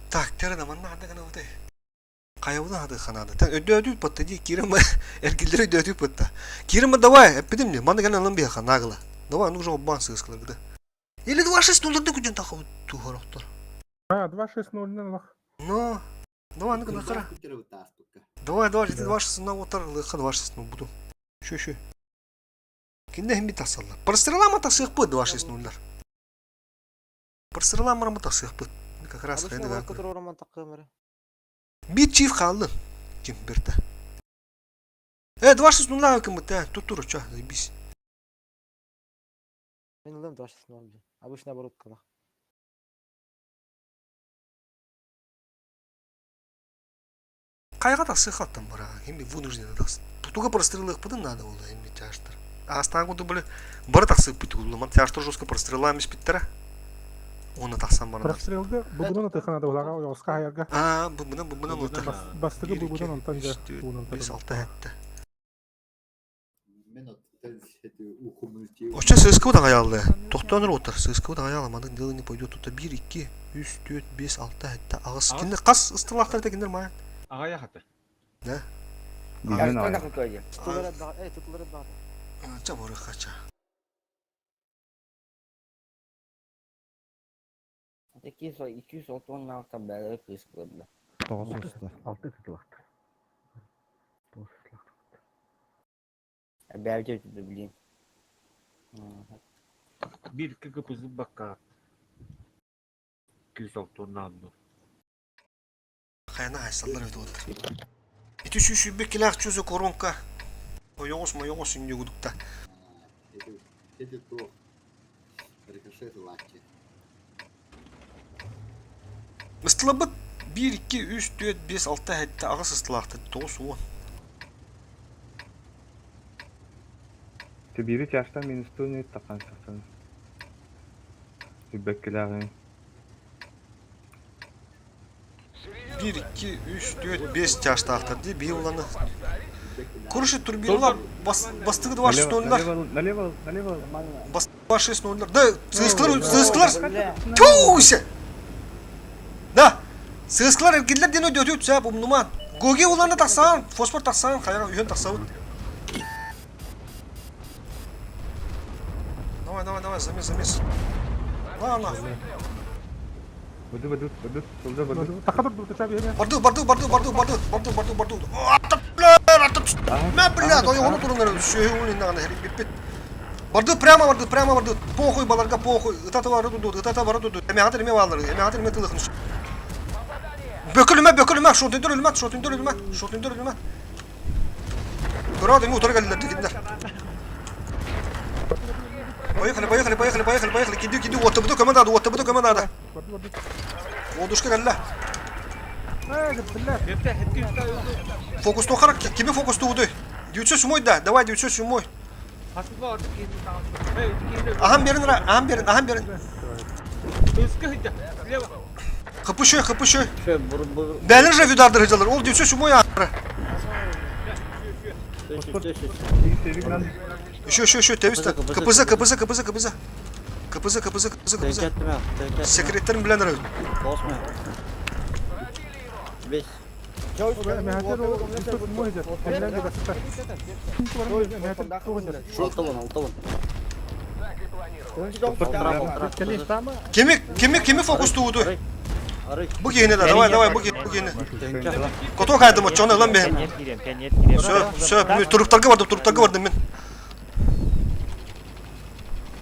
Так, терена манна ханда гана утай. Кайыбына хады ханады. Тен өдө өдү патта ди кирим эргилдери өдө өдү патта. Кирим давай, эпидим не, манна гана алын бия ханагла. Давай, ну уже обман сыскалар гыда. Или 2-6 0 күден тахы тухороктор. А, 2-6-0 лах. Ну, давай, ну гана кара. Давай, давай, ты 2-6 на отар, лыха 2-6 ну буду. Шö шö. Кинде хим бит тасалла. Прострелама тасык бу 2-6 0. Прострелама тасык бу. Как раз Обычно хайда. лапка турабын таккымыры. Bir çift kaldı. Kim birde. Evet 2-6 0 кім да тут тур ча заебись. Мен ылым 2-6-0. Обычно оборот кылах. Кайга да сыхаттан бара. Хим вынужден дас. Туга прострелых пыдын надо было им тяжтыр. А астан были бар тақсы пыт улы. Ман тяжтыр жестко прострелами спиттера. Оны тақсан бара. Прострелды бугунун атыхана да улага оска хаярга. А, бу бу бу отар. Бастыгы бугунун онтан жа. 5 6 хәтта. Мен оттен сети ухумулти. Оча ССК да аялды. Тоқтоныр отыр. ССК да аялы. Мандың дело не пойдет. Тут 1 2 3 4 5 6 хәтта. Ағыз. Киндер қас ыстылақтар да киндер мая. Ага яхаты. Да? Тутулары да, эй, тутулары да. Ча боры хача. Эки со 216 бәле кыз кылды. Тоғыз уста. Алты тутулак. Бәле өтүдү билин. Бир кыгы пызы бакка. 206 нанну. Хайна хайсаллар өтіп отыр. Ити сүүсүүбэ килээх чүсө коронка. Ойоҕос мойоҕос үнньүгүдукта. Эти то. Рикошет лаки. Ыстылабыт 1, 2, 3, 4, 5, 6 хәтта ағыс ыстылақты. 9, 10. Те бири тяжтан минус туны таққан сақтан. Үбеккеләгін. 1, 2, 3, 4, 5 тяжтаақтар ди бии уланы. Куруши турбиналар бастыгы 2 6 0 Налево, налево, налево. Бас 2 6 0 Да, сыскалар, сыскалар. Туся! Да! Сыскалар эргиллер ден өтө өтө сап умнуман. Гоги уланна тахсан, фосфор тахсан, хайа үһүн тахсабыт. Давай, давай, давай, замес, замес. На, на. Баду, баду, баду, солда баду. Таха турду, тача биһине. Барды, барды, барды, барды, барды, барды, барды, барды. Ата, бля, мә, бля, той оны турунар, сүһү улин нагана хери биппит. Барды, прямо барды, прямо барды. Похуй баларга похуй. Ытата бары дуду, ытата бары дуду. Эме хатыр эме балары, эме хатыр эме тылыхын. Бөкүлүмэ, бөкүлүмэ, шотундер өлүмэ, шотундер өлүмэ, шотундер өлүмэ. Көрөөт, эми утары кэллилэр дикиннэр. Поехали, поехали, поехали, поехали, поехали. Киди, киди, уоттабыты көмө надо, уоттабыты көмө надо. Одушка кэллэ. Фокусту харак, кими фокусту 907 да, давай 907. Аһан берин, аһан берин, аһан берин. Кыпышы, кыпышы. Бәлер же видардыр хыжалар. Ол 907 ары. Еще, еще, еще, тевис. КПЗ, КПЗ, КПЗ, КПЗ. КПЗ, КПЗ, КПЗ, КПЗ. Секреттерин билен ары. Кими, кими, кими фокустууду? Бу киһини да, давай, давай, бу киһини, бу киһини. Котуо кайдым оччону ылан бэһин. Сөп, сөп, туруктарга бардым, туруктарга бардым мин.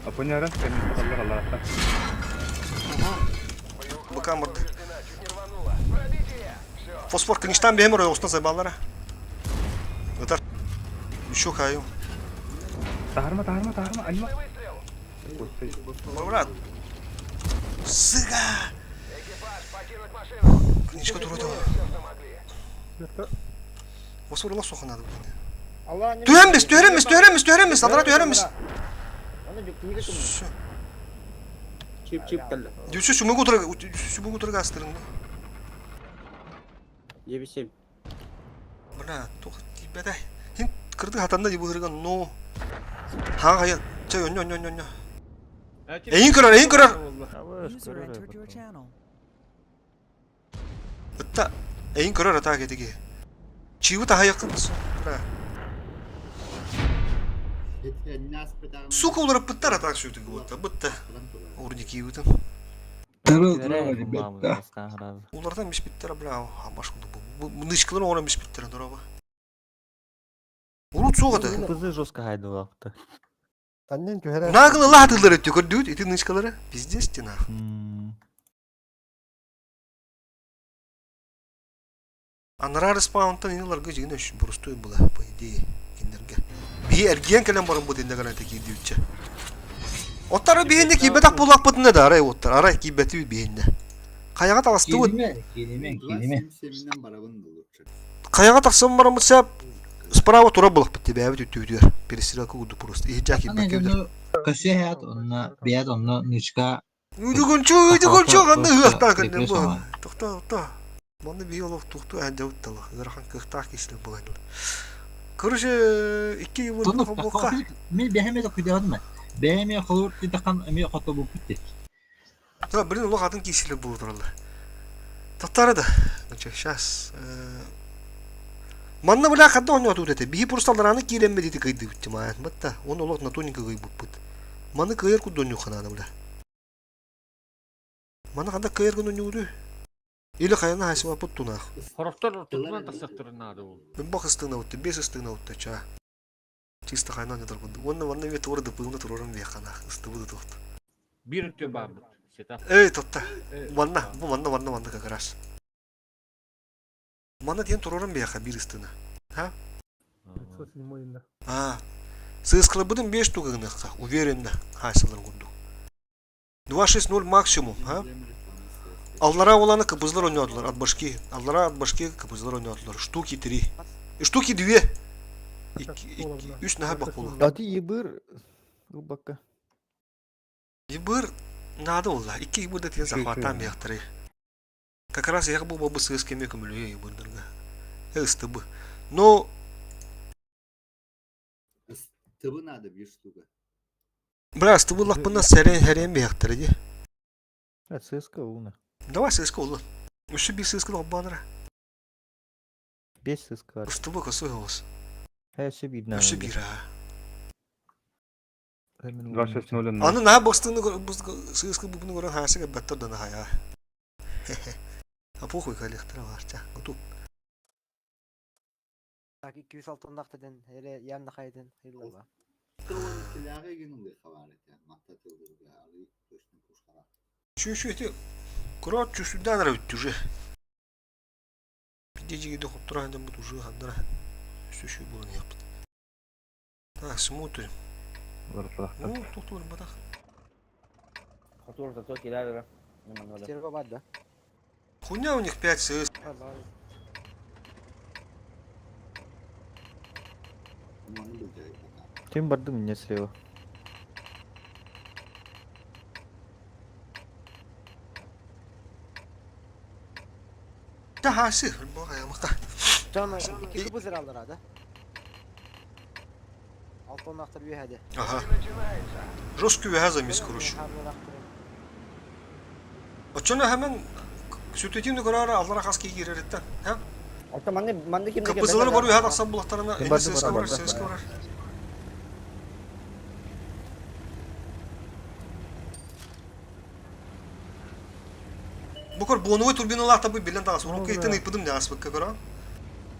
Апыняран кэнниттэн аллаатта. Быкам барды. Фосфор кыныштан бэһим оройоҕустан сайбааллара. Ытар. Еще кайым. Таһарма, таһарма, таһарма, аньма. Брат. Сыга! Книжка турата. Фосфор ыла суох надо блин. Түһэммис, түһэрэммис, түһэрэммис, түһэрэммис, алара түһэрэммис. Чип-чип кэллэ. Дүүсү сүмүгү утары, сүмүгү утары астырын. Ебисем. Бля, туох тиийбэтэй. Хин кырдык хатанна дии быһырыган, но. Хаҥа хайа, чэ, өннө, өннө, өннө, өннө. Эйин көрөр, эйин көрөр. User entered your channel. Ытта, эйин көрөр атаа кетиги. Чиыбы таһайаккын бля. Сука уларыппыттар атаак сүүтүгү буотта, бытта. Урникиыбытын. Улардан биспиттэр бля, баш бу нычкалар оҥорон биспиттэр дороба. Урут суох этэ. Кызы жестко хайдылаахта. Таннен түһэрэ. Наагыл ылла хатыллар өттү көрдүгүт ити нычкалары. Пиздец ти нах. Анараа респаунтан иниларга жигин өш боростуой була, по идее, киндерге. Биһи эргиэн кэлэн баран бу тинне гана киирдибитче. Оттары биһинне киирбэтэх буоллахпытына да арай оттар, арай киирбэтибит биһинне. Хайаҕа таҕыстыбыт. Кииримэ, кииримэ, кииримэ. Семинен барабын лучше. Хайаҕа тахсан бараммыт сээп справа тура булахпыт тибээбит үттүбүтүгэр. Перестрелка курдук просто. Иһирдьээ киирбэккэ эбитэр. Көсүө онно бэйэт онно нычка Үдүгүнчү, үдүгүнчү ханна ыһыахтаах гынным бу. Тохтоо, тохтоо. Манна биһи олох туохтуу аһандабыт тала. Ыарахан кыахтаах киһилэр буолан. Короче, икки йылын холбуохха. Мен бэһэме да күдэҕин Бэһэме холур титахан эми хотобуппут ти. Да, блин, олох атын киһилэр буолу тураллар. Татары да. Значит, сейчас. Манна бля хадда оонньоотубут этэ. Биһи просто алларааны киирэммит ити кыйдыбыт тимаан. Батта, он олох на тоненько кыйбыппыт. Маны кыайар курдук онньуохха наада бля. Маны ханна кыайар гын онньууру? Или хайана хайсыбаппыт тунаах. Хорохтор ортотунан тахсахтарын наада ол. Бах ыстыгнабытта, бес ыстыгнабытта чаа. Чисто хайнан ятар курдук. Уонна манна эмиэ туора дыппыгына туруоран биэхханаах ыстыбыт ытыахт. Биир өттүө бааммыт. Сета. Эй, тотта. Манна, бу манна, манна, манна как раз. Манна диэн туруоран биэххэ биир ыстыына. Ха? А, сыыскаларбытын биэс штука гыныахха, уверенно, хаайсаларын курдук. 2-6-0 максимум, а? Аллара оланы кыбызлар ойнодулар, от башки. Аллара от башки кыбызлар ойнодулар. Штуки три. Штуки две. Үс наһа бак буолуо. Ати ебыр ылбакка. Ебыр наада буолла. Икки ебыр да тиэн захваттаан биэхтэрэй. Как раз я был бы сыыс кеме көмөлөйө ебырдарга. Ыстыбы. Но Ыстыбы надо бир штука. Бля, ыстыбыллахпына сэрэн хэрэн биэхтэрэ дии. ЦСКА уна. Давай ЦСКА улан. Өссө биир ЦСКА холбоонура. Бес сыска бар. Ыстыбы көсө оҕус. Хэ, өссө биир Өссө наада. биир аа. 26.00. Аны наһаа быстыыны сыыскы бубуну көрөн хаасы кэлбэттэр да наһаа. А похуй кэлиэхтэрэ баарча. Готуп. Так 206 ден эле янна хайден хыйлыла. Тилээҕи гин ылыахха баар этэ. Матта тылларга арый точно пушкара. Чү-чү ити кураат чүсүрдээн эрэ бүттү уже. Бидежиги де хоптура дьоммут уже ханнара өссө үчүгэй буолан иһиэхпит. Так, смотрим. О, тохтур батах. Хотур зато киләрі. Стерва бар да. Хуйня у них 5 СС. Ким барды мне слева? Тахасы, бога Жана икки бузыр алдар да. Алтон актыр үйәде. Ага. Жесткий газа мис, короче. Очоно hemen сүтүтүнү көрөр аллара хас кииререттен. Ха? Ота манны манны кимде Капызылары бар үйә тақсан булактарына Ким эне барды, ССК барды, бар, ССК бар. Бу көр боновой турбиналар табы билен тагас. Урукка итен ыйпыдым не аспыкка көрө.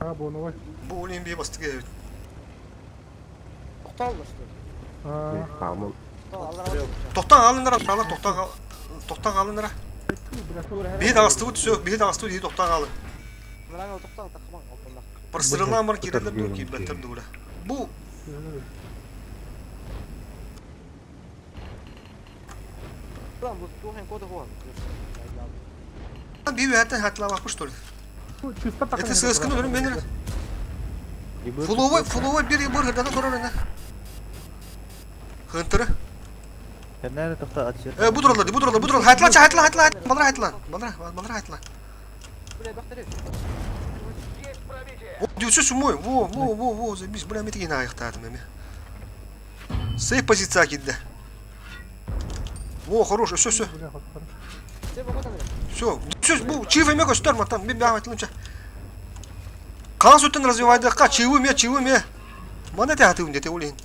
А, боновой. Бу олен бие бастык. Токтал что? А, Токтан алынара, алар токтан токтан алынара. Бии тагастыбы түсө, бии тагастыбы дии токтан алын. Мына токтал такман алтон Пырсырылан бар кирелер ду кийбеттер дура. Бу Lan bu тухен коды хуан. бии үһәттен хатлабаппы что ли? Это ССК-ны көрүм мен. Фуловой, фуловой бир бир хырдана көрөр эне. Хынтыры. Кәнәре тохта отсчет. Э, бу туралар, бу туралар, бу туралар. Хайтла, хайтла, хайтла, балра хайтла. Балра, балра хайтла. Дюсү сумой. Во, во, во, во, забись, бля, мети на аяктадым эми. Сейф позиция кидде. Во, хорош, все, все. Все, все, бу чив эме көстөр матан, мен бага айтылымча. Калас өттен развивайдыкка, чивы ме, чивы ме. Мана те атыым дете олейин.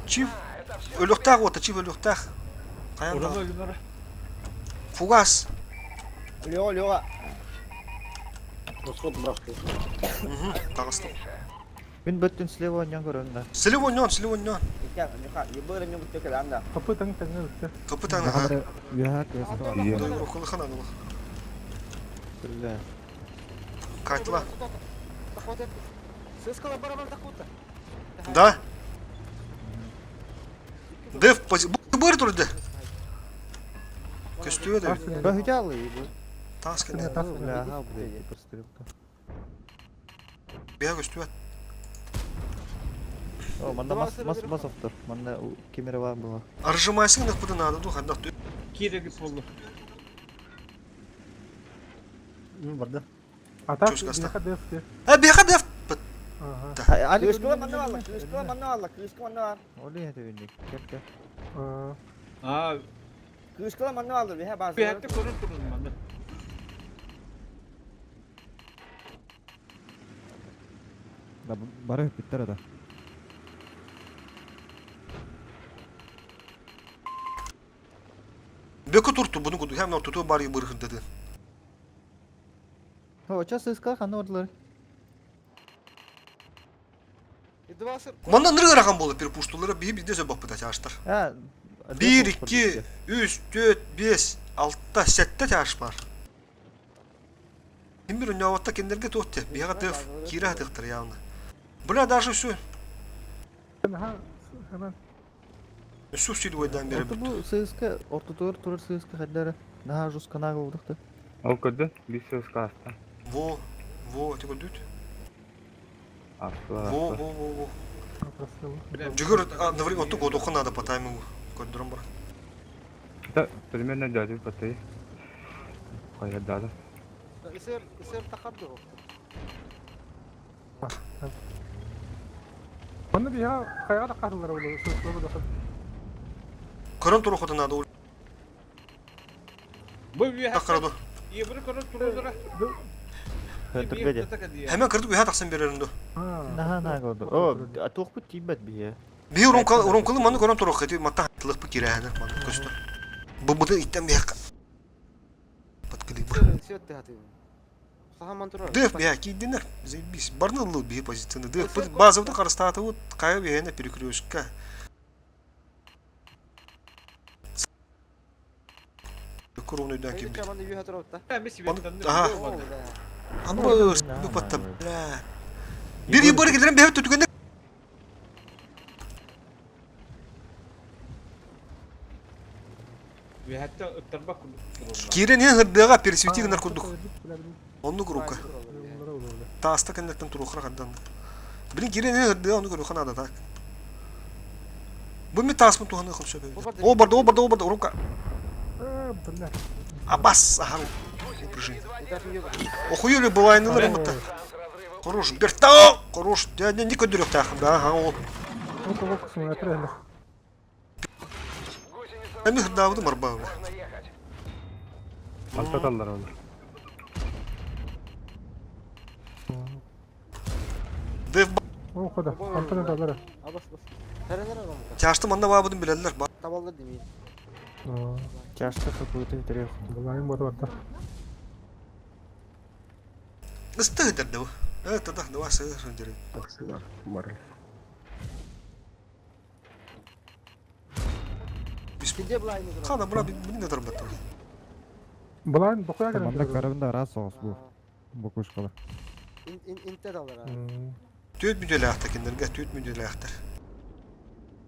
Чив өлөктак ота, чив өлөктак. Каян Орона Фугас. Лео, Лео. Расход бырахты. Тагыстым. Мин бөттүн слева оньон көрөм да. Слева оньон, слева оньон. Капы таң таңы өттө. Капы таң, ага. Рухылыхана было. Бля. Кайтла. Сыскала барабан такута. Да? Дев пози... Быр турды. Көстүө да. Бахутялы бу. Тас кене. Бля, ага, бля, прострелка. Бия көстүө. О, манда мас мас мас автор. Манда камера бар была. Аржымайсың да куда надо ду ханда. Киреги болду. Барды. А так, Чушка бияка дефте. А бияка деф. Ага. Кыскыла манна валла, кыскыла манна валла, кыскыла манна валла. Оли это винник. Кеп кеп. А, Кыскыла манна валла, бихе базы. Бихетте көрүн турун манна. Да, бары биттер да. Бөкө турту буну куду хәм туту бар быр dedi. О, сейчас искал, ханы ордылар. Манна ныры ракам болду перепуштулары би бизде сөп баппыта чаштар. А, 1 2 3 4 5 6 7 чаш бар. Ким бир үнөватта кендерге тотте. Бияга деф кира тыктыр явно. Бля даже все. Ха, hemen. Су сил ойдан бери. Орта бу ССК, орта тур тур ССК хәдләре. Наһа жестко нагыл булдык Ол көрдө, бир сөз кааста. Во, во, ты көрдүт? Асла. Во, во, во, во. Жүгөр на время отту годоху надо по таймингу. Көрдүрөм бар. Это примерно дядя потай. Кая дада. Исер исер такарды. Оны бия каяга да катылар болду. Сөз да. Көрөн туруху надо. Бу бихетте. Такырды. Ебір көрүн турун. Өтөргө де. Hemen кырдык үһэ тахсан берерин ду. Наһаа наһаа көрдө. О, туохпут тиийбэт биһиэ. Биһи урункалы маны көрөн туруох ити матта хаттылык кирэһэнер маны көстөр. Бу бутын иттен биһэк. Подкалибр. Дыах биһэ киирдинер. Заебись. Барны ыллыбыт биһи позицияны. Дыах базабытын харыстаатыбыт. Хайа биһэне перекрестка. Куруун өйдөөн киирбит. Аха. Амма бу бля. Bir yukarı gidelim bir түтүгенде Үһәттә ыттарбак курдук. Киирэн иһэн ырдыаға пересвети гынар курдук. Оннук рука. Тааста кэннеттен туруохра хандан. Блин, киирэн иһэн ырдыа ону көрүөххэ наада так. Бу ми тааспын туһаны хомсо О, барды, о, барды, о, барды, рука. Абас, ага. Упрыжи. Охуели былайнылар ымыта. Хорош, Берта! Хорош, я не көдүрөктаахым да, ага ол. Эми хырдаабытым арбаабы. Алтаталлар олар. Дев О, хода. Антон далара. Чашты манна баабытын билэллэр. Табаллар демейін. Чашты хапыты трех. Булайын бары барда. Ысты дерде бу. Э, тогда давай сыр дерем. Бар. Хана бура билин да тарбатты. Булайын бокуя Манна келен. көрөбүн да раз соғыс бу. Бу кушкала. Түөт мүдөлөөхтер киндерге түөт мүдөлөөхтер.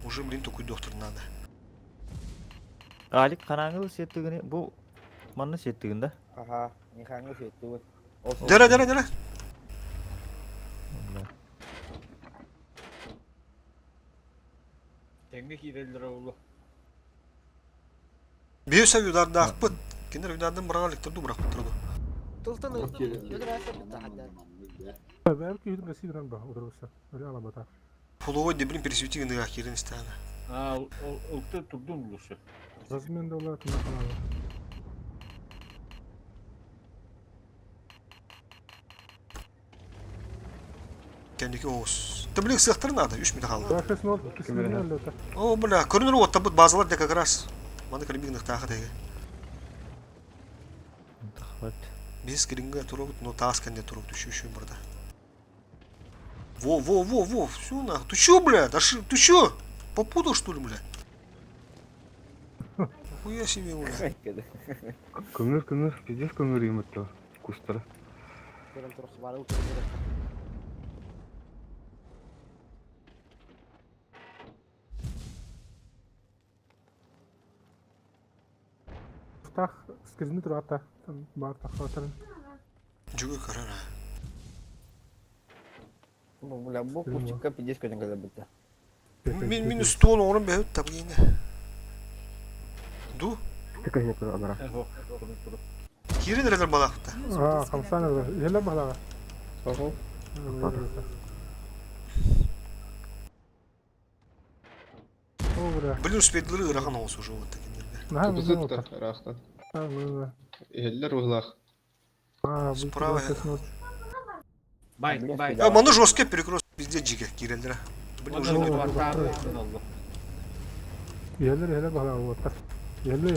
Уже блин такой доктор надо. Алик канаңыл сеттигини бу манна сеттигин да. Аха, нихаңы сеттигин. Дere дere дere. Теңге кииреллер олу. Биөсө удардаахпыт. Киндер удардан бырага лектерду быракпыт турду. Бәлки юдун гаси гран ба, удурса. Öyle alabata. Пуловой де блин пересвети гыныга кирен истана. А, ылты турдун улушу. Размен да олар тына каналы. Кендики оос. Ты блин сыхтыр надо, 3 минут қалды. Бәхес нол, кисмин әлләтә. О, бля, көрүнөр отта бут базалар да как раз. Маны калибигных тахат эге. Биз киринге туруп, но таас кенде туруп түшү үшү бурда. Во, во, во, во, всё нахуй. Ты чё, бля? Да ши, ты чё? Попутал, что ли, бля? Хуя себе, бля. Көңір көңір, пиздец көңір емітті. Кустары. Тах скрини турата. Бар тахатарын. Жүгө көрөр. Бля, бу кустикка пиздец көтөн кэлэ битте. Мин минус тон орын бэбит табгине. Ду? Кирин релер балакта. А, хамсан да. Еле балага. Ага. О, бля. Блин, успедлары ырахан олсу уже вот таким. Тупызытта, рахтан. Эллер углах. Справа. Бай, бай. А, маны жестко перекрёст пиздец жиге кирелдер. Блин, уже не Еле еле балага оттар. Еле.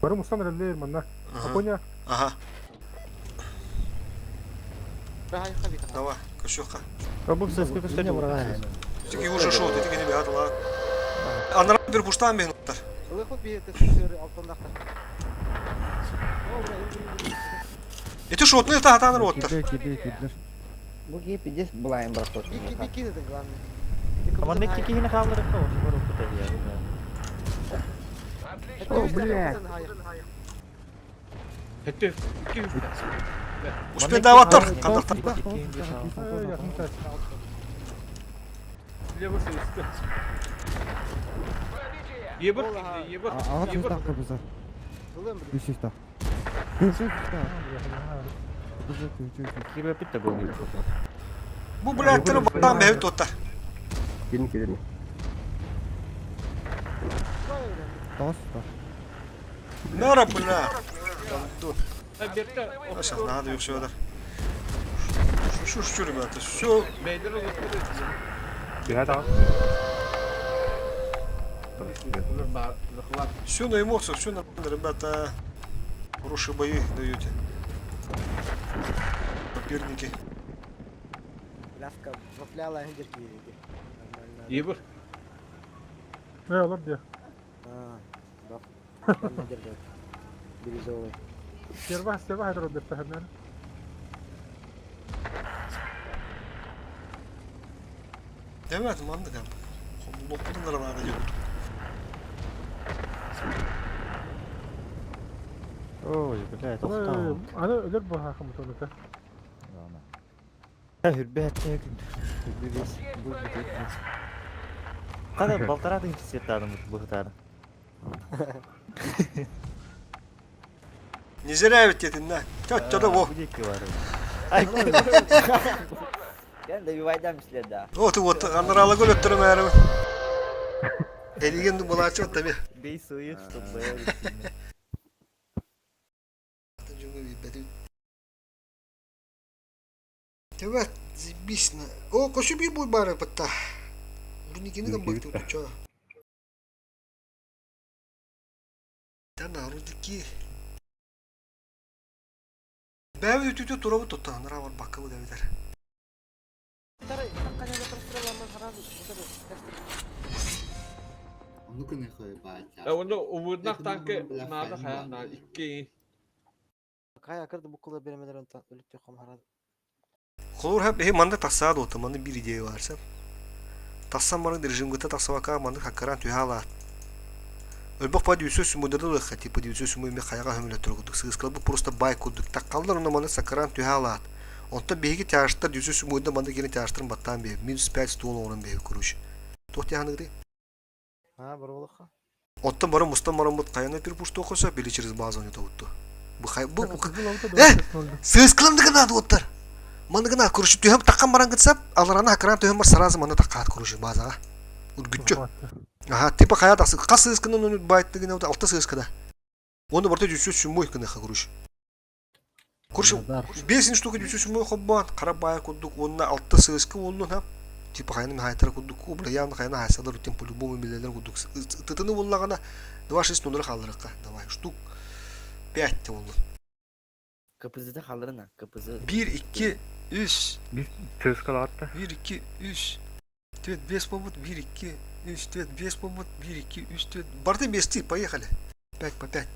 Бары мустан реле манна. Апоня. Ага. Давай, кошёка. Пробук сескө көстөр. Тики уже шоу, ты не бят, ла. Анара бир буштан бен оттар. Эти шотны это атаныр оттар. Киди, киди, киди. Бу ки пиздец булайын барак Манна икки кихини хаалларыкка ошо бар окут О, бля. Хетте, Успел даваттар, кандактар. Лево сыска. Ебір, ебір, Ага, ебір. тахта бузар. Үс тах. Үс тах. Кире битте бу. Бу блядь, баттан бэбит оттар. Келин келин. Тос тах. Нара, бля. Антон. Сейчас надо их все. Шу, шу, ребята, все. Все на эмоциях, все нормально, ребята. Хорошие бои даете. Соперники. Лавка вафляла хендер киирди. Ибр. Не, олор дии. А, баф. Бирюзовый. Стерва, стерва хайдар бертахыннар. Evet, mandık abi. Лоппутун надо делать. Ой, блядь, тохтоо. Аны өлөр бу хакым тонута. Хүрбэ хәттә Хүрбэ бес. Бу бит. Када балтара дың сеттадым бу хытары. Не зря ведь это на. Тетя во. Ай. Я добивайдам следа. Вот вот, анрала гөл өттөрөм әрі. Элиген булачы таби. Бей сует, чтоб боялись. Тебе заебись на. О, коши бир буй бары патта. Рудникини там бакты чё. Да на рудники. Бәбі үтүтү турабы тотта, анара бар баккабы да битер. Ону күнэ хой баа. Оны увуднах танкы нада хаян на икки. Кая кырды бу кулар беремелер онтан өлүп төхөм харады. Холор хап эхи манда тасаад ота, манда бир идея барса. Тассан бары режим гыта тасабака манда хаккаран түхала. Өлбөх па дүйсө сүмүдөрдө да типа дүйсө сүмү ме хаяга хөмөлө тургудук. Сыгыскал бу просто бай кудук. Таккалдар оны манда сакаран түхала. Онтон биһиги тяжтар дүйсө сүмүдө манда кини тяжтарын баттан бе. Минус 5 стол орын бе короче. Тох тяханыгды. А, бар олоха. Оттон бары мустан барамыт каяна бир пушту окуса били через базу не тоутту. Бу хай бу Э! Сыгыскалымды гына оттар. Маны гына короче түһәм таккан баран гытсап, алараны хакран түһәм бар сразу маны таккат короче базага. Үргүтчү. Ага, типа хая тасы кас сыгысканы ну байтты гына алты сыгыскада. Оны барта жүсү сүмөй гына короче. Короче, бесин штука жүсү сүмөй хоббан, кара бая кудук, онна алты сыгыскы оннун ха. Типа хаяны хайтара кудук, бля явно хаяна хайсалар утем по-любому билелер кудук. Тытыны боллагана 2-6 номер халырыкка. Давай, штук 5 те болду. КПЗ-да халырына, КПЗ. 1 2 3 Biz tırskal attı. 1 2 3 4 5 побут 1 2 3 4 5 побут 1 2 3 4 Борты без поехали. 5 по 5.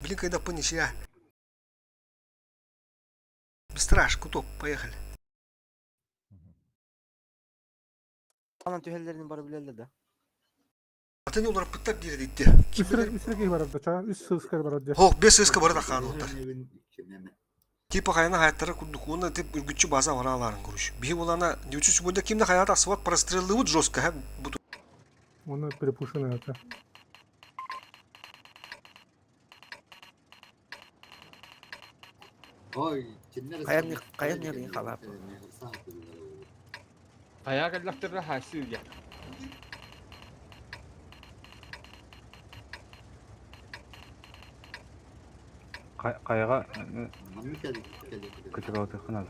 Блин, когда понес я. Быстраш, куток, поехали. Анан түһэллерин бары билелер да. Ата не олар пыттар дире дейді. Үсрек бар да, ча, үс сыскар бар да. Хок, бес сыска бар да қаны оттар. Типа хайна хаяттары курдук, оны тип үргүтчү база бара аларын короче. Бихи болана, девчу сегодня кимде хаят асыват прострелывают жестко, ха, буту. Оны перепушены это. Ой, киннер Каян каян нерин халап. Хая каллахтырра хасил я. Каяга көтөрө ханал.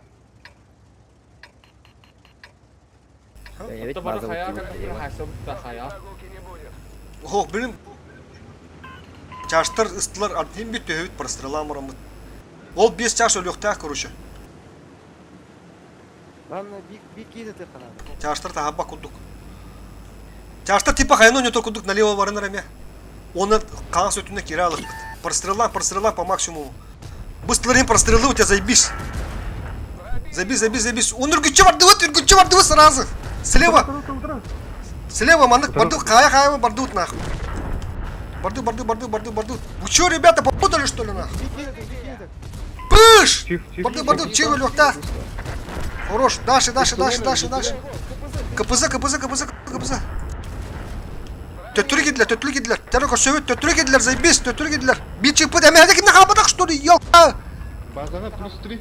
Evet, Отто бары база хая бутты каллахтырра хасил да хая. Хок, билим. Чаштар ыстылар ардин бит төһөбүт простреламырамыт. Ол 5 чаш өлөктәк короче. Ладно, бик бик киде тыханады. Чаштар тахабба кудук. Чаштар типа хайно не только кудук налево барынар эме. Оны қағаз өтіне кире алып. Прострела, прострела по максимуму. Быстрее прострелы у тебя заебись. Забей, забей, забей. Он үргүтчү барды вот, үргүтчү барды вот сразу. Слева. Слева, манык, барды, хая, хая, бардут нахуй. Барды, барды, барды, барды, барды. Вы чё, ребята, попутали что ли нахуй? Пыш! Барды, барды, чего лёгта? Хорош, дальше, дальше, дальше, дальше, дальше. КПЗ, КПЗ, КПЗ, КПЗ. Төттүрү киделер, төттүрү киделер. Террор сөбүт, төттүрү киделер, заебись, төттүрү киделер. Бир чыгып эме хәдә кимне халбадак что ли? Ёлка. Базага плюс 3.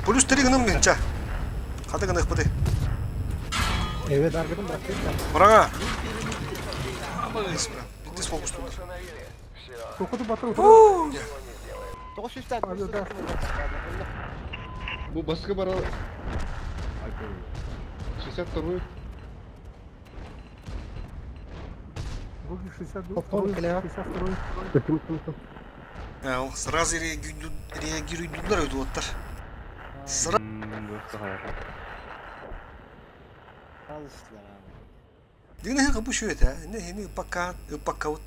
Плюс 3 гыным менча. Хата гына кыпты. Evet, arkadan bıraktık. Брага. Иккис фокустуулар. Тохоту батыр Тоҕо сүүстээх Бу баска бара 62 Буги 62 62 Сразу реагируйдулар өтүоттар. Сразу Дигнэ хэ бу шүөтэ, не хини пока пока вот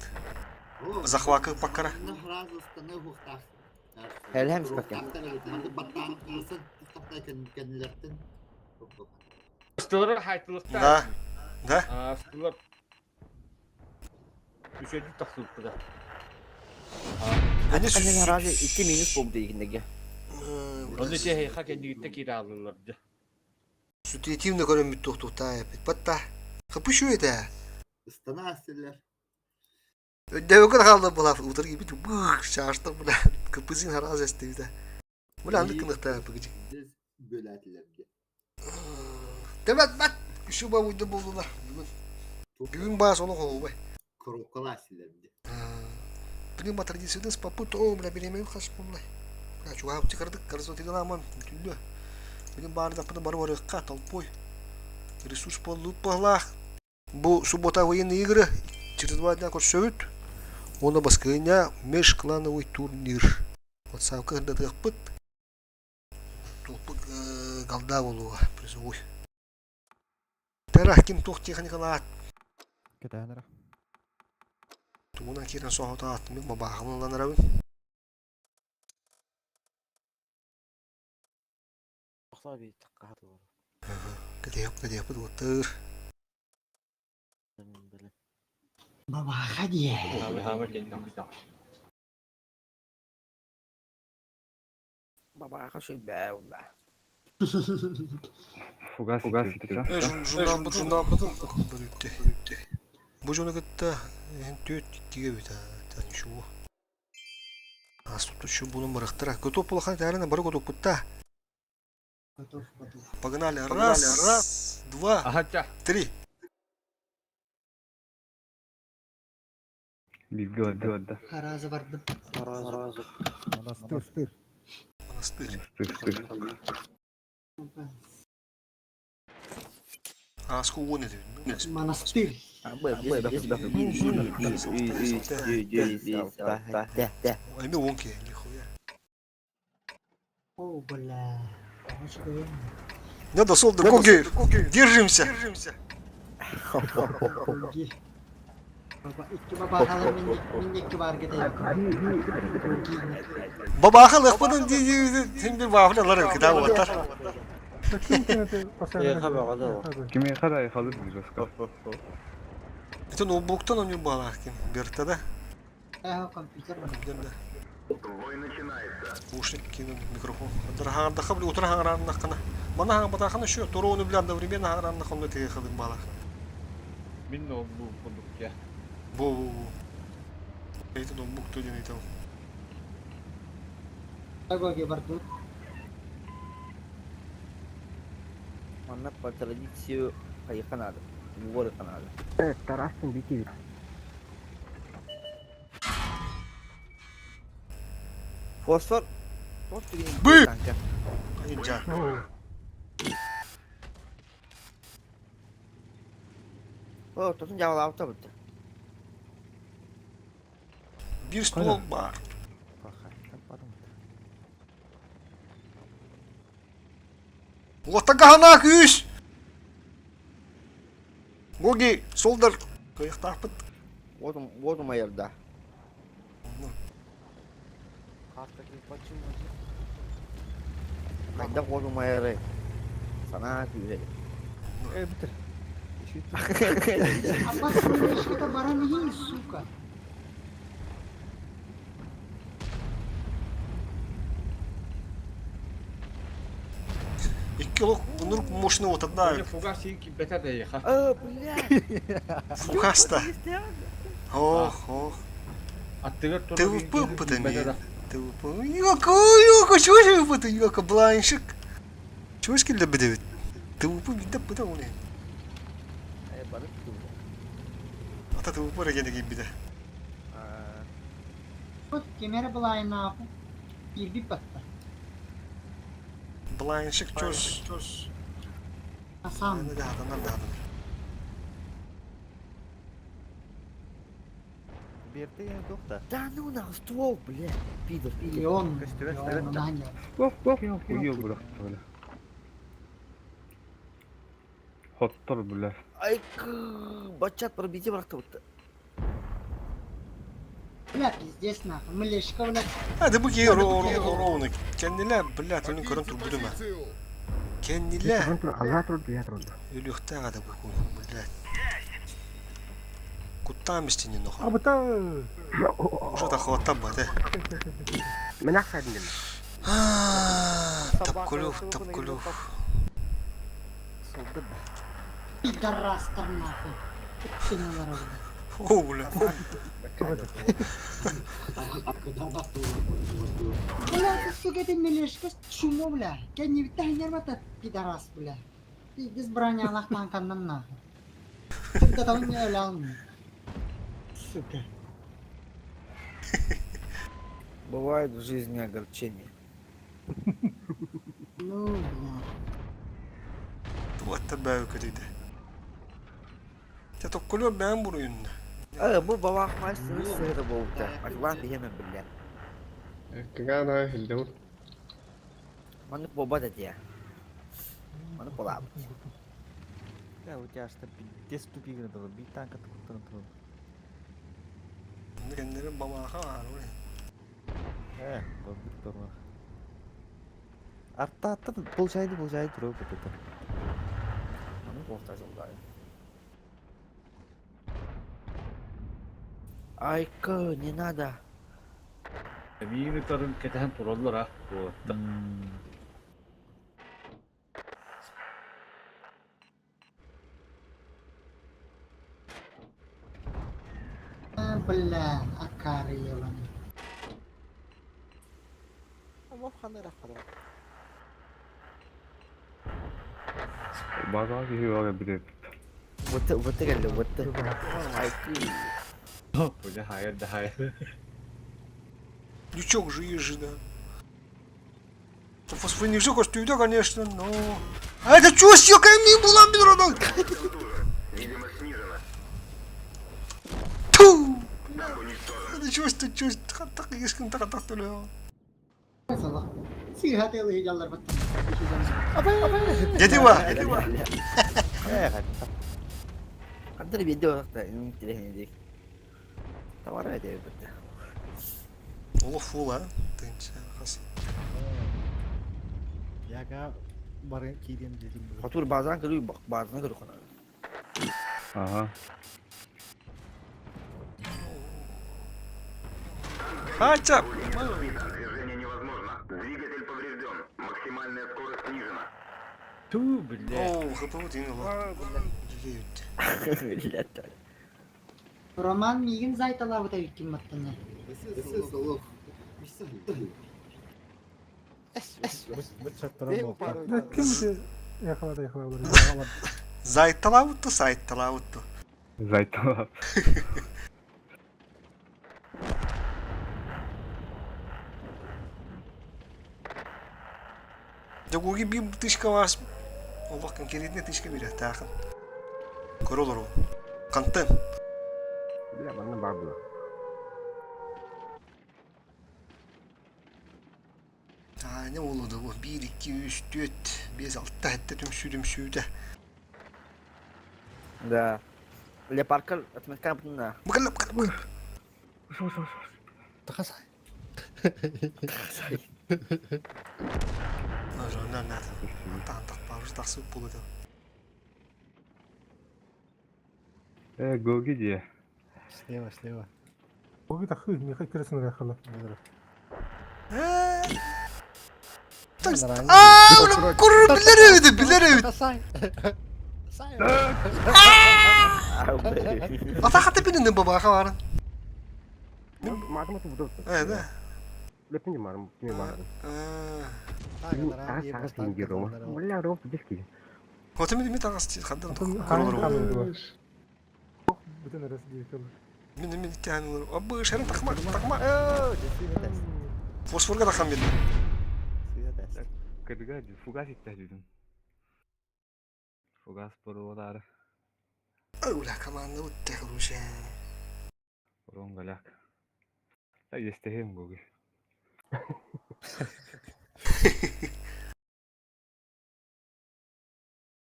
захвака покара. Helhem спакен. Астылары хайтылыктар. Да. Да. Астылар. Үчүгэй тахсыбыта. Они Они разве икки минус болду дегендеге. Оны те кэннигиттэ киирэ дьэ. Ситуативно көрөммүт туохтуктаа эпит. Батта. Хапышу это. Ыстана астылар. Өйдөбүкүн хаалла булаф утар кибит бых шаштар була кыпызын хараз эстибите. Була андык кыныхта быгыжы. Бөләтилерге. Тебет бат үшу ба уйда болдулар бүгүн. Бүгүн баас ону холубай. Коробкалаа силерге. Блин, ба традициядын спапут, о, бля, беремен хас буллай. Бля, чугаап чыкардык, карзо тыгаламан, түллө. Бүгүн баары даппыны бары барыакка, толпой. Ресурс боллут баһлаах. Бу суббота военные игры через 2 дня көрсөбүт. Уонна баскыня межклановый турнир. Ватсапка кырдатыахпыт. Туохпут голда болуға призовой. Тара ким туох техникалаат. Кэтээнэрэ. Тугунан киирэн соһутаат мин бабааҕым ылланарабын. Кэтэһиэп уоттыр. Бабаха диye. Бабаха сүлбээ улла. Фугас фугас Журналбытын бөрүттэ. Бу жону кытта түөт иккиге бүт ничего. Астут şu булун барыктыра. Готов булахан тәріне бары готов кутта. Готов, готов. Погнали. Раз, два, три. Бирге барда. Харазы бардым. Монастырь. Монастырь. Стых стых. Аску он еді. Монастырь. Эми он ке, нихуя. О, бля. Надо солда Коги. Держимся. Коги. Баба, икки бабахалар мин икки бар кетейин. Бабаха лықпыдын сен bir бафлалар китап оттар. Кими хада халыт бир Это ноутбуктан он бала ким берді да. Э, компьютер бар. Ушник кинул микрофон. Дырхаңардаха били утыр хаңараннахкана. Мана хаң батахана шу туруну биле одновременно хаңараннахонно теге хадын бала. Мин ноутбук курдук я. Бу бу бу. Это ноутбук то ден айтам. Коги бардым. Манна по традицию хайха надо. Горы надо. Тарастын бити. Фосфор. Бы! Инжа. О, тотун жабалаабыта бутта. Бир стол бар. Отагана күш! Гоги, солдар. Кыйықтарпыт. Отум, отум айырда. Кайда отум айыры. Сана күйрedi. Э, бітір. Аббас мишката баран иһин, сука. Икки лок нурк мощный отадна. Фугас ики бета да Э, бля. Фугаста. Ох, ох. Аттыгар ТВП пытами. ТВП. Йоко, йоко, чего же вы йоко, бланшик. Чего ж келді бідебит? ТВП бидеп быта оны. Э, барып Ата ТВП регене кийин биде. Ким эрэ былаайынааху киирбит батта. Блайншик чөс. Асан. Даһатанар даһатанар. Берте туох да. Да ну нахуй, ствол, бля, пидор. Миллион. Көстүбэт, Миллион, наня. Уйул бырахты бля. Хоттор бля. Ай, бачат пробити бырахты бутта. Бля, пиздец нахуй. Мылешка, бля. Hadi bu ki ровно. Кэннилэ, блядь, onun көрөн турбудум а. Кэннилэ. Алла турду, я турду. Өлүөхтээх ада бу кун, блядь. Куттаам истини нохо. Абыта. Уже тахуаттан ба, те. Мен ақсайдым дем. Тапкулюв, тапкулюв. Солдыр. Пидорастар нахуй. Кинулар, бля. О, бля. Бля, ты, сука, ты мелешка, чумо, бля. Кэннибиттэ хиннер пидорас, бля. Пиздец бронялах танканнан нахуй. Ты там не өләм. Сука. Бывает в жизни огорчения. Ну, бля. Туаттар бәйі көтейді. Те токкулю бән буруйун. Э, бу бабах мастер сыры болду. Атлан бихемен бля. Кыган ай хилдем. Маннык боба да дия. Маннык болабыт. Да, у тебя что пиздец тупик надо, бит танка куттан турду. Кеннери бамаха бар. Э, бит турма. Артта атта бұл жайды бұл жайды туруп это. Маннык болта жолдай. Айка, не надо. Миini тарын кетен тураллар а. Буотта. А, Бля, акары ебаный. База киһи бага билет. Вот, вот келди, вот. Айка. Бля, хайыр да хайыр. Ничего же ежи, да. Фосфорник костюмда, конечно, но... А это чё, съёкай ми булан бир одан? Видимо, снижена. Ту! Это чё, что, чё, так, ешкин так, так, төлө. Сыйхат элы жаллар баттан. Дети ва. Э, хатта. Кандыр видео та интересный дик. Товар это бит. Оло фул, а? Тынча, хас. Яга бары киydем дедим. Хотур базан көрү бак, базан көрү кана. Ага. Хача! Движение невозможно. Двигатель поврежден. Максимальная скорость снижена. Ту, бля. О, хп дейін ола. Бля. Роман мигин зайталабыт эбиккин баттан. Да ким ти яхалады яхалады. Зайтталабытты, сайтталабытты. Зайталап. Жогуги бир тышка вас. Олох конкретный тышка берет, тахын. Көрөлөр ол. Контент. Бля, манна бар була. А, не болду бу? 1, 2, 3, 4, 5, 6, 7 түмсүү түмсүүдө. Да. Ле паркал отметка бутна. Быкылып, быкылып. Тахасай. Жондар надо. Тантак барыш тахсып болду. Э, гоги дие. Слева, слева. Буги тахы, михай киресин рахала. Ааа, уну курur билер эбит, билер эбит. Тахасай. Сай. Ата хаты бинин бабаха барын. Мадам ту буду. Э, да. Лепин марым, ким марым. Аа. Ага, сага син Рома. Бля, Ром, дески. Хотым ми тагас хандан Хан көрөлөр. хамын. Бүтүн арасы дейт. Мин мин кэһэн Абы шарын тахма тахма. Фосфорга тахан били. Кырга фугас иттәһүдүн. Фугас боруолары. Уля команда утте хорошая. Урон голяк. Да естеһим гуги.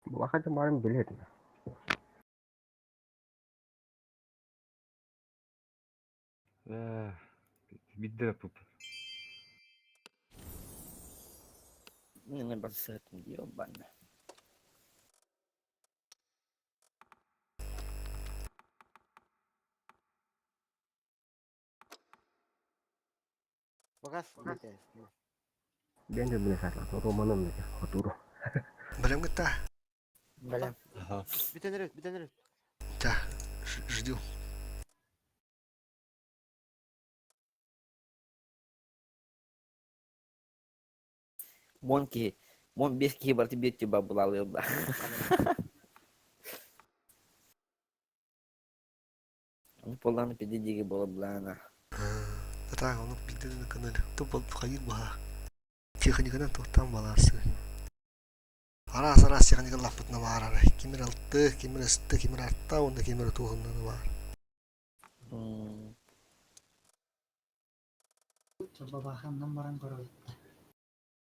Булаха барын билет. Бидде пуп. Не барсетым ёбана. Багас бите. Бен де биле сатла. Романым не хотуру. Билем гытта. Бля. Бүтен эрет, бүтен эрет. Да, жду. Монки, мон бес киһи барты биир тиба булалыылла. Ону полланы пиди диги бола булаана. Так, onu bildirin kanal. Тупо хайыр баха. Техниканан тоқтан баласы. Арас арас техника лаппытына бар ара. Кимир алты, кимир ысты, кимир артта, онда кимир туғыннаны бар. Бабаханнан баран көрөбүт.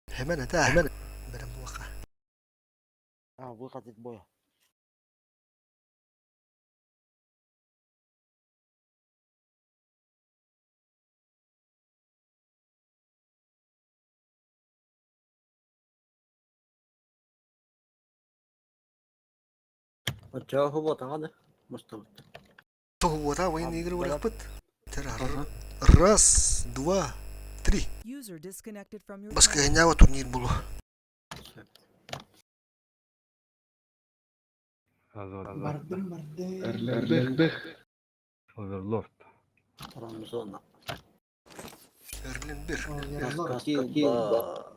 Hemen ete, hemen. Берем булака. А, выход из боя. Очоо хуботаҕа мустубут. Тоғуата военный игры барахпыт. Раз, два, три. User disconnected from your Баска channel. хенява турнир булу. Бардым бардым. Эрлер. Оверлорд. Промзона. Берлин бир. Килба.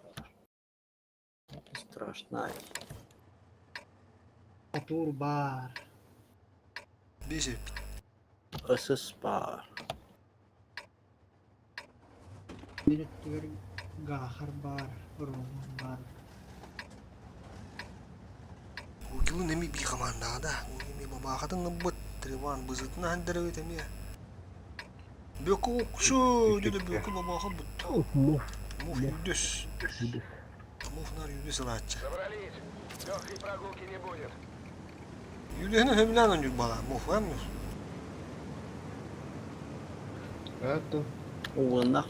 Страшная. Хотур бар. Беши. ССП. Бир гахар бар. Роман бар. Укилу неми би команда да. Неми бабахатын ныбыт. Треван бызытына хандыры теме. Бөкү укшу деди бөкү бабаха бут. Муф. Муф юдүс. Муф нар юдүс алача. Собрались. Легкой прогулки не будет. Юдүһүнү хөмлән он бала. Муф ам. Это. Угуннах.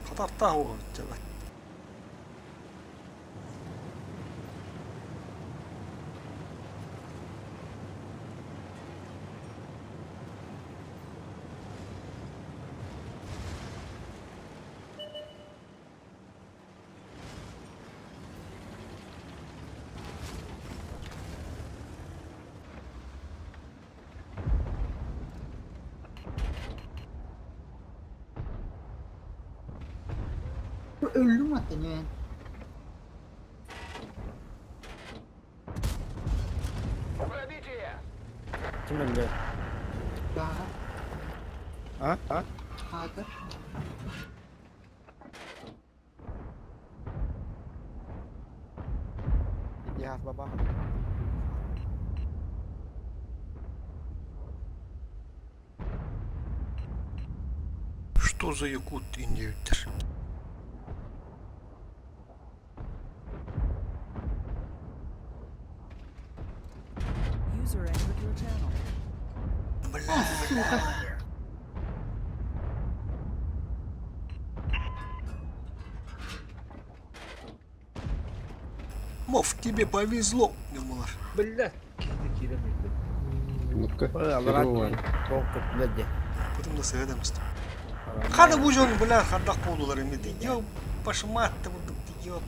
Хатарта ху. Чабат. Өллүм аттан мен. Пробитие! Ким өлдө? Гахар. А? А? Хакер. Яс баба. Что за якут индиютер? User entered your channel. Бля. Сука. Мов, тебе повезло, Нюрмалар. Бля, киһи киирэн Ну-ка. Толку Потом на сыгадамст. Хада бужон, бля, хадах полулар имеди. Ё, пашмат, ё.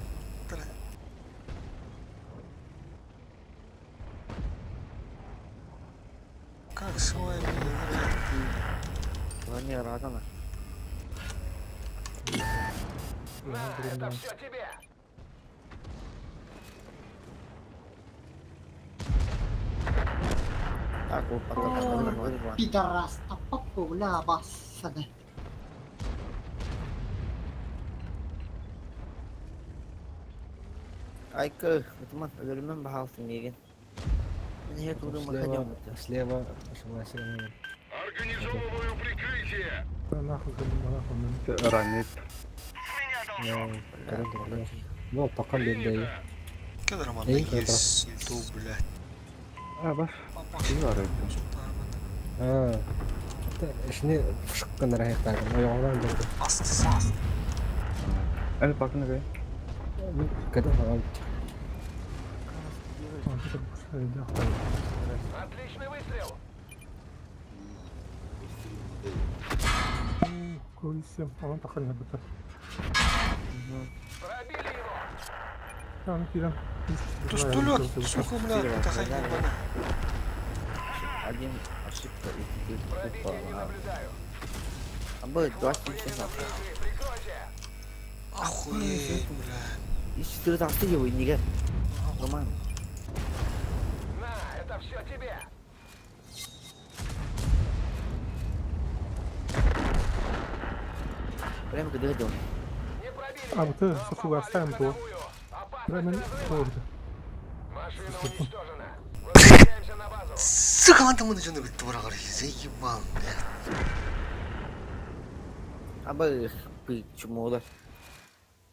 Как с вами играть? Не радана. На, это все тебе! Так, вот, О, Пидорас, таппаппа, бля, бассаны. Айка, ытыман, өлөрүмэн баһаалсын миигин. Мин иһэ туурум Слева, слева, ошибайся. Организовываю прикрытие! Нахуй, нахуй. Ранит. Ну, пока бедай. Кел Роман, Эй, есть ту, блядь. А, баш. Ким бар эди? А, это şimdi fışıkkın rayıklar. Oyağından durdu. Асты. Эл бакны бе. Kadın falan. Отличный выстрел! Көрсем, онон тахын бітір. Пробили его! Аны кирем. Тустулет, сука, бля, тахай ебана. Один ошибка и ты тупо. Пробития не наблюдаю. А было 27 Временно прикройте! Охуеть, бля. Из 14 его не Роман. На, это все тебе! Прямо когда идем. Не пробили! А, вот это но фугастаем попали в то. ходовую. Опасность Мен разрыва! doğru. Машина уничтожена. Возвращаемся на базу. Сука, он там начал говорить, заебал, блядь. А бы почему да?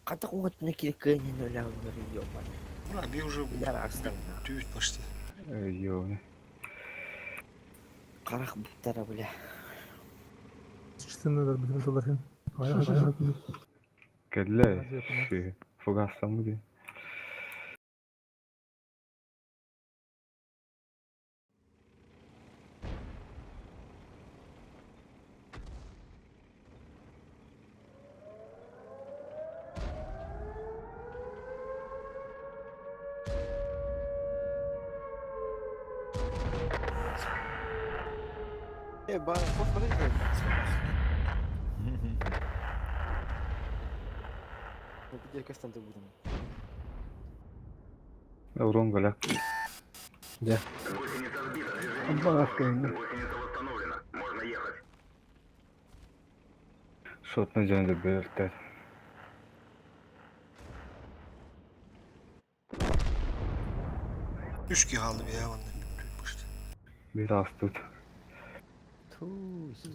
Ката куңат на киркәне нөләү ёбаный. Бля, мне уже Пидорас там. тють почти. Ё. Карах буттара бля. Чистыны бітір долар. Келле. Фугастан ди. Э, ба, посмотри. Где кастан ты будем? Урон голя. Да. Баска. Шотны жөнүндө берилди. Үш kaldı bir ya bende. Tüt почти. Бир аз тут.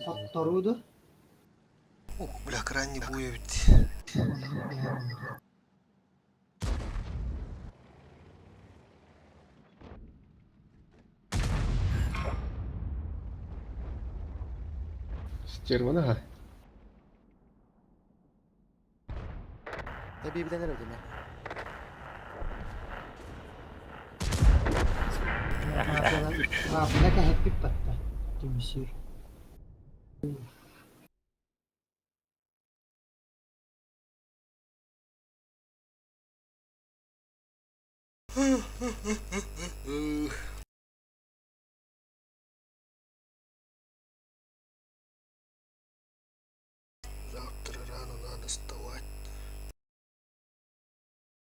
Хотторуду. О, бля, крайний бой ведь. Стервана ха. Ne bir bilen öldü ne? Rafilaka hep batta. Tümsür. Завтра рано надо вставать.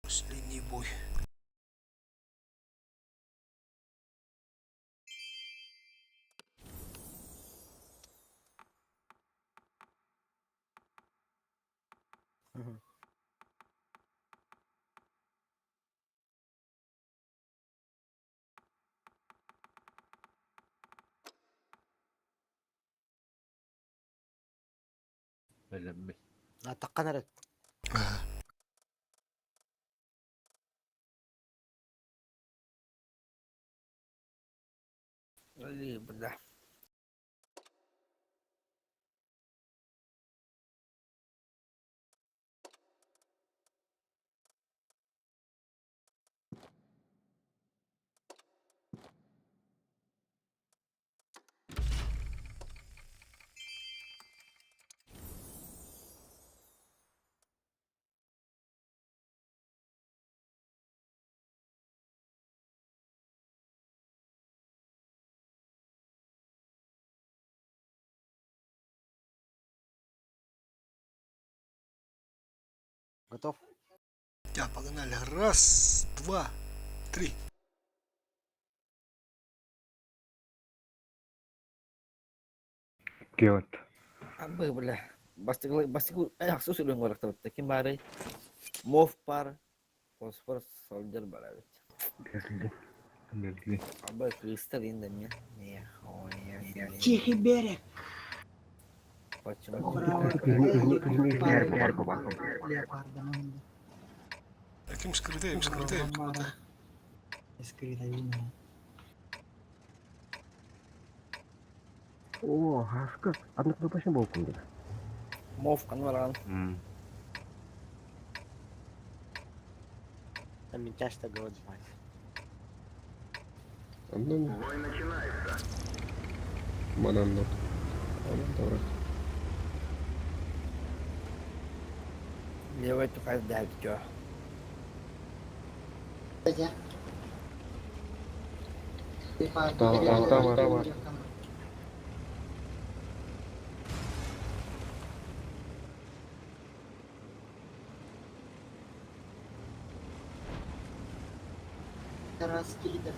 Последний бой. Бэлэммит. Атаққан әрі. Ой, бля. Готов? Я, погнали. Раз, два, три. Киот. Абы, бля. Бастыгы, бастыгы, ахсы сүрүн горактабытта. Ким баарый? Мов бар, фосфор солдер бар эбит. Белги. Белги. Абы, кыыстар инде не. Не, ой, Тихий берег. Почему? Леопарда. Ким скрыты, скрыты. Скрыта видно. О, хаска. Одна кнопочка болкун dedi. Мов канваран. Там часто говорит, мать. Оннан... Манан дот. Онан добра. Левый тухай дать, чё. Та, та, та, Раз килитер.